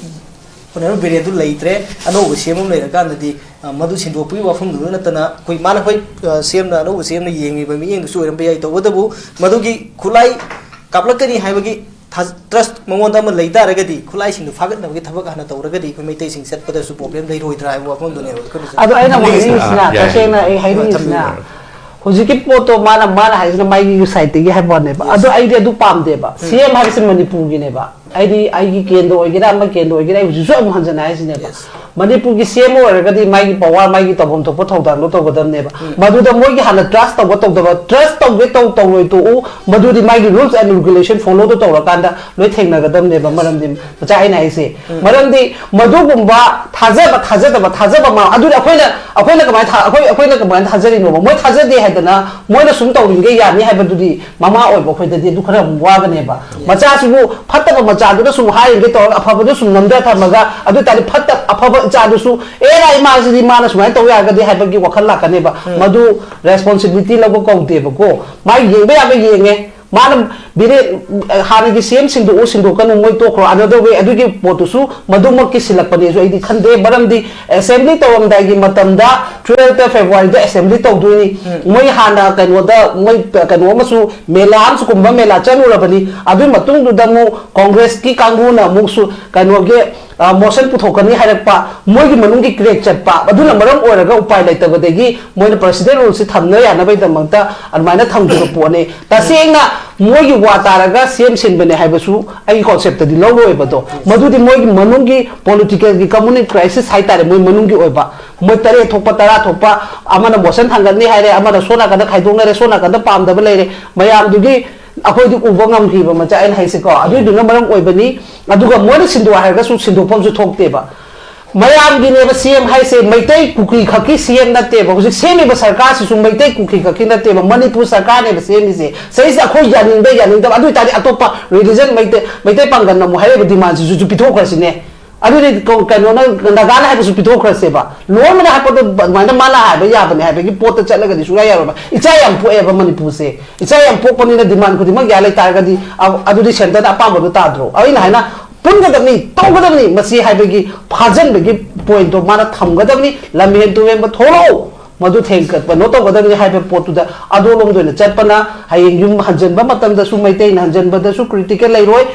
ꯍꯣꯅꯔꯦꯕꯜ ꯕꯤꯔꯦꯟꯗꯨ ꯂꯩꯇ꯭ꯔꯦ, ꯑꯅꯧꯕ ꯁꯤ ꯑꯦꯝ ꯑꯃ ꯂꯩꯔꯀꯥꯟꯗꯗꯤ, ꯑ, ꯃꯗꯨ ꯁꯤꯟꯗꯣꯛꯄꯒꯤ ꯋꯥꯐꯝꯗꯨꯗ ꯅꯠꯇꯅ ꯑꯩꯈꯣꯏ ꯃꯥꯅ ꯍꯣꯏ, ꯑ, ꯁꯤ ꯑꯦꯝꯅ, ꯑꯅꯧꯕ ꯁꯤ ꯑꯦꯝꯅ ꯌꯦꯡꯉꯤꯕ ꯃꯤꯠꯌꯦꯡꯗꯨꯁꯨ ꯑꯣꯏꯔꯝꯕ ꯌꯥꯏ꯫ ꯇꯧꯕꯇꯕꯨ ꯃꯗꯨꯒꯤ ꯈꯨꯠꯂꯥꯏ ꯀꯥꯞꯂꯛꯀꯅꯤ ꯍꯥꯏꯕꯒꯤ ꯊꯥꯖ-, trust ꯃꯉꯣꯟꯗ ꯑꯃ ꯂꯩ ꯇꯥꯔꯒꯗꯤ ꯈꯨꯠꯂꯥꯏꯁꯤꯡꯗꯨ ꯐꯥꯒꯠꯅꯕꯒꯤ ꯊꯕꯛ ꯍꯥꯟꯅ ꯇꯧꯔꯒꯗꯤ ꯑꯩꯈꯣꯏ ꯃꯩꯇꯩꯁꯤꯡ ꯆꯠꯄꯗꯁꯨ problem ꯂꯩꯔꯣꯏꯗ꯭ꯔꯥ ꯍꯥꯏꯕ ꯋꯥꯐꯝꯗꯨꯅꯦꯕ ꯑꯩꯈꯣꯏꯅ ꯑꯗꯣ ꯑꯩꯅ ꯑꯃꯨꯛ ꯍꯥꯏꯅꯤꯡꯉꯤꯁꯤꯅ, ꯑꯥ, ꯌꯥꯏ꯫ ꯇꯁꯦꯡꯅ ꯑꯩ ꯍꯥꯏꯅꯤꯡꯉꯤꯁꯤꯅ, ꯊꯝꯕꯤꯌꯨ꯫ ꯍꯧꯖꯤꯛꯀꯤ ꯄꯣꯠꯇꯣ ꯃꯥꯅ ꯃꯥꯅ ꯍꯥꯏꯁꯤꯅ ꯃꯥꯒꯤ ꯁꯥꯏꯠꯇꯒꯤ ꯍꯥꯏꯕ ꯋꯥꯅꯦꯕ꯫ ꯑꯗꯣ ꯑꯩꯗꯤ ꯑꯗꯨ ꯄꯥꯝꯗꯦꯕ꯫ ꯁꯤ ꯑꯦꯝ ꯍꯥꯏꯕꯁꯤ ꯃꯅꯤꯄꯨꯔꯒꯤꯅꯦꯕ꯫ ꯑꯩꯗꯤ ꯑꯩꯒꯤ ꯀꯦꯟꯗ꯭ꯔ ꯑꯣꯏꯒꯦꯔꯥ, ꯑꯃ ꯀꯦꯟꯗ꯭ꯔ ꯑꯣꯏꯒꯦꯔꯥ, ꯑꯩ ꯍꯧꯖꯤꯛꯁꯨ ꯑꯃꯨꯛ ꯍꯟꯖꯟꯅ ꯍꯥꯏꯁꯤꯅꯦꯕ꯫ ꯃꯅꯤꯄꯨꯔꯒꯤ ꯁꯤ ꯑꯦꯝ ꯑꯣꯏꯔꯒꯗꯤ ꯃꯥꯒꯤ ꯄꯋꯥꯔ, ꯃꯥꯒꯤ ꯇꯧꯐꯝ ꯊꯣꯛꯄ ꯊꯧꯗꯥꯡꯗꯣ ꯇꯧꯒꯗꯕꯅꯦꯕ꯫ ꯃꯗꯨꯗ ꯃꯣꯏꯒꯤ ꯍꯥꯟꯅ ꯇ꯭ꯔꯁ ꯇꯧꯕ ꯇꯧꯗꯕ, ꯇ꯭ꯔꯁ ꯇꯧꯒꯦ ꯇꯧ ꯇꯧꯔꯣꯏ ꯇꯣꯛꯎ꯫ ꯃꯗꯨꯗꯤ ꯃꯥꯒꯤ ꯔꯨꯜꯁ ꯑꯦꯟ ꯔꯤꯒꯨꯂꯦꯁꯟ ꯐꯣꯂꯣꯗꯣ ꯇꯧꯔꯀꯥꯟꯗ ꯂꯣꯏ ꯊꯦꯡꯅꯒꯗꯕꯅꯦꯕ꯫ ꯃꯔꯝꯗꯤ ꯃꯆꯥ ꯑꯩꯅ ꯍꯥꯏꯁꯦ, ꯃꯔꯝꯗꯤ ꯃꯗꯨꯒꯨꯝꯕ ꯊꯥꯖꯕ, ꯊꯥꯖꯗꯕ, ꯊꯥꯖꯕ ꯃꯥ-, ꯑꯗꯨꯗꯤ ꯑꯩꯈꯣꯏꯅ, ꯑꯩꯈꯣꯏꯅ ꯀꯃꯥꯏꯅ ꯊꯥ-, ꯑꯩꯈꯣꯏ, ꯑꯩꯈꯣꯏꯅ ꯀꯃꯥꯏꯅ ꯊꯥꯖꯔꯤꯅꯣꯕ? ꯃꯣꯏ ꯊꯥꯖꯗꯦ ꯍꯥꯏꯗꯅ ꯃꯣꯏꯅ ꯁꯨꯝ ꯇꯧꯔꯤꯈꯩ ꯌꯥꯅꯤ ꯍꯥꯏꯕꯗꯨꯗꯤ ꯃꯃꯥ ꯑꯣꯏꯕ ꯑꯩꯈꯣꯏꯗꯗꯤ ꯑꯗꯨ ꯈꯔ ꯑꯃꯨꯛ ꯋꯥꯒꯅꯦꯕ꯫ ꯃꯆꯥꯁꯤꯕꯨ ꯐꯠꯇꯕ ꯃꯆꯥꯗꯨꯅ ꯁꯨꯝ ꯍꯥꯏꯔꯤꯈꯩ ꯇꯧꯔꯒ ꯑꯐꯕꯗꯨ ꯁꯨꯝ ꯅꯝꯊ ꯊꯝꯃꯒ, ꯑꯗꯨ ꯑꯣꯏ ꯇꯥꯔꯗꯤ ꯐꯠꯇ-, ꯑꯐꯕ ꯏꯆꯥꯗꯨꯁꯁꯨ, "ꯑꯦ, ꯏꯃꯥꯁꯤꯗꯤ ꯃꯥꯅ ꯁꯨꯃꯥꯏꯅ ꯇꯧ ꯌꯥꯔꯒꯗꯤ" ꯍꯥꯏꯕꯒꯤ ꯋꯥꯈꯜ ꯂꯥꯛꯀꯅꯦꯕ꯫ ꯃꯗꯨ ꯔꯦꯁꯄꯣꯟꯁꯤꯕꯤꯂꯤꯇꯤ ꯂꯧꯕ ꯀꯧꯗꯦꯕꯀꯣ꯫ ꯃꯥꯒꯤ ꯌꯦꯡꯕ ꯌꯥꯕ ꯌꯦꯡꯉꯦ꯫ ꯃꯥꯅ ꯕꯤꯔꯦ-, ꯍꯥꯟꯅꯒꯤ ꯁꯤ ꯑꯦꯝ ꯁꯤꯟꯗꯣꯛꯎ, ꯁꯤꯟꯗꯣꯛꯀꯅꯨ, ꯃꯣꯏ ꯇꯣꯛꯈ꯭ꯔꯣ, another way, ꯑꯗꯨꯒꯤ ꯄꯣꯠꯇꯨꯁꯨ ꯃꯗꯨꯃꯛꯀꯤ ꯁꯤꯜꯂꯛꯄꯅꯦꯁꯨ ꯑꯩꯗꯤ ꯈꯟꯗꯦ꯫ ꯃꯔꯝꯗꯤ ꯑꯦꯁꯦꯝꯕ꯭ꯂꯤ ꯇꯧꯔꯝꯗꯥꯏꯒꯤ ꯃꯇꯝꯗ, twelfth February ꯗ ꯑꯦꯁꯦꯝꯕ꯭ꯂꯤ ꯇꯧꯗꯣꯏꯅꯤ꯫ ꯃꯣꯏ ꯍꯥꯟꯅ ꯀꯩꯅꯣꯗ, ꯃꯣꯏ ꯀꯩꯅꯣ ꯑꯃꯁꯨ, ꯃꯦꯂꯥ ꯑꯃꯁꯨ, ꯀꯨꯝꯚ ꯃꯦꯂꯥ ꯆꯠꯂꯨꯔꯕꯅꯤ꯫ ꯑꯗꯨꯒꯤ ꯃꯇꯨꯡꯗꯨꯗ ꯑꯃꯨꯛ ꯀꯣꯡꯒ꯭ꯔꯦꯁꯀꯤ ꯀꯥꯡꯕꯨꯅ ꯑꯃꯨꯛꯁꯨ ꯀꯩꯅꯣꯒꯤ, ꯑ, ꯃꯣꯁꯟ ꯄꯨꯊꯣꯛꯀꯅꯤ ꯍꯥꯏꯔꯛꯄ, ꯃꯣꯏꯒꯤ ꯃꯅꯨꯡꯒꯤ ꯀ꯭ꯔꯦꯛ ꯆꯠꯄ, ꯑꯗꯨꯅ ꯃꯔꯝ ꯑꯣꯏꯔꯒ ꯎꯄꯥꯏ ꯂꯩꯇꯕꯗꯒꯤ ꯃꯣꯏꯅ ꯄ꯭ꯔꯁꯤꯗꯦꯟ ꯔꯨꯜꯁꯤ ꯊꯝꯅ ꯌꯥꯅꯕꯒꯤꯗꯃꯛꯇ ꯑꯗꯨꯃꯥꯏꯅ ꯊꯝꯈꯤꯕ ꯄꯣꯠꯅꯤ꯫ ꯇꯁꯦꯡꯅ ꯃꯣꯏꯒꯤ ꯋꯥ ꯇꯥꯔꯒ ꯁꯤ ꯑꯦꯝ ꯁꯤꯟꯕꯅꯦ ꯍꯥꯏꯕꯁꯨ ꯑꯩꯒꯤ ꯀꯣꯟꯁꯦꯞꯇꯗꯤ ꯂꯧꯔꯣꯏꯕꯗꯣ꯫ ꯃꯗꯨꯗꯤ ꯃꯣꯏꯒꯤ ꯃꯅꯨꯡꯒꯤ ꯄꯣꯂꯤꯇꯤꯀꯦꯜꯒꯤ ꯀꯝꯃꯨꯅꯦꯜ ꯀ꯭ꯔꯥꯏꯁꯤꯁ ꯍꯥꯏꯇꯥꯔꯦ, ꯃꯣꯏ ꯃꯅꯨꯡꯒꯤ ꯑꯣꯏꯕ꯫ ꯃꯣꯏ ꯇꯔꯦꯠ ꯊꯣꯛꯄ, ꯇꯔꯥ ꯊꯣꯛꯄ, ꯑꯃꯅ ꯃꯣꯁꯟ ꯊꯥꯡꯒꯠꯅꯤ ꯍꯥꯏꯔꯦ, ꯑꯃꯅ ꯁꯣꯝ ꯅꯥꯀꯟꯗ ꯈꯥꯏꯗꯣꯛꯅꯔꯦ, ꯁꯣꯝ ꯅꯥꯀꯟꯗ ꯄꯥꯝꯗꯕ ꯂꯩꯔꯦ, ꯃꯌꯥꯝꯗꯨꯒꯤ ꯑꯩꯈꯣꯏꯗꯤ ꯎꯕ ꯉꯝꯈꯤꯕ ꯃꯆꯥ ꯑꯩꯅ ꯍꯥꯏꯁꯤꯀꯣ꯫ ꯑꯗꯨꯏꯗꯨꯅ ꯃꯔꯝ ꯑꯣꯏꯕꯅꯤ꯫ ꯑꯗꯨꯒ ꯃꯣꯏꯅ ꯁꯤꯟꯗꯣꯛ ꯍꯥꯏꯔꯒꯁꯨ ꯁꯤꯟꯗꯣꯛꯐꯝꯁꯨ ꯊꯣꯛꯇꯦꯕ꯫ ꯃꯌꯥꯝꯒꯤꯅꯦꯕ ꯁꯤ ꯑꯦꯝ ꯍꯥꯏꯁꯦ, ꯃꯩꯇꯩ ꯀꯨꯀꯤ ꯈꯛꯀꯤ ꯁꯤ ꯑꯦꯝ ꯅꯠꯇꯦꯕ꯫ ꯍꯧꯖꯤꯛ ꯁꯦꯝꯃꯤꯕ ꯁꯔꯀꯥꯔꯁꯤꯁꯨ ꯃꯩꯇꯩ ꯀꯨꯀꯤ ꯈꯛꯀꯤ ꯅꯠꯇꯦꯕ, ꯃꯅꯤꯄꯨꯔ ꯁꯔꯀꯥꯔꯅꯦꯕ ꯁꯦꯝꯃꯤꯁꯦ꯫ ꯁꯤꯁꯦ ꯑꯩꯈꯣꯏ ꯌꯥꯅꯤꯡꯕ ꯌꯥꯅꯤꯡꯗꯕ, ꯑꯗꯨ ꯑꯣꯏꯇꯥꯔꯗꯤ ꯑꯇꯣꯞꯄ ꯔꯤꯂꯤꯖꯟ, ꯃꯩꯇꯩ, ꯃꯩꯇꯩ ꯄꯥꯡꯒꯜꯅ ꯑꯃꯨꯛ ꯍꯥꯏꯔꯤꯕ ꯗꯤꯃꯥꯟꯁꯤꯁꯨ ꯄꯤꯊꯣꯛꯈ꯭ꯔꯁꯤꯅꯦ꯫ ꯑꯗꯨꯗꯤ ꯀ-, ꯀꯩꯅꯣꯅ, ꯅꯥꯒꯥꯅ ꯍꯥꯏꯕꯁꯨ ꯄꯤꯊꯣꯛꯈ꯭ꯔꯁꯦꯕ꯫ ꯂꯣꯏꯅꯃꯛꯅ ꯍꯥꯏꯄꯣꯠꯇꯣ ꯑꯗꯨꯃꯥꯏꯅ ꯃꯥꯅ ꯍꯥꯏꯕ ꯌꯥꯕꯅꯦ ꯍꯥꯏꯕꯒꯤ ꯄꯣꯠꯇ ꯆꯠꯂꯒꯗꯤ ꯁꯨꯡꯌꯥ ꯌꯥꯔꯣꯏꯕ꯫ ꯏꯆꯥ ꯌꯥꯝ ꯄꯣꯛꯑꯦꯕ ꯃꯅꯤꯄꯨꯔꯁꯦ꯫ ꯏꯆꯥ ꯌꯥꯝ ꯄꯣꯛꯄꯅꯤꯅ ꯗꯤꯃꯥꯟ ꯈꯨꯗꯤꯡꯃꯛ ꯌꯥ ꯂꯩ ꯇꯥꯔꯒꯗꯤ, ꯑ-, ꯑꯗꯨꯗꯤ ꯁꯦꯟꯇꯔꯅ ꯑꯄꯥꯝꯕꯗꯣ ꯇꯥꯗ꯭ꯔꯣ? ꯑꯩꯅ ꯍꯥꯏꯅ ꯄꯨꯟꯒꯗꯕꯅꯤ, ꯇꯧꯒꯗꯕꯅꯤ, ꯃꯁꯤ ꯍꯥꯏꯕꯒꯤ ꯐꯥꯖꯟꯕꯒꯤ ꯄꯣꯏꯟꯠꯇꯣ ꯃꯥꯅ ꯊꯝꯒꯗꯕꯅꯤ꯫ ꯂꯝꯍꯦꯟ ꯇꯨꯍꯦꯟꯕ ꯊꯣꯛꯂꯛꯎ, ꯃꯗꯨ ꯊꯦꯡ-, ꯀꯩꯅꯣ ꯇꯧꯒꯗꯕꯅꯤ ꯍꯥꯏꯕ ꯄꯣꯠꯇꯨꯗ ꯑꯗꯣꯂꯣꯝꯗ ꯑꯣꯏꯅ ꯆꯠꯄꯅ ꯍꯌꯦꯡ ꯌꯨꯝ ꯍꯟꯖꯟꯕ ꯃꯇꯝꯗꯁꯨ ꯃꯩꯇꯩꯅ ꯍꯟꯖꯟꯕꯗꯁꯨ ꯀ꯭ꯔꯤꯇꯤꯀꯦꯜ ꯂꯩꯔꯣꯏ,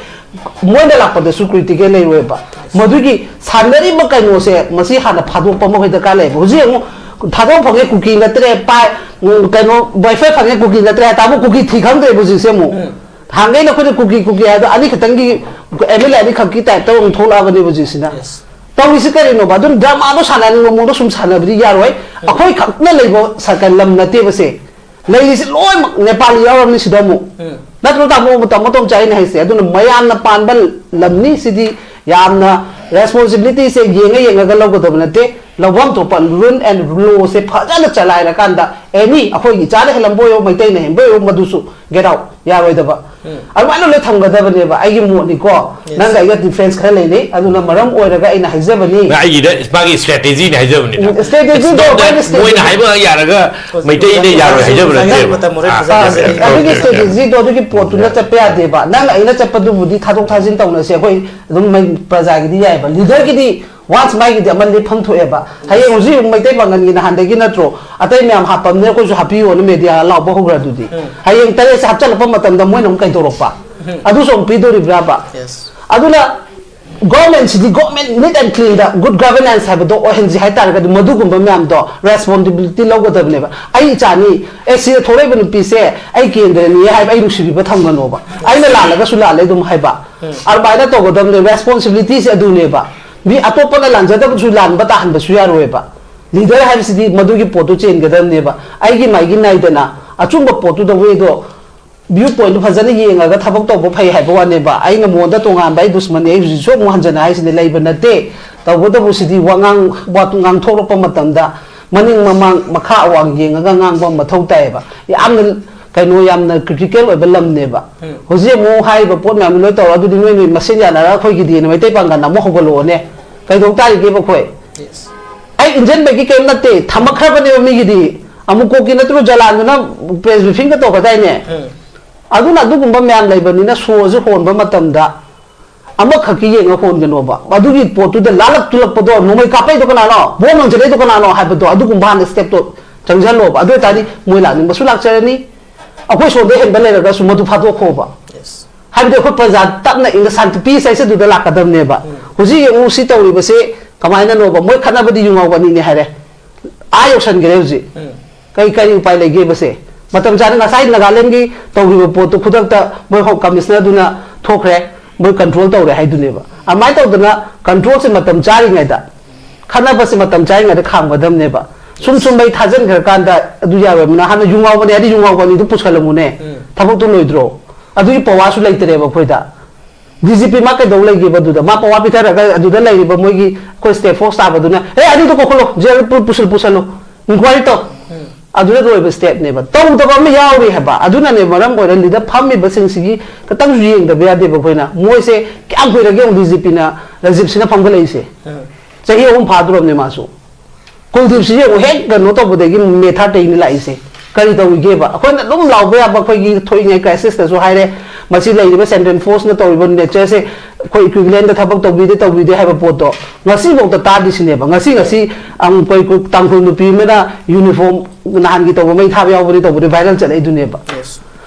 ꯃꯣꯏꯅ ꯂꯥꯛꯄꯗꯁꯨ ꯀ꯭ꯔꯤꯇꯤꯀꯦꯜ ꯂꯩꯔꯣꯏꯕ꯫ ꯃꯗꯨꯒꯤ ꯁꯥꯟꯅꯔꯤꯕ ꯀꯩꯅꯣꯁꯦ ꯃꯁꯤ ꯍꯥꯟꯅ ꯐꯥꯗꯣꯛꯄ ꯑꯃ ꯑꯩꯈꯣꯏ ꯗꯔꯀꯥꯔ ꯂꯩꯌꯦꯕ꯫ ꯍꯧꯖꯤꯛ ꯑꯃꯨꯛ ꯊꯥꯗꯣꯛ ꯐꯪꯉꯦ ꯀꯨꯀꯤ ꯅꯠꯇ꯭ꯔꯦ, ꯄꯥꯏ, ꯎꯝ, ꯀꯩꯅꯣ, ꯋꯥꯏꯐꯥꯏ ꯐꯪꯉꯦ ꯀꯨꯀꯤ ꯅꯠꯇ꯭ꯔꯦ ꯍꯥꯏ ꯇꯥꯕꯨ ꯀꯨꯀꯤ ꯊꯤ ꯈꯪꯗ꯭ꯔꯦꯕ ꯍꯧꯖꯤꯛꯁꯦ ꯑꯃꯨꯛ꯫ ꯎꯝ꯫ ꯍꯥꯟꯒꯩꯅ ꯑꯩꯈꯣꯏꯅ ꯀꯨꯀꯤ ꯀꯨꯀꯤ ꯍꯥꯏꯗꯣ ꯑꯅꯤꯈꯛꯇꯪꯒꯤ, ꯑꯦꯝ ꯑꯦꯜ ꯑꯦ ꯑꯅꯤꯈꯛꯀꯤ ꯇꯥꯏꯞꯇ ꯑꯃꯨꯛ ꯊꯣꯛꯂꯛꯑꯕꯅꯦꯕ ꯍꯧꯖꯤꯛꯁꯤꯅ꯫ Yes. ꯇꯧꯔꯤꯁꯤ ꯀꯔꯤꯅꯣꯕ? ꯑꯗꯨꯝ ꯗ꯭ꯔꯃꯥꯗꯣ ꯁꯥꯟꯅꯅꯤꯡꯕ ꯃꯑꯣꯡꯗ ꯁꯨꯝ ꯁꯥꯟꯅꯕꯗꯤ ꯌꯥꯔꯣꯏ꯫ ꯎꯝ꯫ ꯑꯩꯈꯣꯏ ꯈꯛꯅ ꯂꯩꯕ ꯁꯔꯀꯜ ꯂꯝ ꯅꯠꯇꯦꯕ ꯁꯦ꯫ ꯂꯩꯔꯤꯁꯤ ꯂꯣꯏꯅꯃꯛ ꯅꯦꯄꯥꯂꯤ ꯌꯥꯎꯔꯕꯅꯤ ꯁꯤꯗ ꯑꯃꯨꯛ꯫ ꯎꯝ꯫ ꯅꯠꯇ꯭ꯔꯣ ꯇꯥꯃꯣ, ꯇꯥꯃꯣ ꯇꯣꯝꯆꯥ, ꯑꯩꯅ ꯍꯥꯏꯁꯦ? ꯑꯗꯨꯅ ꯃꯌꯥꯝꯅ ꯄꯥꯟꯕ ꯂꯝꯅꯤ ꯁꯤꯗꯤ꯫ ꯌꯥꯝꯅ responsibility ꯁꯦ ꯌꯦꯡꯉ ꯌꯦꯡꯉꯒ ꯂꯧꯒꯗꯕ ꯅꯠꯇꯦ꯫ ꯂꯧꯐꯝ ꯊꯣꯛꯄ rule and law ꯁꯦ ꯐꯖꯅ ꯆꯂꯥꯏꯔꯀꯥꯟꯗ, ꯑꯦꯅꯤ ꯑꯩꯈꯣꯏꯒꯤ ꯏꯆꯥꯅ ꯍꯦꯜꯂꯝꯕ ꯑꯣꯏꯔꯣ, ꯃꯩꯇꯩꯅ ꯍꯦꯟꯕ ꯑꯣꯏꯔꯣ, ꯃꯗꯨꯁꯨ get out, ꯌꯥꯔꯣꯏꯗꯕ꯫ ꯎꯝ꯫ ꯑꯗꯨꯃꯥꯏꯅ ꯂꯣꯏ ꯊꯝꯒꯗꯕꯅꯦꯕ꯫ ꯑꯩꯒꯤ ꯃꯣꯠꯅꯤꯀꯣ꯫ Yes. ꯅꯪꯒ ꯑꯩꯒ difference ꯈꯔ ꯂꯩꯅꯩ, ꯑꯗꯨꯅ ꯃꯔꯝ ꯑꯣꯏꯔꯒ ꯑꯩꯅ ꯍꯥꯏꯖꯕꯅꯤ꯫ ꯅ ꯑꯩꯒꯤꯗ ꯃꯥꯒꯤ strategy ꯅꯤ ꯍꯥꯏꯖꯕꯅꯤꯗ꯫ ꯎꯝ, strategy ꯗꯣ, It's not that ꯃꯣꯏꯅ ꯍꯥꯏꯕ ꯌꯥꯔꯒ ꯃꯩꯇꯩꯅ ꯌꯥꯔꯣꯏ ꯍꯥꯏꯖꯕ ꯅꯠꯇꯦꯕ꯫ ꯃꯇꯝ ꯑꯣꯏꯔꯦ, ꯑꯥ, ꯐꯖꯅ ꯑꯗꯨꯒꯤ ꯐꯖꯅ strategy ꯗꯣ, ꯑꯗꯨꯒꯤ ꯄꯣꯠꯇꯨꯅ ꯆꯠꯄ ꯌꯥꯗꯦꯕ꯫ ꯅꯪ ꯑꯩꯅ ꯆꯠꯄꯗꯨꯕꯨꯗꯤ ꯊꯥꯗꯣꯛ ꯊꯥꯖꯤꯟ ꯇꯧꯅꯁꯦ, ꯑꯩꯈꯣꯏ ꯑꯗꯨꯝ ꯃꯩ-, ꯄ꯭ꯔꯖꯥꯒꯤꯗꯤ ꯌꯥꯏꯑꯕ꯫ Leader ꯒꯤꯗꯤ once ꯃꯥꯒꯤꯗꯤ ꯑꯃ ꯂꯦꯞꯐꯝ ꯊꯣꯛꯑꯦꯕ꯫ ꯍꯌꯦꯡ ꯍꯧꯖꯤꯛ ꯑꯃꯨꯛ ꯃꯩꯇꯩ ꯄꯥꯡꯒꯜꯒꯤ ꯅꯍꯥꯟꯗꯒꯤ ꯅꯠꯇ꯭ꯔꯣ, ꯑꯇꯩ ꯃꯌꯥꯝ ꯍꯥꯞꯄꯝꯅꯦ, ꯑꯩꯈꯣꯏꯁꯨ ꯍꯥꯞꯄꯤꯌꯣꯅ media ꯂꯥꯎꯕ ꯍꯧꯈ꯭ꯔ ꯑꯗꯨꯗꯤ꯫ ꯎꯝ꯫ ꯍꯌꯦꯡ ꯇꯔꯦꯠꯁꯦ ꯍꯥꯞꯆꯤꯜꯂꯛꯄ ꯃꯇꯝꯗ ꯃꯣꯏꯅ ꯑꯃꯨꯛ ꯀꯩꯗꯧꯔꯛꯄ? ꯎꯝ꯫ ꯑꯗꯨꯁꯨ ꯑꯃꯨꯛ ꯄꯤꯗꯣꯔꯤꯕ꯭ꯔꯥꯕ? Yes. ꯑꯗꯨꯅ government CD government neat and clean the good governance ꯍꯥꯏꯕꯗꯣ ꯑꯣꯏꯍꯟꯁꯤ ꯍꯥꯏꯇꯥꯔꯒꯗꯤ ꯃꯗꯨꯒꯨꯝꯕ ꯃꯌꯥꯝꯗꯣ responsibility ꯂꯧꯒꯗꯕꯅꯦꯕ꯫ ꯑꯩ ꯏꯆꯥꯅꯤ, ꯑꯦ, ꯁꯤꯗ ꯊꯣꯛꯂꯛꯏꯕ ꯅꯨꯄꯤꯁꯦ ꯑꯩ ꯀꯦꯟꯗ꯭ꯔꯅꯤ ꯍꯥꯏꯕ ꯑꯩ ꯅꯨꯡꯁꯤꯕꯤꯕ ꯊꯝꯒꯅꯣꯕ꯫ ꯑꯩꯅ ꯂꯥꯜꯂꯒꯁꯨ ꯂꯥꯜꯂꯦ ꯑꯗꯨꯝ ꯍꯥꯏꯕ꯫ ꯎꯝ꯫ ꯑꯗꯨꯃꯥꯏꯅ ꯇꯧꯒꯗꯕꯅꯦ꯫ Responsibility ꯁꯦ ꯑꯗꯨꯅꯦꯕ꯫ ꯃꯤ ꯑꯇꯣꯞꯄꯅ ꯂꯥꯟꯖꯗꯕꯁꯨ ꯂꯥꯟꯕ ꯇꯥꯍꯟꯕꯁꯨ ꯌꯥꯔꯣꯏꯕ꯫ Leader ꯍꯥꯏꯕꯁꯤꯗꯤ ꯃꯗꯨꯒꯤ ꯄꯣꯠꯇꯨ ꯆꯦꯟꯒꯗꯕꯅꯦꯕ꯫ ꯑꯩꯒꯤ ꯃꯥꯏꯒꯤ ꯅꯥꯏꯗꯅ ꯑꯆꯨꯝꯕ ꯄꯣꯠꯇꯨꯗ ꯋꯦꯗꯣ, view point ꯗꯨ ꯐꯖꯅ ꯌꯦꯡꯉꯒ ꯊꯕꯛ ꯇꯧꯕ ꯐꯩ ꯍꯥꯏꯕ ꯋꯥꯅꯦꯕ꯫ ꯑꯩꯅ ꯃꯉꯣꯟꯗ ꯇꯣꯉꯥꯟꯕ ꯑꯩ ꯗꯨꯁꯃꯟꯅꯤ, ꯑꯩ ꯍꯧꯖꯤꯛꯁꯨ ꯑꯃꯨꯛ ꯍꯟꯖꯟꯅ ꯍꯥꯏꯁꯤꯅꯤ, ꯂꯩꯕ ꯅꯠꯇꯦ꯫ ꯇꯧꯕꯇꯕꯨ ꯁꯤꯗꯤ ꯋꯥꯉꯥꯡ, ꯋꯥ ꯉꯥꯡꯊꯣꯔꯛꯄ ꯃꯇꯝꯗ ꯃꯅꯤꯡ ꯃꯃꯥꯡ ꯃꯈꯥ ꯑꯋꯥꯡ ꯌꯦꯡꯉꯒ ꯉꯥꯡꯕ ꯑꯃ ꯃꯊꯧ ꯇꯥꯏꯌꯦꯕ꯫ ꯌꯥꯝꯅ ꯀꯩꯅꯣ, ꯌꯥꯝꯅ critical ꯑꯣꯏꯕ ꯂꯝꯅꯦꯕ꯫ ꯎꯝ꯫ ꯍꯧꯖꯤꯛ ꯑꯃꯨꯛ ꯍꯥꯏꯔꯤꯕ ꯄꯣꯠ ꯃꯌꯥꯝꯗꯨ ꯂꯣꯏ ꯇꯧꯔ, ꯑꯗꯨꯗꯤ ꯅꯣꯏ, ꯅꯣꯏ ꯃꯁꯦꯟ ꯌꯥꯅꯔꯒ ꯑꯩꯈꯣꯏꯒꯤꯗꯤꯅ ꯃꯩꯇꯩ ꯄꯥꯡꯒꯜ ꯑꯃꯨꯛ ꯍꯧꯒꯠꯂꯛꯑꯣꯅꯦ꯫ ꯀꯩꯗꯧ ꯇꯥꯔꯤꯒꯦꯕ ꯑꯩꯈꯣꯏ? Yes. ꯑꯩ ꯏꯟꯖꯟꯕꯒꯤ ꯀꯔꯤꯝ ꯅꯠꯇꯦ, ꯊꯝꯃꯛꯈ꯭ꯔꯕꯅꯦꯕ ꯃꯤꯒꯤꯗꯤ꯫ ꯑꯃꯨꯛ ꯀꯣꯛꯀꯤ ꯅꯠꯇ꯭ꯔꯣ ꯖꯂꯥꯟꯗꯨꯅ press briefing ꯒ ꯇꯧꯒꯗꯥꯏꯅꯦ? ꯎꯝ꯫ ꯑꯗꯨꯅ ꯑꯗꯨꯒꯨꯝꯕ ꯃꯌꯥꯝ ꯂꯩꯕꯅꯤꯅ ꯁꯣꯁꯦ ꯍꯣꯟꯕ ꯃꯇꯝꯗ ꯑꯃꯈꯛꯀꯤ ꯌꯦꯡꯉ ꯍꯣꯟꯒꯅꯣꯕ꯫ ꯑꯗꯨꯒꯤ ꯄꯣꯠꯇꯨꯗ ꯂꯥꯜꯂꯛ ꯇꯨꯜꯂꯛꯄꯗꯣ, ꯅꯣꯡꯃꯩ ꯀꯥꯞꯄꯛꯏꯗꯣ ꯀꯅꯥꯅꯣ? ꯕꯣꯝ ꯂꯪꯁꯤꯜꯂꯛꯏꯗꯣ ꯀꯅꯥꯅꯣ ꯍꯥꯏꯕꯗꯣ, ꯑꯗꯨꯒꯨꯝꯕ ꯍꯥꯟꯅ step ꯇꯣ ꯆꯪꯁꯤꯜꯂꯣꯕ꯫ ꯑꯗꯨ ꯑꯣꯏꯇꯥꯔꯗꯤ ꯃꯣꯏ ꯂꯥꯛꯅꯤꯡꯕꯁꯨ ꯂꯥꯛꯆꯔꯅꯤ, ꯑꯩꯈꯣꯏ ꯁꯣꯝꯗ ꯍꯦꯟꯕ ꯂꯩꯔꯒꯁꯨ ꯃꯗꯨ ꯐꯥꯗꯣꯛꯈꯣꯕ꯫ Yes. ꯍꯥꯏꯕꯗꯤ ꯑꯩꯈꯣꯏ ꯄ꯭ꯔꯖꯥ ꯇꯞꯅ ꯏꯪꯅ ꯁꯥꯟꯇꯤ, peace ꯍꯥꯏꯁꯦ ꯑꯗꯨꯗ ꯂꯥꯛꯀꯗꯕꯅꯦꯕ꯫ ꯎꯝ꯫ ꯍꯧꯖꯤꯛ ꯌꯦꯡꯉꯨ ꯁꯤ ꯇꯧꯔꯤꯕꯁꯦ ꯀꯃꯥꯏꯅꯅꯣꯕ? ꯃꯣꯏ ꯈꯠꯅꯕꯗꯤ ꯌꯨ ꯉꯥꯎꯕ ꯑꯅꯤꯅꯦ ꯍꯥꯏꯔꯦ꯫ ꯑꯥ ꯌꯧꯁꯟꯈ꯭ꯔꯦ ꯍꯧꯖꯤꯛ꯫ ꯎꯝ꯫ ꯀꯩ ꯀꯔꯤ ꯎꯄꯥꯏ ꯂꯩꯒꯦꯕꯁꯦ? ꯃꯇꯝ ꯆꯥꯅ ꯉꯁꯥꯏ ꯅꯥꯒꯥꯂꯦꯟꯒꯤ ꯇꯧꯈꯤꯕ ꯄꯣꯠꯇꯨ ꯈꯨꯗꯛꯇ ꯃꯣꯏ ꯍꯣꯝ ꯀꯃꯤꯁꯅꯔꯗꯨꯅ ꯊꯣꯛꯈ꯭ꯔꯦ, ꯃꯣꯏ ꯀꯟꯇ꯭ꯔꯣꯜ ꯇꯧꯔꯦ ꯍꯥꯏꯗꯨꯅꯦꯕ꯫ ꯑꯗꯨꯃꯥꯏꯅ ꯇꯧꯗꯅ ꯀꯟꯇ꯭ꯔꯣꯜꯁꯦ ꯃꯇꯝ ꯆꯥꯔꯤꯉꯩꯗ, ꯈꯠꯅꯕꯁꯦ ꯃꯇꯝ ꯆꯥꯔꯤꯉꯩꯗ ꯈꯥꯝꯒꯗꯕꯅꯦꯕ꯫ ꯁꯨꯝ ꯁꯨꯝ ꯃꯩ ꯊꯥꯖꯤꯟꯈ꯭ꯔꯀꯥꯟꯗ ꯑꯗꯨ ꯌꯥꯔꯣꯏꯕꯅ ꯍꯥꯟꯅ ꯌꯨ ꯉꯥꯎꯕꯅꯦ ꯍꯥꯏꯗꯤ ꯌꯨ ꯉꯥꯎꯕ ꯑꯅꯤꯗꯨ ꯄꯨꯁꯜꯂꯝꯃꯨꯅꯦ꯫ ꯎꯝ꯫ ꯊꯕꯛꯇꯨ ꯂꯣꯏꯗ꯭ꯔꯣ? ꯑꯗꯨꯒꯤ ꯄꯋꯥꯔꯁꯨ ꯂꯩꯇ꯭ꯔꯦꯕ ꯑꯩꯈꯣꯏꯗ꯫ ꯗꯤ ꯖꯤ ꯄꯤ ꯃꯥ ꯀꯩꯗꯧ ꯂꯩꯒꯦꯕ ꯑꯗꯨꯗ? ꯃꯥ ꯄꯋꯥ ꯄꯤꯊꯔꯒ ꯑꯗꯨꯗ ꯂꯩꯔꯤꯕ ꯃꯣꯏꯒꯤ ꯑꯩꯈꯣꯏ ꯁ꯭ꯇꯦꯠ ꯐꯣꯔꯁ ꯇꯥꯕꯗꯨꯅ, "ꯑꯦ, ꯑꯅꯤꯗꯣ ꯀꯧꯈꯠꯂꯣ, ꯖꯦꯜ ꯄꯨ-, ꯄꯨꯁꯤꯜ-, ꯄꯨꯁꯜꯂꯨ, ꯏꯟꯀ꯭ꯋꯥꯏꯔꯤ ꯇꯧ"꯫ ꯎꯝ꯫ ꯑꯗꯨꯗ ꯂꯣꯏꯕ ꯁ꯭ꯇꯦꯠꯅꯦꯕ꯫ ꯇꯧꯗꯕ ꯑꯃ ꯌꯥꯎꯔꯤ ꯍꯥꯏꯕ꯫ ꯑꯗꯨꯅꯅꯦ ꯃꯔꯝ ꯑꯣꯏꯔꯒ ꯂꯤꯗꯔ ꯐꯝꯃꯤꯕꯁꯤꯡꯁꯤꯒꯤ ꯈꯤꯇꯪꯁꯨ ꯌꯦꯡꯗꯕ ꯌꯥꯗꯦꯕ ꯑꯩꯈꯣꯏꯅ꯫ ꯃꯣꯏꯁꯦ ꯀꯌꯥꯝ ꯀꯨꯏꯔꯒꯦ ꯌꯦꯡꯉꯨ ꯗꯤ ꯖꯤ ꯄꯤꯅ, ꯔꯥꯖꯤꯞꯁꯤꯅ ꯐꯝꯒꯠꯂꯛꯏꯁꯦ꯫ ꯎꯝ꯫ ꯆꯍꯤ ꯑꯍꯨꯝ ꯐꯥꯗꯣꯔꯕꯅꯦ ꯃꯥꯁꯨ꯫ ꯀꯨꯜꯗꯤꯞꯁꯤ ꯌꯦꯡꯉꯨ, ꯍꯦꯛ ꯀꯩꯅꯣ ꯇꯧꯕꯗꯒꯤ ꯃꯦ ꯊꯥꯔꯇꯤꯅꯤ ꯂꯥꯛꯏꯁꯦ꯫ ꯀꯔꯤ ꯇꯧꯔꯤꯒꯦꯕ? ꯑꯩꯈꯣꯏꯅ ꯑꯗꯨꯝ ꯂꯥꯎꯕ ꯌꯥꯕ, ꯑꯩꯈꯣꯏꯒꯤ ꯊꯣꯛꯏꯉꯩ ꯀ꯭ꯔꯥꯏꯁꯤꯁꯇꯁꯨ ꯍꯥꯏꯔꯦ, ꯃꯁꯤ ꯂꯩꯔꯤꯕ ꯁꯦꯟꯇ꯭ꯔꯦꯜ ꯐꯣꯔꯁꯅ ꯇꯧꯔꯤꯕ ꯅꯦꯆꯔꯁꯦ ꯑꯩꯈꯣꯏ ꯏꯀ꯭ꯋꯤꯚꯤꯂꯦꯟꯗ ꯊꯕꯛ ꯇꯧꯕꯤꯗꯦ, ꯇꯧꯕꯤꯗꯦ ꯍꯥꯏꯕ ꯄꯣꯠꯇꯣ ꯉꯁꯤꯐꯥꯎꯗ ꯇꯥꯗ꯭ꯔꯤꯁꯤꯅꯦꯕ꯫ ꯉꯁꯤ, ꯉꯁꯤ ꯑꯃꯨꯛ ꯑꯩꯈꯣꯏ ꯇꯥꯡꯈꯨꯜ ꯅꯨꯄꯤ ꯑꯃꯅ ꯌꯨꯅꯤꯐꯣꯔꯝ ꯅꯍꯥꯟꯒꯤ ꯇꯧꯕ ꯃꯩ ꯊꯥꯕ ꯌꯥꯎꯕꯅꯤ ꯇꯧꯕꯅꯤ ꯚꯥꯏꯔꯦꯜ ꯆꯠꯂꯛꯏꯗꯨꯅꯦꯕ꯫ Yes.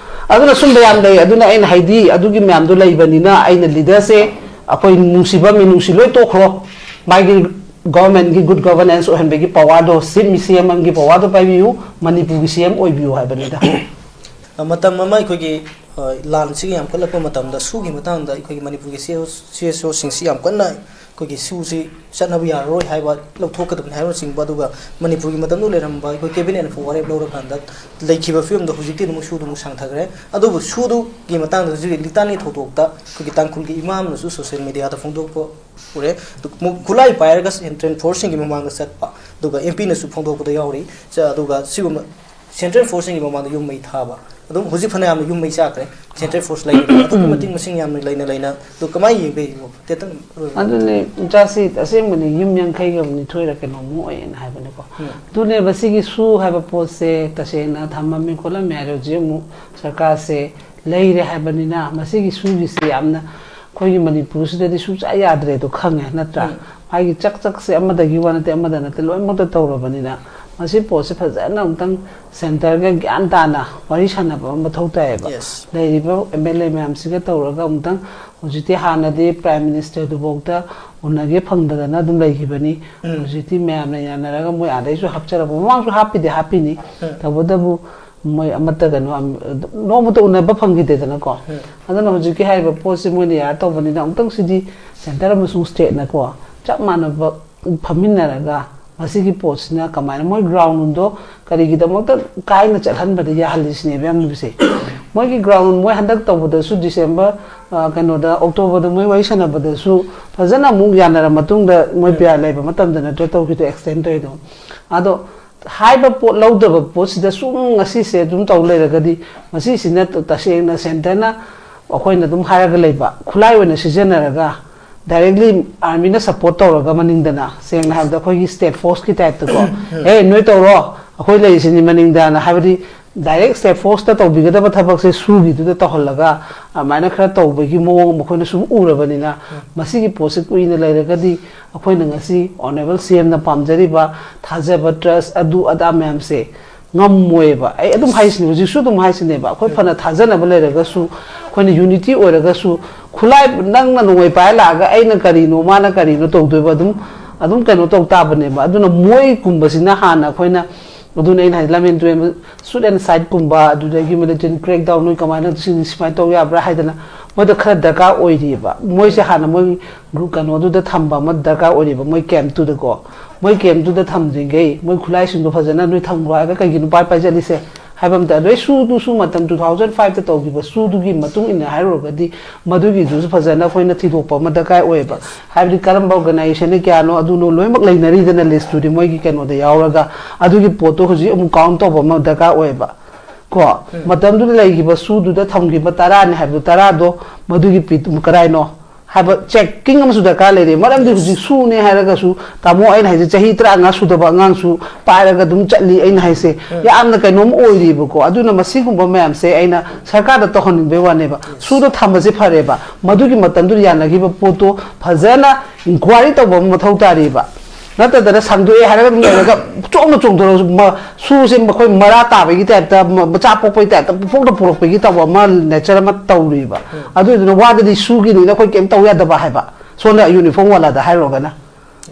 ꯑꯗꯨꯅ ꯁꯨꯝꯕ ꯌꯥꯝ ꯂꯩ꯫ ꯑꯗꯨꯅ ꯑꯩꯅ ꯍꯥꯏꯗꯤ ꯑꯗꯨꯒꯤ ꯃꯌꯥꯝꯗꯣ ꯂꯩꯕꯅꯤꯅ ꯑꯩꯅ ꯂꯤꯗꯔꯁꯦ ꯑꯩꯈꯣꯏ ꯅꯨꯡꯁꯤꯕ ꯃꯤꯅꯨꯡꯁꯤ ꯂꯣꯏ ꯇꯣꯛꯈ꯭ꯔꯣ꯫ ꯃꯥꯒꯤ ꯒꯣꯚꯔꯟꯃꯦꯟꯠꯀꯤ ꯒꯨꯗ ꯒꯣꯚꯔꯅꯦꯟꯁ ꯑꯣꯏꯍꯟꯕꯒꯤ ꯄꯋꯥꯔꯗꯣ ꯁꯤꯞ ꯃꯤ ꯁꯤ ꯑꯦꯝ ꯑꯃꯒꯤ ꯄꯋꯥꯔꯗꯣ ꯄꯥꯏꯕꯤꯌꯨ, ꯃꯅꯤꯄꯨꯔꯒꯤ ꯁꯤ ꯑꯦꯝ ꯑꯣꯏꯕꯤꯌꯨ ꯍꯥꯏꯕꯅꯤꯗ꯫ ꯑ, ꯃꯇꯝ ꯑꯃ ꯑꯩꯈꯣꯏꯒꯤ, ꯑ, ꯂꯥꯟꯁꯤꯒꯤ ꯌꯥꯝꯈꯠꯂꯛꯄ ꯃꯇꯝꯗ ꯁꯨꯒꯤ ꯃꯇꯥꯡꯗ ꯑꯩꯈꯣꯏꯒꯤ ꯃꯅꯤꯄꯨꯔꯒꯤ ꯁꯤ ꯑꯦꯁ ꯑꯣꯁꯤꯡꯁꯤ ꯌꯥꯝ ꯀꯟꯅ ꯑꯩꯈꯣꯏꯒꯤ ꯁꯨꯁꯤ ꯆꯠꯅꯕ ꯌꯥꯔꯔꯣꯏ ꯍꯥꯏꯕ, ꯂꯧꯊꯣꯛꯀꯗꯕꯅꯤ ꯍꯥꯏꯕꯅꯆꯤꯡꯕ, ꯑꯗꯨꯒ ꯃꯅꯤꯄꯨꯔꯒꯤ ꯃꯇꯝꯗꯨ ꯂꯩꯔꯝꯕ ꯑꯩꯈꯣꯏ ꯀꯦꯕꯤꯟ ꯑꯦꯟ ꯐꯣꯔ ꯋꯥꯔꯦꯞ ꯂꯧꯔꯀꯥꯟꯗ ꯂꯩꯈꯤꯕ ꯐꯤꯕꯝꯗꯣ ꯍꯧꯖꯤꯛꯇꯤ ꯑꯃꯨꯛ ꯁꯨꯗꯨ ꯑꯃꯨꯛ ꯁꯥꯡꯊꯈ꯭ꯔꯦ꯫ ꯑꯗꯨꯕꯨ ꯁꯨꯗꯨꯒꯤ ꯃꯇꯥꯡꯗ ꯍꯧꯖꯤꯛ ꯂꯤꯇꯥꯟꯒꯤ ꯊꯧꯗꯣꯛꯇ ꯑꯩꯈꯣꯏꯒꯤ ꯇꯥꯡꯈꯨꯜꯒꯤ ꯏꯃꯥ ꯑꯃꯅꯁꯨ ꯁꯣꯁꯤꯌꯦꯜ ꯃꯦꯗꯤꯌꯥꯗ ꯐꯣꯡꯗꯣꯛꯄ ꯎꯔꯦ꯫ ꯑꯗꯨ ꯃꯨ-, ꯈꯨꯠꯂꯥꯏ ꯄꯥꯏꯔꯒ ꯁꯦꯟꯇ꯭ꯔꯦꯜ ꯐꯣꯔꯁꯁꯤꯡꯒꯤ ꯃꯃꯥꯡꯗ ꯆꯠꯄ, ꯑꯗꯨꯒ ꯑꯦꯝ ꯄꯤꯅꯁꯨ ꯐꯣꯡꯗꯣꯛꯄꯗ ꯌꯥꯎꯔꯤ꯫ ꯆ-, ꯑꯗꯨꯒ ꯁꯤꯒꯨꯝꯕ ꯁꯦꯟꯇ꯭ꯔꯦꯜ ꯐꯣꯔꯁꯁꯤꯡꯒꯤ ꯃꯃꯥꯡꯗ ꯌꯨꯝ ꯃꯩ ꯊꯥꯕ, ꯑꯗꯨꯝ ꯍꯧꯖꯤꯛ ꯐꯅꯌꯥꯝꯅ ꯌꯨꯝ ꯃꯩ ꯆꯥꯛꯈ꯭ꯔꯦ꯫ ꯁꯦꯟꯇ꯭ꯔꯦꯜ ꯐꯣꯔꯁ ꯂꯩꯔꯤꯕ ꯑꯗꯨꯛꯀꯤ ꯃꯇꯤꯛ ꯃꯁꯤꯡ ꯌꯥꯝꯅ ꯂꯩꯅ ꯂꯩꯅ, ꯑꯗꯣ ꯀꯃꯥꯏꯅ ꯌꯦꯡꯕꯤꯔꯤꯅꯣ? ꯇꯦꯇꯪ ꯂꯣꯏꯕ꯫ ꯑꯗꯨꯅꯦ, ꯏꯆꯥꯁꯤ ꯑꯁꯦꯡꯕꯅꯤ, ꯌꯨꯝ ꯌꯥꯡꯈꯩꯒ ꯅꯤꯊꯣꯏꯔ ꯀꯩꯅꯣꯝ ꯑꯣꯏꯌꯦꯅ ꯍꯥꯏꯕꯅꯤꯀꯣ꯫ ꯎꯝ꯫ ꯑꯗꯨꯅꯦꯕ, ꯁꯤꯒꯤ ꯁꯨ ꯍꯥꯏꯕ ꯄꯣꯠꯁꯦ ꯇꯁꯦꯡꯅ ꯊꯝꯃꯝꯃꯤ ꯈꯣꯠꯂꯝꯃꯤ ꯍꯥꯏꯔꯦ꯫ ꯍꯧꯖꯤꯛ ꯑꯃꯨꯛ ꯁꯔꯀꯥꯔꯁꯦ ꯂꯩꯔꯦ ꯍꯥꯏꯕꯅꯤꯅ, ꯃꯁꯤꯒꯤ ꯁꯨꯒꯤꯁꯦ ꯌꯥꯝꯅ ꯑꯩꯈꯣꯏꯒꯤ ꯃꯅꯤꯄꯨꯔꯁꯤꯗꯗꯤ ꯁꯨꯡꯆꯥ ꯌꯥꯗ꯭ꯔꯦꯗꯣ ꯈꯪꯉꯦ, ꯅꯠꯇ꯭ꯔꯥ? ꯎꯝ꯫ ꯃꯥꯒꯤ ꯆꯛ ꯆꯛꯁꯦ ꯑꯃꯗꯒꯤ ꯋꯥ ꯅꯠꯇꯦ, ꯑꯃꯗ ꯅꯠꯇꯦ, ꯂꯣꯏꯅꯃꯛꯇ ꯇꯧꯔꯕꯅꯤꯅ, ꯃꯁꯤ ꯄꯣꯠꯁꯦ ꯐꯖꯅ ꯑꯃꯨꯛꯇꯪ ꯁꯦꯟꯇꯔꯒ ꯒ꯭ꯌꯥꯟ ꯇꯥꯅ ꯋꯥꯔꯤ ꯁꯥꯟꯅꯕ ꯑꯃ ꯃꯊꯧ ꯇꯥꯏꯌꯦꯕ꯫ Yes. ꯂꯩꯔꯤꯕ ꯑꯦꯝ ꯑꯦꯜ ꯑꯦ ꯃꯌꯥꯝꯁꯤꯒ ꯇꯧꯔꯒ ꯑꯃꯨꯛꯇꯪ, ꯍꯧꯖꯤꯛꯇꯤ ꯍꯥꯟꯅꯗꯤ ꯄ꯭ꯔꯥꯏꯝ ꯃꯤꯅꯤꯁꯇꯔꯗꯨꯐꯥꯎꯗ ꯎꯅꯒꯦ ꯐꯪꯗꯗꯅ ꯑꯗꯨꯝ ꯂꯩꯈꯤꯕꯅꯤ꯫ ꯎꯝ. ꯍꯧꯖꯤꯛꯇꯤ ꯃꯌꯥꯝꯅ ꯌꯥꯅꯔꯒ ꯃꯣꯏ ꯑꯥꯗꯩꯁꯨ ꯍꯥꯞꯆꯔꯛꯄ, ꯃꯃꯥꯡꯁꯨ ꯍꯥꯞꯄꯤꯗꯤ ꯍꯥꯞꯄꯤꯅꯤ꯫ ꯎꯝ. ꯇꯧꯕꯇꯕꯨ ꯃꯣꯏ ꯑꯃꯠꯇ ꯀꯩꯅꯣ, ꯑꯝ-, ꯅꯣꯡꯃꯇ ꯎꯅꯕ ꯐꯪꯈꯤꯗꯦꯗꯅꯀꯣ꯫ ꯎꯝ. ꯑꯗꯨꯅ ꯍꯧꯖꯤꯛꯀꯤ ꯍꯥꯏꯔꯤꯕ ꯄꯣꯠꯁꯤ ꯃꯣꯏꯅ ꯌꯥꯔ ꯇꯧꯕꯅꯤꯅ, ꯑꯃꯨꯛꯇꯪ ꯁꯤꯗꯤ ꯁꯦꯟꯇꯔ ꯑꯃꯁꯨꯡ ꯁ꯭ꯇꯦꯠꯅꯀꯣ ꯆꯞ ꯃꯥꯟꯅꯕ ꯐꯝꯃꯤꯟꯅꯔꯒ ꯃꯁꯤꯒꯤ ꯄꯣꯠꯁꯤꯅ ꯀꯃꯥꯏꯅ ꯃꯣꯏ ꯒ꯭ꯔꯥꯎꯟꯗꯣ ꯀꯔꯤꯒꯤꯗꯃꯛꯇ ꯀꯥꯏꯅ ꯆꯠꯍꯟꯕꯗ ꯌꯥꯍꯜꯂꯤꯁꯤꯅꯦꯕ ꯌꯥꯝ ꯂꯨꯔꯤꯁꯦ꯫ ꯃꯣꯏꯒꯤ ꯒ꯭ꯔꯥꯎꯟ ꯃꯣꯏ ꯍꯟꯗꯛ ꯇꯧꯕꯗꯁꯨ ꯗꯤꯁꯦꯝꯕꯔ, ꯑ, ꯀꯩꯅꯣꯗ, ꯑꯣꯛꯇꯣꯕꯔꯗ ꯃꯣꯏ ꯋꯥꯔꯤ ꯁꯥꯟꯅꯕꯗꯁꯨ ꯐꯖꯅ ꯑꯃꯨꯛ ꯌꯥꯅꯔ ꯃꯇꯨꯡꯗ ꯃꯣꯏ ꯄꯤꯌꯥꯔ ꯂꯩꯕ ꯃꯇꯝꯗ ꯅꯠꯇ꯭ꯔ ꯇꯧꯈꯤꯗꯣ, ꯑꯦꯛꯁꯇꯦꯟ ꯇꯧꯔꯤꯗꯣ꯫ ꯑꯗꯣ ꯍꯥꯏꯕ ꯄꯣꯠ ꯂꯧꯗꯕ ꯄꯣꯠꯁꯤꯗ ꯁꯨꯝ ꯉꯁꯤꯁꯦ ꯑꯗꯨꯝ ꯇꯧ ꯂꯩꯔꯒꯗꯤ ꯃꯁꯤꯁꯤꯅ ꯇ-, ꯇꯁꯦꯡꯅ ꯁꯦꯟꯇꯔꯅ ꯑꯩꯈꯣꯏꯅ ꯑꯗꯨꯝ ꯍꯥꯏꯔꯒ ꯂꯩꯕ ꯈꯨꯠꯂꯥꯏ ꯑꯣꯏꯅ ꯁꯤꯖꯤꯟꯅꯔꯒ ꯗꯥꯏꯔꯦꯛꯂꯤ ꯑꯥꯔꯃꯤꯅ ꯁꯞꯄꯣꯔꯠ ꯇꯧꯔꯒ ꯃꯅꯤꯡꯗꯅ, ꯁꯦꯡꯅ ꯍꯥꯏꯕꯗ ꯑꯩꯈꯣꯏꯒꯤ ꯁ꯭ꯇꯦꯠ ꯐꯣꯔꯁꯀꯤ ꯇꯥꯏꯞꯇꯀꯣ, "ꯑꯦ, ꯅꯣꯏ ꯇꯧꯔꯣ, ꯑꯩꯈꯣꯏ ꯂꯩꯔꯤꯁꯤꯅꯤ ꯃꯅꯤꯡꯗꯅ", ꯍꯥꯏꯕꯗꯤ ꯗꯥꯏꯔꯦꯛ ꯁ꯭ꯇꯦꯠ ꯐꯣꯔꯁꯇ ꯇꯧꯕꯤꯒꯗꯕ ꯊꯕꯛꯁꯦ ꯁꯨꯒꯤꯗꯨꯗ ꯇꯧꯍꯜꯂꯒ ꯑꯗꯨꯃꯥꯏꯅ ꯈꯔ ꯇꯧꯕꯒꯤ ꯃꯑꯣꯡ ꯑꯃ ꯑꯩꯈꯣꯏꯅ ꯁꯨꯝ ꯎꯔꯕꯅꯤꯅ, ꯃꯁꯤꯒꯤ ꯄꯣꯠꯁꯦ ꯀꯨꯏꯅ ꯂꯩꯔꯒꯗꯤ ꯑꯩꯈꯣꯏꯅ ꯉꯁꯤ ꯑꯣꯅꯔꯦꯕꯜ ꯁꯤ ꯑꯦꯝꯅ ꯄꯥꯝꯖꯔꯤꯕ ꯊꯥꯖꯕ, ꯇ꯭ꯔꯁ, ꯑꯗꯨ ꯑꯗꯥ ꯃꯌꯥꯝꯁꯦ ꯉꯝꯃꯣꯏꯕ꯫ ꯑꯩ ꯑꯗꯨꯝ ꯍꯥꯏꯁꯤꯅꯦ, ꯍꯧꯖꯤꯛꯁꯨ ꯑꯗꯨꯝ ꯍꯥꯏꯁꯤꯅꯦꯕ, ꯑꯩꯈꯣꯏ ꯐꯅ ꯊꯥꯖꯅꯕ ꯂꯩꯔꯒꯁꯨ, ꯑꯩꯈꯣꯏꯅ ꯌꯨꯅꯤꯇꯤ ꯑꯣꯏꯔꯒꯁꯨ, ꯈꯨꯠꯂꯥꯏ ꯅꯪꯅ ꯅꯣꯡꯃꯩ ꯄꯥꯏꯔ ꯂꯥꯛꯑꯒ ꯑꯩꯅ ꯀꯔꯤꯅꯣ, ꯃꯥꯅ ꯀꯔꯤꯅꯣ ꯇꯧꯗꯣꯏꯕ, ꯑꯗꯨꯝ, ꯑꯗꯨꯝ ꯀꯩꯅꯣ ꯇꯧ ꯇꯥꯕꯅꯦꯕ꯫ ꯑꯗꯨꯅ ꯃꯣꯏꯒꯨꯝꯕꯁꯤꯅ ꯍꯥꯟꯅ ꯑꯩꯈꯣꯏꯅ, ꯑꯗꯨꯅ ꯑꯩꯅ ꯍꯥꯏ, ꯂꯝꯖꯦꯟ ꯇꯨꯔꯦꯟ, ꯁꯨꯠ ꯑꯦꯟ ꯁꯥꯏꯠꯀꯨꯝꯕ, ꯑꯗꯨꯗꯒꯤ ꯃꯤꯂꯤꯇꯦꯟ ꯀ꯭ꯔꯦꯛ ꯗꯥꯎꯟ, ꯅꯣꯏ ꯀꯃꯥꯏꯅ ꯁꯤ-, ꯁꯨꯃꯥꯏꯅ ꯇꯧ ꯌꯥꯕ꯭ꯔꯥ ꯍꯥꯏꯗꯅ ꯃꯣꯏꯗ ꯈꯔ ꯗꯔꯀꯥꯔ ꯑꯣꯏꯔꯤꯑꯕ꯫ ꯃꯣꯏꯁꯦ ꯍꯥꯟꯅ ꯃꯣꯏ ꯒ꯭ꯔꯨꯞ ꯀꯩꯅꯣꯗꯨꯗ ꯊꯝꯕ ꯑꯃ ꯗꯔꯀꯥꯔ ꯑꯣꯏꯔꯤꯕ, ꯃꯣꯏ ꯀꯦꯝꯞꯇꯨꯗꯀꯣ꯫ ꯃꯣꯏ ꯀꯦꯝꯞꯇꯨꯗ ꯊꯝꯗ꯭ꯔꯤꯉꯩ ꯃꯣꯏ ꯈꯨꯠꯂꯥꯏꯁꯤꯡꯗꯣ ꯐꯖꯅ ꯅꯣꯏ ꯊꯝꯈ꯭ꯔꯣ ꯍꯥꯏꯔꯒ ꯀꯩꯒꯤꯅꯣ ꯄꯥꯏ ꯄꯥꯏꯖꯠꯂꯤꯁꯦ ꯍꯥꯏꯕ ꯑꯝꯇ, ꯑꯗꯩ ꯁꯨꯗꯨꯁꯨ ꯃꯇꯝ two thousand five ꯇ ꯇꯧꯈꯤꯕ ꯁꯨꯗꯨꯒꯤ ꯃꯇꯨꯡ ꯏꯟꯅ ꯍꯥꯏꯔꯨꯔꯒꯗꯤ ꯃꯗꯨꯒꯤꯗꯨꯁꯨ ꯐꯖꯅ ꯑꯩꯈꯣꯏꯅ ꯊꯤꯗꯣꯛꯄ ꯑꯃ ꯗꯔꯀꯥꯔ ꯑꯣꯏꯌꯦꯕ꯫ ꯍꯥꯏꯕꯗꯤ ꯀꯔꯝꯕ ꯑꯣꯔꯒꯅꯥꯏꯖꯦꯁꯟꯅ ꯀꯌꯥꯅꯣ ꯑꯗꯨꯅꯣ ꯂꯣꯏꯅꯃꯛ ꯂꯩꯅꯔꯤꯗꯅ ꯂꯤꯁꯇꯨꯗꯤ ꯃꯣꯏꯒꯤ ꯀꯩꯅꯣꯗ ꯌꯥꯎꯔꯒ, ꯑꯗꯨꯒꯤ ꯄꯣꯠꯇꯣ ꯍꯧꯖꯤꯛ ꯑꯃꯨꯛ ꯀꯥꯎꯟ ꯇꯧꯕ ꯑꯃ ꯗꯔꯀꯥꯔ ꯑꯣꯏꯌꯦꯕ꯫ ꯀꯣ, ꯃꯇꯝꯗꯨꯗ ꯂꯩꯈꯤꯕ ꯁꯨꯗꯨꯗ ꯊꯝꯈꯤꯕ ꯇꯔꯥꯅꯤ ꯍꯥꯏꯕꯗꯣ, ꯇꯔꯥꯗꯣ ꯃꯗꯨꯒꯤ ꯄꯤ-, ꯀꯗꯥꯏꯅꯣ ꯍꯥꯏꯕ ꯆꯦꯛꯀꯤꯡ ꯑꯃꯁꯨ ꯗꯔꯀꯥꯔ ꯂꯩꯔꯦ꯫ ꯃꯔꯝꯗꯤ ꯍꯧꯖꯤꯛ ꯁꯨꯅꯦ ꯍꯥꯏꯔꯒꯁꯨ, ꯇꯥꯃꯣ, ꯑꯩꯅ ꯍꯥꯏꯁꯦ, ꯆꯍꯤ ꯇꯔꯥꯃꯉꯥ ꯁꯨꯗꯕ ꯑꯉꯥꯡꯁꯨ ꯄꯥꯏꯔꯒ ꯑꯗꯨꯝ ꯆꯠꯂꯤ, ꯑꯩꯅ ꯍꯥꯏꯁꯦ ꯌꯥꯝꯅ ꯀꯩꯅꯣꯝ ꯑꯣꯏꯔꯤꯕꯀꯣ꯫ ꯑꯗꯨꯅ ꯃꯁꯤꯒꯨꯝꯕ ꯃꯌꯥꯝꯁꯦ ꯑꯩꯅ ꯁꯔꯀꯥꯔꯗ ꯇꯧꯍꯟꯅꯤꯡꯕꯩ ꯋꯥꯅꯦꯕ꯫ ꯁꯨꯗ ꯊꯝꯕꯁꯦ ꯐꯔꯦꯕ, ꯃꯗꯨꯒꯤ ꯃꯇꯝꯗꯨꯗ ꯌꯥꯅꯈꯤꯕ ꯄꯣꯠꯇꯣ ꯐꯖꯅ ꯏꯟꯀ꯭ꯋꯥꯏꯔꯤ ꯇꯧꯕ ꯑꯃ ꯃꯊꯧ ꯇꯥꯔꯤꯕ꯫ ꯅꯠꯇꯗꯅ ꯁꯪꯗꯣꯛꯑꯦ ꯍꯥꯏꯔꯒ ꯑꯗꯨꯝ ꯂꯩꯔꯒ ꯆꯣꯡꯅ ꯆꯣꯡꯊꯣꯔꯛꯑꯁꯨ ꯁꯨꯁꯦ ꯃꯈꯣꯏ ꯃꯔꯥ ꯇꯥꯕꯒꯤ ꯇꯥꯏꯞꯇ, ꯃꯆꯥ ꯄꯣꯛꯄꯒꯤ ꯇꯥꯏꯞꯇ ꯄꯨꯐꯣꯛꯇ ꯄꯨꯔꯛꯄꯒꯤ ꯇꯧꯕ ꯑꯃ ꯅꯦꯆꯔ ꯑꯃ ꯇꯧꯔꯤꯕ꯫ ꯑꯗꯨꯗꯨꯅ ꯋꯥꯗꯗꯤ ꯁꯨꯒꯤꯅꯤꯅ ꯑꯩꯈꯣꯏ ꯀꯩꯝ ꯇꯧ ꯌꯥꯗꯕ ꯍꯥꯏꯕ, ꯁꯣꯝꯗ ꯌꯨꯅꯤꯐꯣꯔꯝ ꯋꯥꯂꯥꯗ ꯍꯥꯏꯔꯨꯔꯒꯅ꯫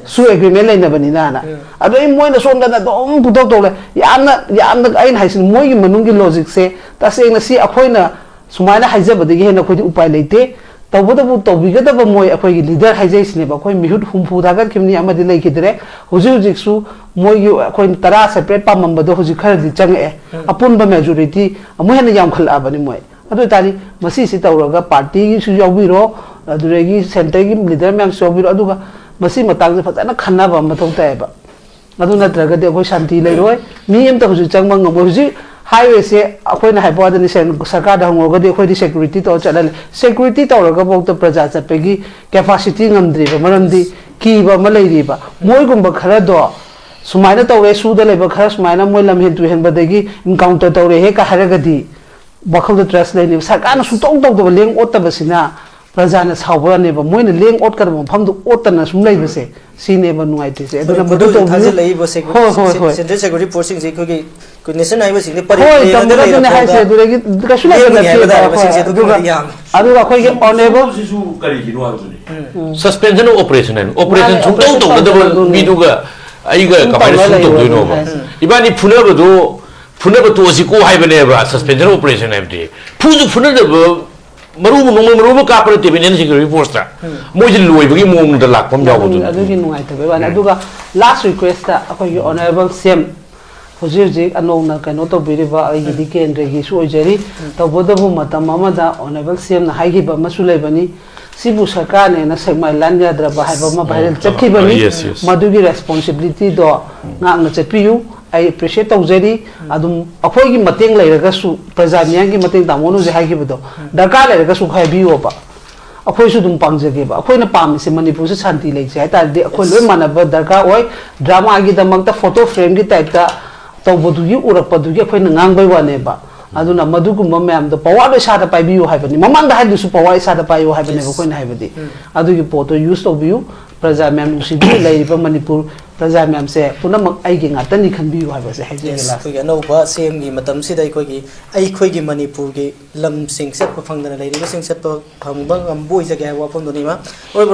ꯁꯨ ꯑꯦꯒ꯭ꯔꯤꯃꯦꯟ ꯂꯩꯅꯕꯅꯤꯅꯅ꯫ ꯑꯗꯣ ꯑꯩ ꯃꯣꯏꯅ ꯁꯣꯝꯗꯅ ꯑꯗꯨꯝ ꯄꯨꯊꯣꯛ ꯇꯧ ꯂꯩ꯫ ꯌꯥꯝꯅ ꯌꯥꯝꯅ ꯑꯩꯅ ꯍꯥꯏꯁꯤꯅ, ꯃꯣꯏꯒꯤ ꯃꯅꯨꯡꯒꯤ ꯂꯣꯖꯤꯛꯁꯦ ꯇꯁꯦꯡꯅ ꯁꯤ ꯑꯩꯈꯣꯏꯅ ꯁꯨꯃꯥꯏꯅ ꯍꯥꯏꯖꯕꯗꯒꯤ ꯍꯦꯟꯅ ꯑꯩꯈꯣꯏꯗꯤ ꯎꯄꯥꯏ ꯂꯩꯇꯦ꯫ ꯇꯧꯕꯇꯕꯨ ꯇꯧꯕꯤꯒꯗꯕ ꯃꯣꯏ ꯑꯩꯈꯣꯏꯒꯤ ꯂꯤꯗꯔ ꯍꯥꯏꯖꯩꯁꯤꯅꯦꯕ꯫ ꯑꯩꯈꯣꯏ ꯃꯤꯍꯨꯠ ꯍꯨꯝꯐꯨ ꯊꯥꯒꯠꯈꯤꯕꯅꯤ, ꯑꯃꯗꯤ ꯂꯩꯈꯤꯗ꯭ꯔꯦ꯫ ꯍꯧꯖꯤꯛ ꯍꯧꯖꯤꯛꯁꯨ ꯃꯣꯏꯒꯤ ꯑꯩꯈꯣꯏ ꯇꯔꯥ ꯁꯦꯄꯔꯦꯠ ꯄꯥꯝꯃꯝꯕꯗꯣ ꯍꯧꯖꯤꯛ ꯈꯔꯗꯤ ꯆꯪꯉꯛꯑꯦ꯫ ꯑꯄꯨꯟꯕ ꯃꯦꯖꯣꯔꯤꯇꯤ ꯑꯃꯨꯛ ꯍꯦꯟꯅ ꯌꯥꯝꯈꯠꯂꯛꯑꯕꯅꯤ ꯃꯣꯏ꯫ ꯑꯗꯨ ꯑꯣꯏꯇꯥꯔꯗꯤ ꯃꯁꯤꯁꯤ ꯇꯧꯔꯒ ꯄꯥꯔꯇꯤꯒꯤꯁꯨ ꯌꯥꯎꯕꯤꯔꯣ, ꯑꯗꯨꯗꯒꯤ ꯁꯦꯟꯇꯔꯒꯤ ꯂꯤꯗꯔ ꯃꯌꯥꯝꯁꯨ ꯌꯥꯎꯕꯤꯔꯣ, ꯑꯗꯨꯒ ꯃꯁꯤ ꯃꯇꯥꯡꯁꯦ ꯐꯖꯅ ꯈꯟꯅꯕ ꯑꯃ ꯃꯊꯧ ꯇꯥꯏꯌꯦꯕ꯫ ꯑꯗꯨ ꯅꯠꯇ꯭ꯔꯒꯗꯤ ꯑꯩꯈꯣꯏ ꯁꯥꯟꯇꯤ ꯂꯩꯔꯣꯏ, ꯃꯤ ꯑꯃꯇ ꯍꯧꯖꯤꯛ ꯆꯪꯕ ꯉꯝꯃꯣꯏ꯫ ꯍꯧꯖꯤꯛ ꯍꯥꯏꯋꯦꯁꯦ ꯑꯩꯈꯣꯏꯅ ꯍꯥꯏꯕ ꯋꯥꯗꯅꯤ, ꯁꯦꯟ-, ꯁꯔꯀꯥꯔꯗ ꯍꯪꯉꯨꯔꯒꯗꯤ ꯑꯩꯈꯣꯏꯗꯤ ꯁꯦꯀ꯭ꯌꯨꯔꯤꯇꯤ ꯇꯧꯔ ꯆꯠꯍꯜꯂꯦ꯫ ꯁꯦꯀ꯭ꯌꯨꯔꯤꯇꯤ ꯇꯧꯔꯒꯐꯥꯎꯗ ꯄ꯭ꯔꯖꯥ ꯆꯠꯄꯒꯤ ꯀꯦꯄꯥꯁꯤꯇꯤ ꯉꯝꯗ꯭ꯔꯤꯕ ꯃꯔꯝꯗꯤ ꯀꯤꯕ ꯑꯃ ꯂꯩꯔꯤꯕ꯫ ꯃꯣꯏꯒꯨꯝꯕ ꯈꯔꯗꯣ ꯁꯨꯃꯥꯏꯅ ꯇꯧꯔꯦ, ꯁꯨꯗ ꯂꯩꯕ ꯈꯔ ꯁꯨꯃꯥꯏꯅ ꯃꯣꯏ ꯂꯝꯍꯦꯟ ꯇꯨꯍꯦꯟꯕꯗꯒꯤ ꯏꯟꯀꯥꯎꯟꯇꯔ ꯇꯧꯔꯦ ꯍꯦꯛꯀ ꯍꯥꯏꯔꯒꯗꯤ ꯋꯥꯈꯜꯗ ꯇ꯭ꯔꯁ ꯂꯩꯅꯦꯕ꯫ ꯁꯔꯀꯥꯔꯅ ꯁꯨꯡꯇꯧ ꯇꯧꯗꯕ, ꯂꯦꯡ ꯑꯣꯠꯇꯕꯁꯤꯅ ꯄ꯭ꯔꯖꯥꯅ ꯁꯥꯎꯕꯅꯦꯕ꯫ ꯃꯣꯏꯅ ꯂꯦꯡ ꯑꯣꯠꯀꯗꯕ ꯃꯐꯝꯗꯨ ꯑꯣꯠꯇꯅ ꯁꯨꯝ ꯂꯩꯕꯁꯦ, ꯁꯤꯅꯦꯕ ꯅꯨꯡꯉꯥꯏꯇ꯭ꯔꯤꯁꯦ꯫ ꯑꯗꯨꯅ ꯃꯗꯨ ꯃꯅꯤꯄꯨꯔꯗ ꯍꯧꯖꯤꯛ ꯇꯧꯕꯤꯌꯨ꯫ ꯊꯥꯖꯤꯜꯂꯛꯏꯕ ꯁꯦꯀ꯭ꯌꯨ-, ꯍꯣꯏ, ꯍꯣꯏ, ꯁꯦ-, ꯍꯣꯏ꯫ ꯁꯦꯟꯇ꯭ꯔꯦꯜ ꯁꯦꯀ꯭ꯌꯨꯔꯤꯇꯤ ꯐꯣꯔꯁꯁꯤꯡꯁꯦ ꯑꯩꯈꯣꯏꯒꯤ ꯀꯨ-, ꯅꯦꯁꯅꯦꯜ ꯍꯥꯏꯋꯦꯁꯤꯡꯁꯦ ꯄꯔꯦꯡ ꯍꯣꯏ, ꯂꯦꯡꯉꯒ ꯇꯝꯒꯗꯕꯅꯦ ꯂꯩꯔꯕ ꯍꯥꯏꯁꯦ꯫ ꯐꯥꯎꯕ ꯑꯗꯨꯗꯒꯤ ꯀꯩꯁꯨ ꯂꯦꯡꯒꯅꯤ ꯂꯩꯍꯟꯗꯕ ꯍꯥꯏꯕ ꯇꯥꯔꯦ꯫ ꯇꯥꯔꯦꯕ ꯍꯣꯏ, ꯁꯤꯡꯁꯦ ꯑꯗꯨꯒ, ꯑꯗꯨꯒꯨꯝꯕꯗꯤ ꯌꯥꯝ ꯑꯗꯨꯒ ꯑꯩꯈꯣꯏꯒꯤ ꯑꯣꯅꯦꯕꯜ ꯁꯤꯁꯨ ꯀꯔꯤꯒꯤꯅꯣ ꯍꯥꯏꯕꯗꯨꯅꯤ꯫ ꯁꯁꯄꯦꯟꯁꯟ ꯑꯣꯐ ꯑꯣꯄꯔꯦꯁꯟ ꯍꯥꯏꯅ ꯑꯣꯄꯔꯦꯁꯟ ꯃꯥꯅꯦ, ꯁꯨꯡꯇꯧ ꯑꯣꯄꯔꯦꯁꯟ ꯇꯧꯅꯗꯕ ꯇꯧꯅꯗꯕ ꯃꯤꯗꯨꯒ ꯑꯩꯒ ꯁꯨꯝ ꯀꯃꯥꯏꯅ ꯇꯧꯅ ꯁꯨꯝ ꯂꯩꯌꯣ ꯇꯧꯗꯣꯏꯅꯣꯕ? ꯍꯥꯏꯁꯦ꯫ ꯏꯕꯥꯅꯤ ꯐꯨꯅꯕꯗꯣ, ꯐꯨꯅꯕ ꯇꯣꯛꯑꯁꯤꯀꯣ ꯍꯥꯏꯕꯅꯦꯕ ꯁꯁꯄꯦꯟꯁꯟ ꯑꯣꯐ ꯑꯣꯄꯔꯦꯁꯟ ꯍꯥꯏꯕꯗꯤ꯫ ꯐꯨꯁꯨ ꯐꯨꯅꯗꯕ, ꯃꯔꯨ ꯅꯣꯡꯃꯩ ꯃꯔꯨ ꯑꯃ ꯀꯥꯞꯄ ꯅꯠꯇꯦꯕ ꯏꯟꯗꯤꯌꯟ ꯁꯦꯀ꯭ꯌꯨꯔꯤꯇꯤ ꯐꯣꯔꯁꯇ꯫ ꯃꯣꯏꯁꯦ ꯂꯣꯏꯕꯒꯤ ꯃꯑꯣꯡꯗ ꯂꯥꯛꯄ ꯑꯃ ꯌꯥꯎꯕꯗꯨꯅꯤ꯫ ꯑꯗꯨꯒꯤ ꯅꯨꯡꯉꯥꯏꯇꯕꯩ ꯋꯥꯅꯤ꯫ ꯑꯗꯨꯒ ꯂꯥꯁ ꯔꯤꯀ꯭ꯋꯦꯁꯇ ꯑꯩꯈꯣꯏꯒꯤ ꯑꯣꯅꯔꯦꯕꯜ ꯁꯤ ꯑꯦꯝ ꯍꯧꯖꯤꯛ ꯍꯧꯖꯤꯛ ꯑꯅꯧꯅ ꯀꯩꯅꯣ ꯇꯧꯕꯤꯔꯤꯕ ꯑꯩꯒꯤꯗꯤ ꯀꯦꯟꯗ꯭ꯔꯒꯤꯁꯨ ꯑꯣꯏꯖꯔꯤ꯫ ꯇꯧꯕꯇꯕꯨ ꯃꯇꯝ ꯑꯃꯗ ꯑꯣꯅꯔꯦꯕꯜ ꯁꯤ ꯑꯦꯝꯅ ꯍꯥꯏꯈꯤꯕ ꯑꯃꯁꯨ ꯂꯩꯕꯅꯤ, "ꯁꯤꯕꯨ ꯁꯔꯀꯥꯔꯅ ꯍꯦꯟꯅ ꯁꯦꯛꯃꯥꯏ ꯂꯥꯟ ꯌꯥꯗ꯭ꯔꯕ" ꯍꯥꯏꯕ ꯑꯃ ꯚꯥꯏꯔꯦꯜ ꯆꯠꯈꯤꯕꯅꯤ꯫ Yes, yes. ꯃꯗꯨꯒꯤ ꯔꯦꯁꯄꯣꯟꯁꯤꯕꯤꯂꯤꯇꯤꯗꯣ ꯉꯥꯛꯅ ꯆꯠꯄꯤꯌꯨ꯫ ꯑꯩ ꯑꯦꯄ꯭ꯔꯤꯁꯤꯌꯦꯠ ꯇꯧꯖꯔꯤ꯫ ꯑꯗꯨꯝ ꯑꯩꯈꯣꯏꯒꯤ ꯃꯇꯦꯡ ꯂꯩꯔꯒꯁꯨ, ꯄ꯭ꯔꯖꯥ ꯃꯤꯌꯥꯝꯒꯤ ꯃꯇꯦꯡ, ꯇꯥꯃꯣꯅ ꯍꯧꯖꯤꯛ ꯍꯥꯏꯈꯤꯕꯗꯣ, ꯗꯔꯀꯥꯔ ꯂꯩꯔꯒꯁꯨ ꯍꯥꯏꯕꯤꯌꯣꯕ꯫ ꯑꯩꯈꯣꯏꯁꯨ ꯑꯗꯨꯝ ꯄꯥꯡꯖꯒꯦꯕ꯫ ꯑꯩꯈꯣꯏꯅ ꯄꯥꯝꯃꯤꯁꯦ ꯃꯅꯤꯄꯨꯔꯁꯦ ꯁꯥꯟꯇꯤ ꯂꯩꯁꯦ ꯍꯥꯏ ꯇꯥꯔꯗꯤ ꯑꯩꯈꯣꯏ ꯂꯣꯏ ꯃꯥꯟꯅꯕ ꯗꯔꯀꯥꯔ ꯑꯣꯏ꯫ ꯗ꯭ꯔꯃꯥꯒꯤꯗꯃꯛꯇ ꯐꯣꯇꯣ ꯐ꯭ꯔꯦꯝꯒꯤ ꯇꯥꯏꯞꯇ ꯇꯧꯕꯗꯨꯒꯤ, ꯎꯔꯛꯄꯗꯨꯒꯤ ꯑꯩꯈꯣꯏꯅ ꯉꯥꯡꯕꯩ ꯋꯥꯅꯦꯕ꯫ ꯑꯗꯨꯅ ꯃꯗꯨꯒꯨꯝꯕ ꯃꯌꯥꯝꯗꯣ ꯄꯋꯥꯔꯗꯣ ꯏꯁꯥꯗ ꯄꯥꯏꯕꯤꯌꯨ ꯍꯥꯏꯕꯅꯤ꯫ ꯃꯃꯥꯡꯗ ꯍꯥꯏꯗꯨꯁꯨ ꯄꯋꯥꯔ ꯏꯁꯥꯗ ꯄꯥꯏꯌꯨ ꯍꯥꯏꯕꯅꯦꯕ ꯑꯩꯈꯣꯏꯅ ꯍꯥꯏꯕꯗꯤ꯫ ꯑꯗꯨꯒꯤ ꯄꯣꯠꯇꯣ ꯌꯨꯁ ꯇꯧꯕꯤꯌꯨ꯫ ꯄ꯭ꯔꯖꯥ ꯃꯌꯥꯝ ꯅꯨꯡꯁꯤꯕꯤꯅ ꯂꯩꯔꯤꯕ ꯃꯅꯤꯄꯨꯔ ꯄ꯭ꯔꯖꯥ ꯃꯌꯥꯝꯁꯦ ꯄꯨꯝꯅꯃꯛ ꯑꯩꯒꯤ ꯉꯥꯛꯇꯅꯤ ꯈꯟꯕꯤꯌꯨ ꯍꯥꯏꯕꯁꯦ ꯍꯥꯏꯖꯒꯦ꯫ Yes, ꯂꯥꯁ꯫ ꯑꯩꯈꯣꯏꯒꯤ ꯑꯅꯧꯕ ꯁꯤ ꯑꯦꯝꯒꯤ ꯃꯇꯝꯁꯤꯗ ꯑꯩꯈꯣꯏꯒꯤ ꯑꯩꯈꯣꯏꯒꯤ ꯃꯅꯤꯄꯨꯔꯒꯤ ꯂꯝꯁꯤꯡ ꯆꯠꯄ ꯐꯪꯗꯅ ꯂꯩꯔꯤꯕꯁꯤꯡ ꯆꯠꯄ ꯐꯪꯕ ꯉꯝꯕ ꯑꯣꯏꯖꯒꯦ ꯍꯥꯏꯕ ꯋꯥꯐꯝꯗꯨꯅꯤ ꯏꯃꯥ꯫ ꯑꯣꯏꯕ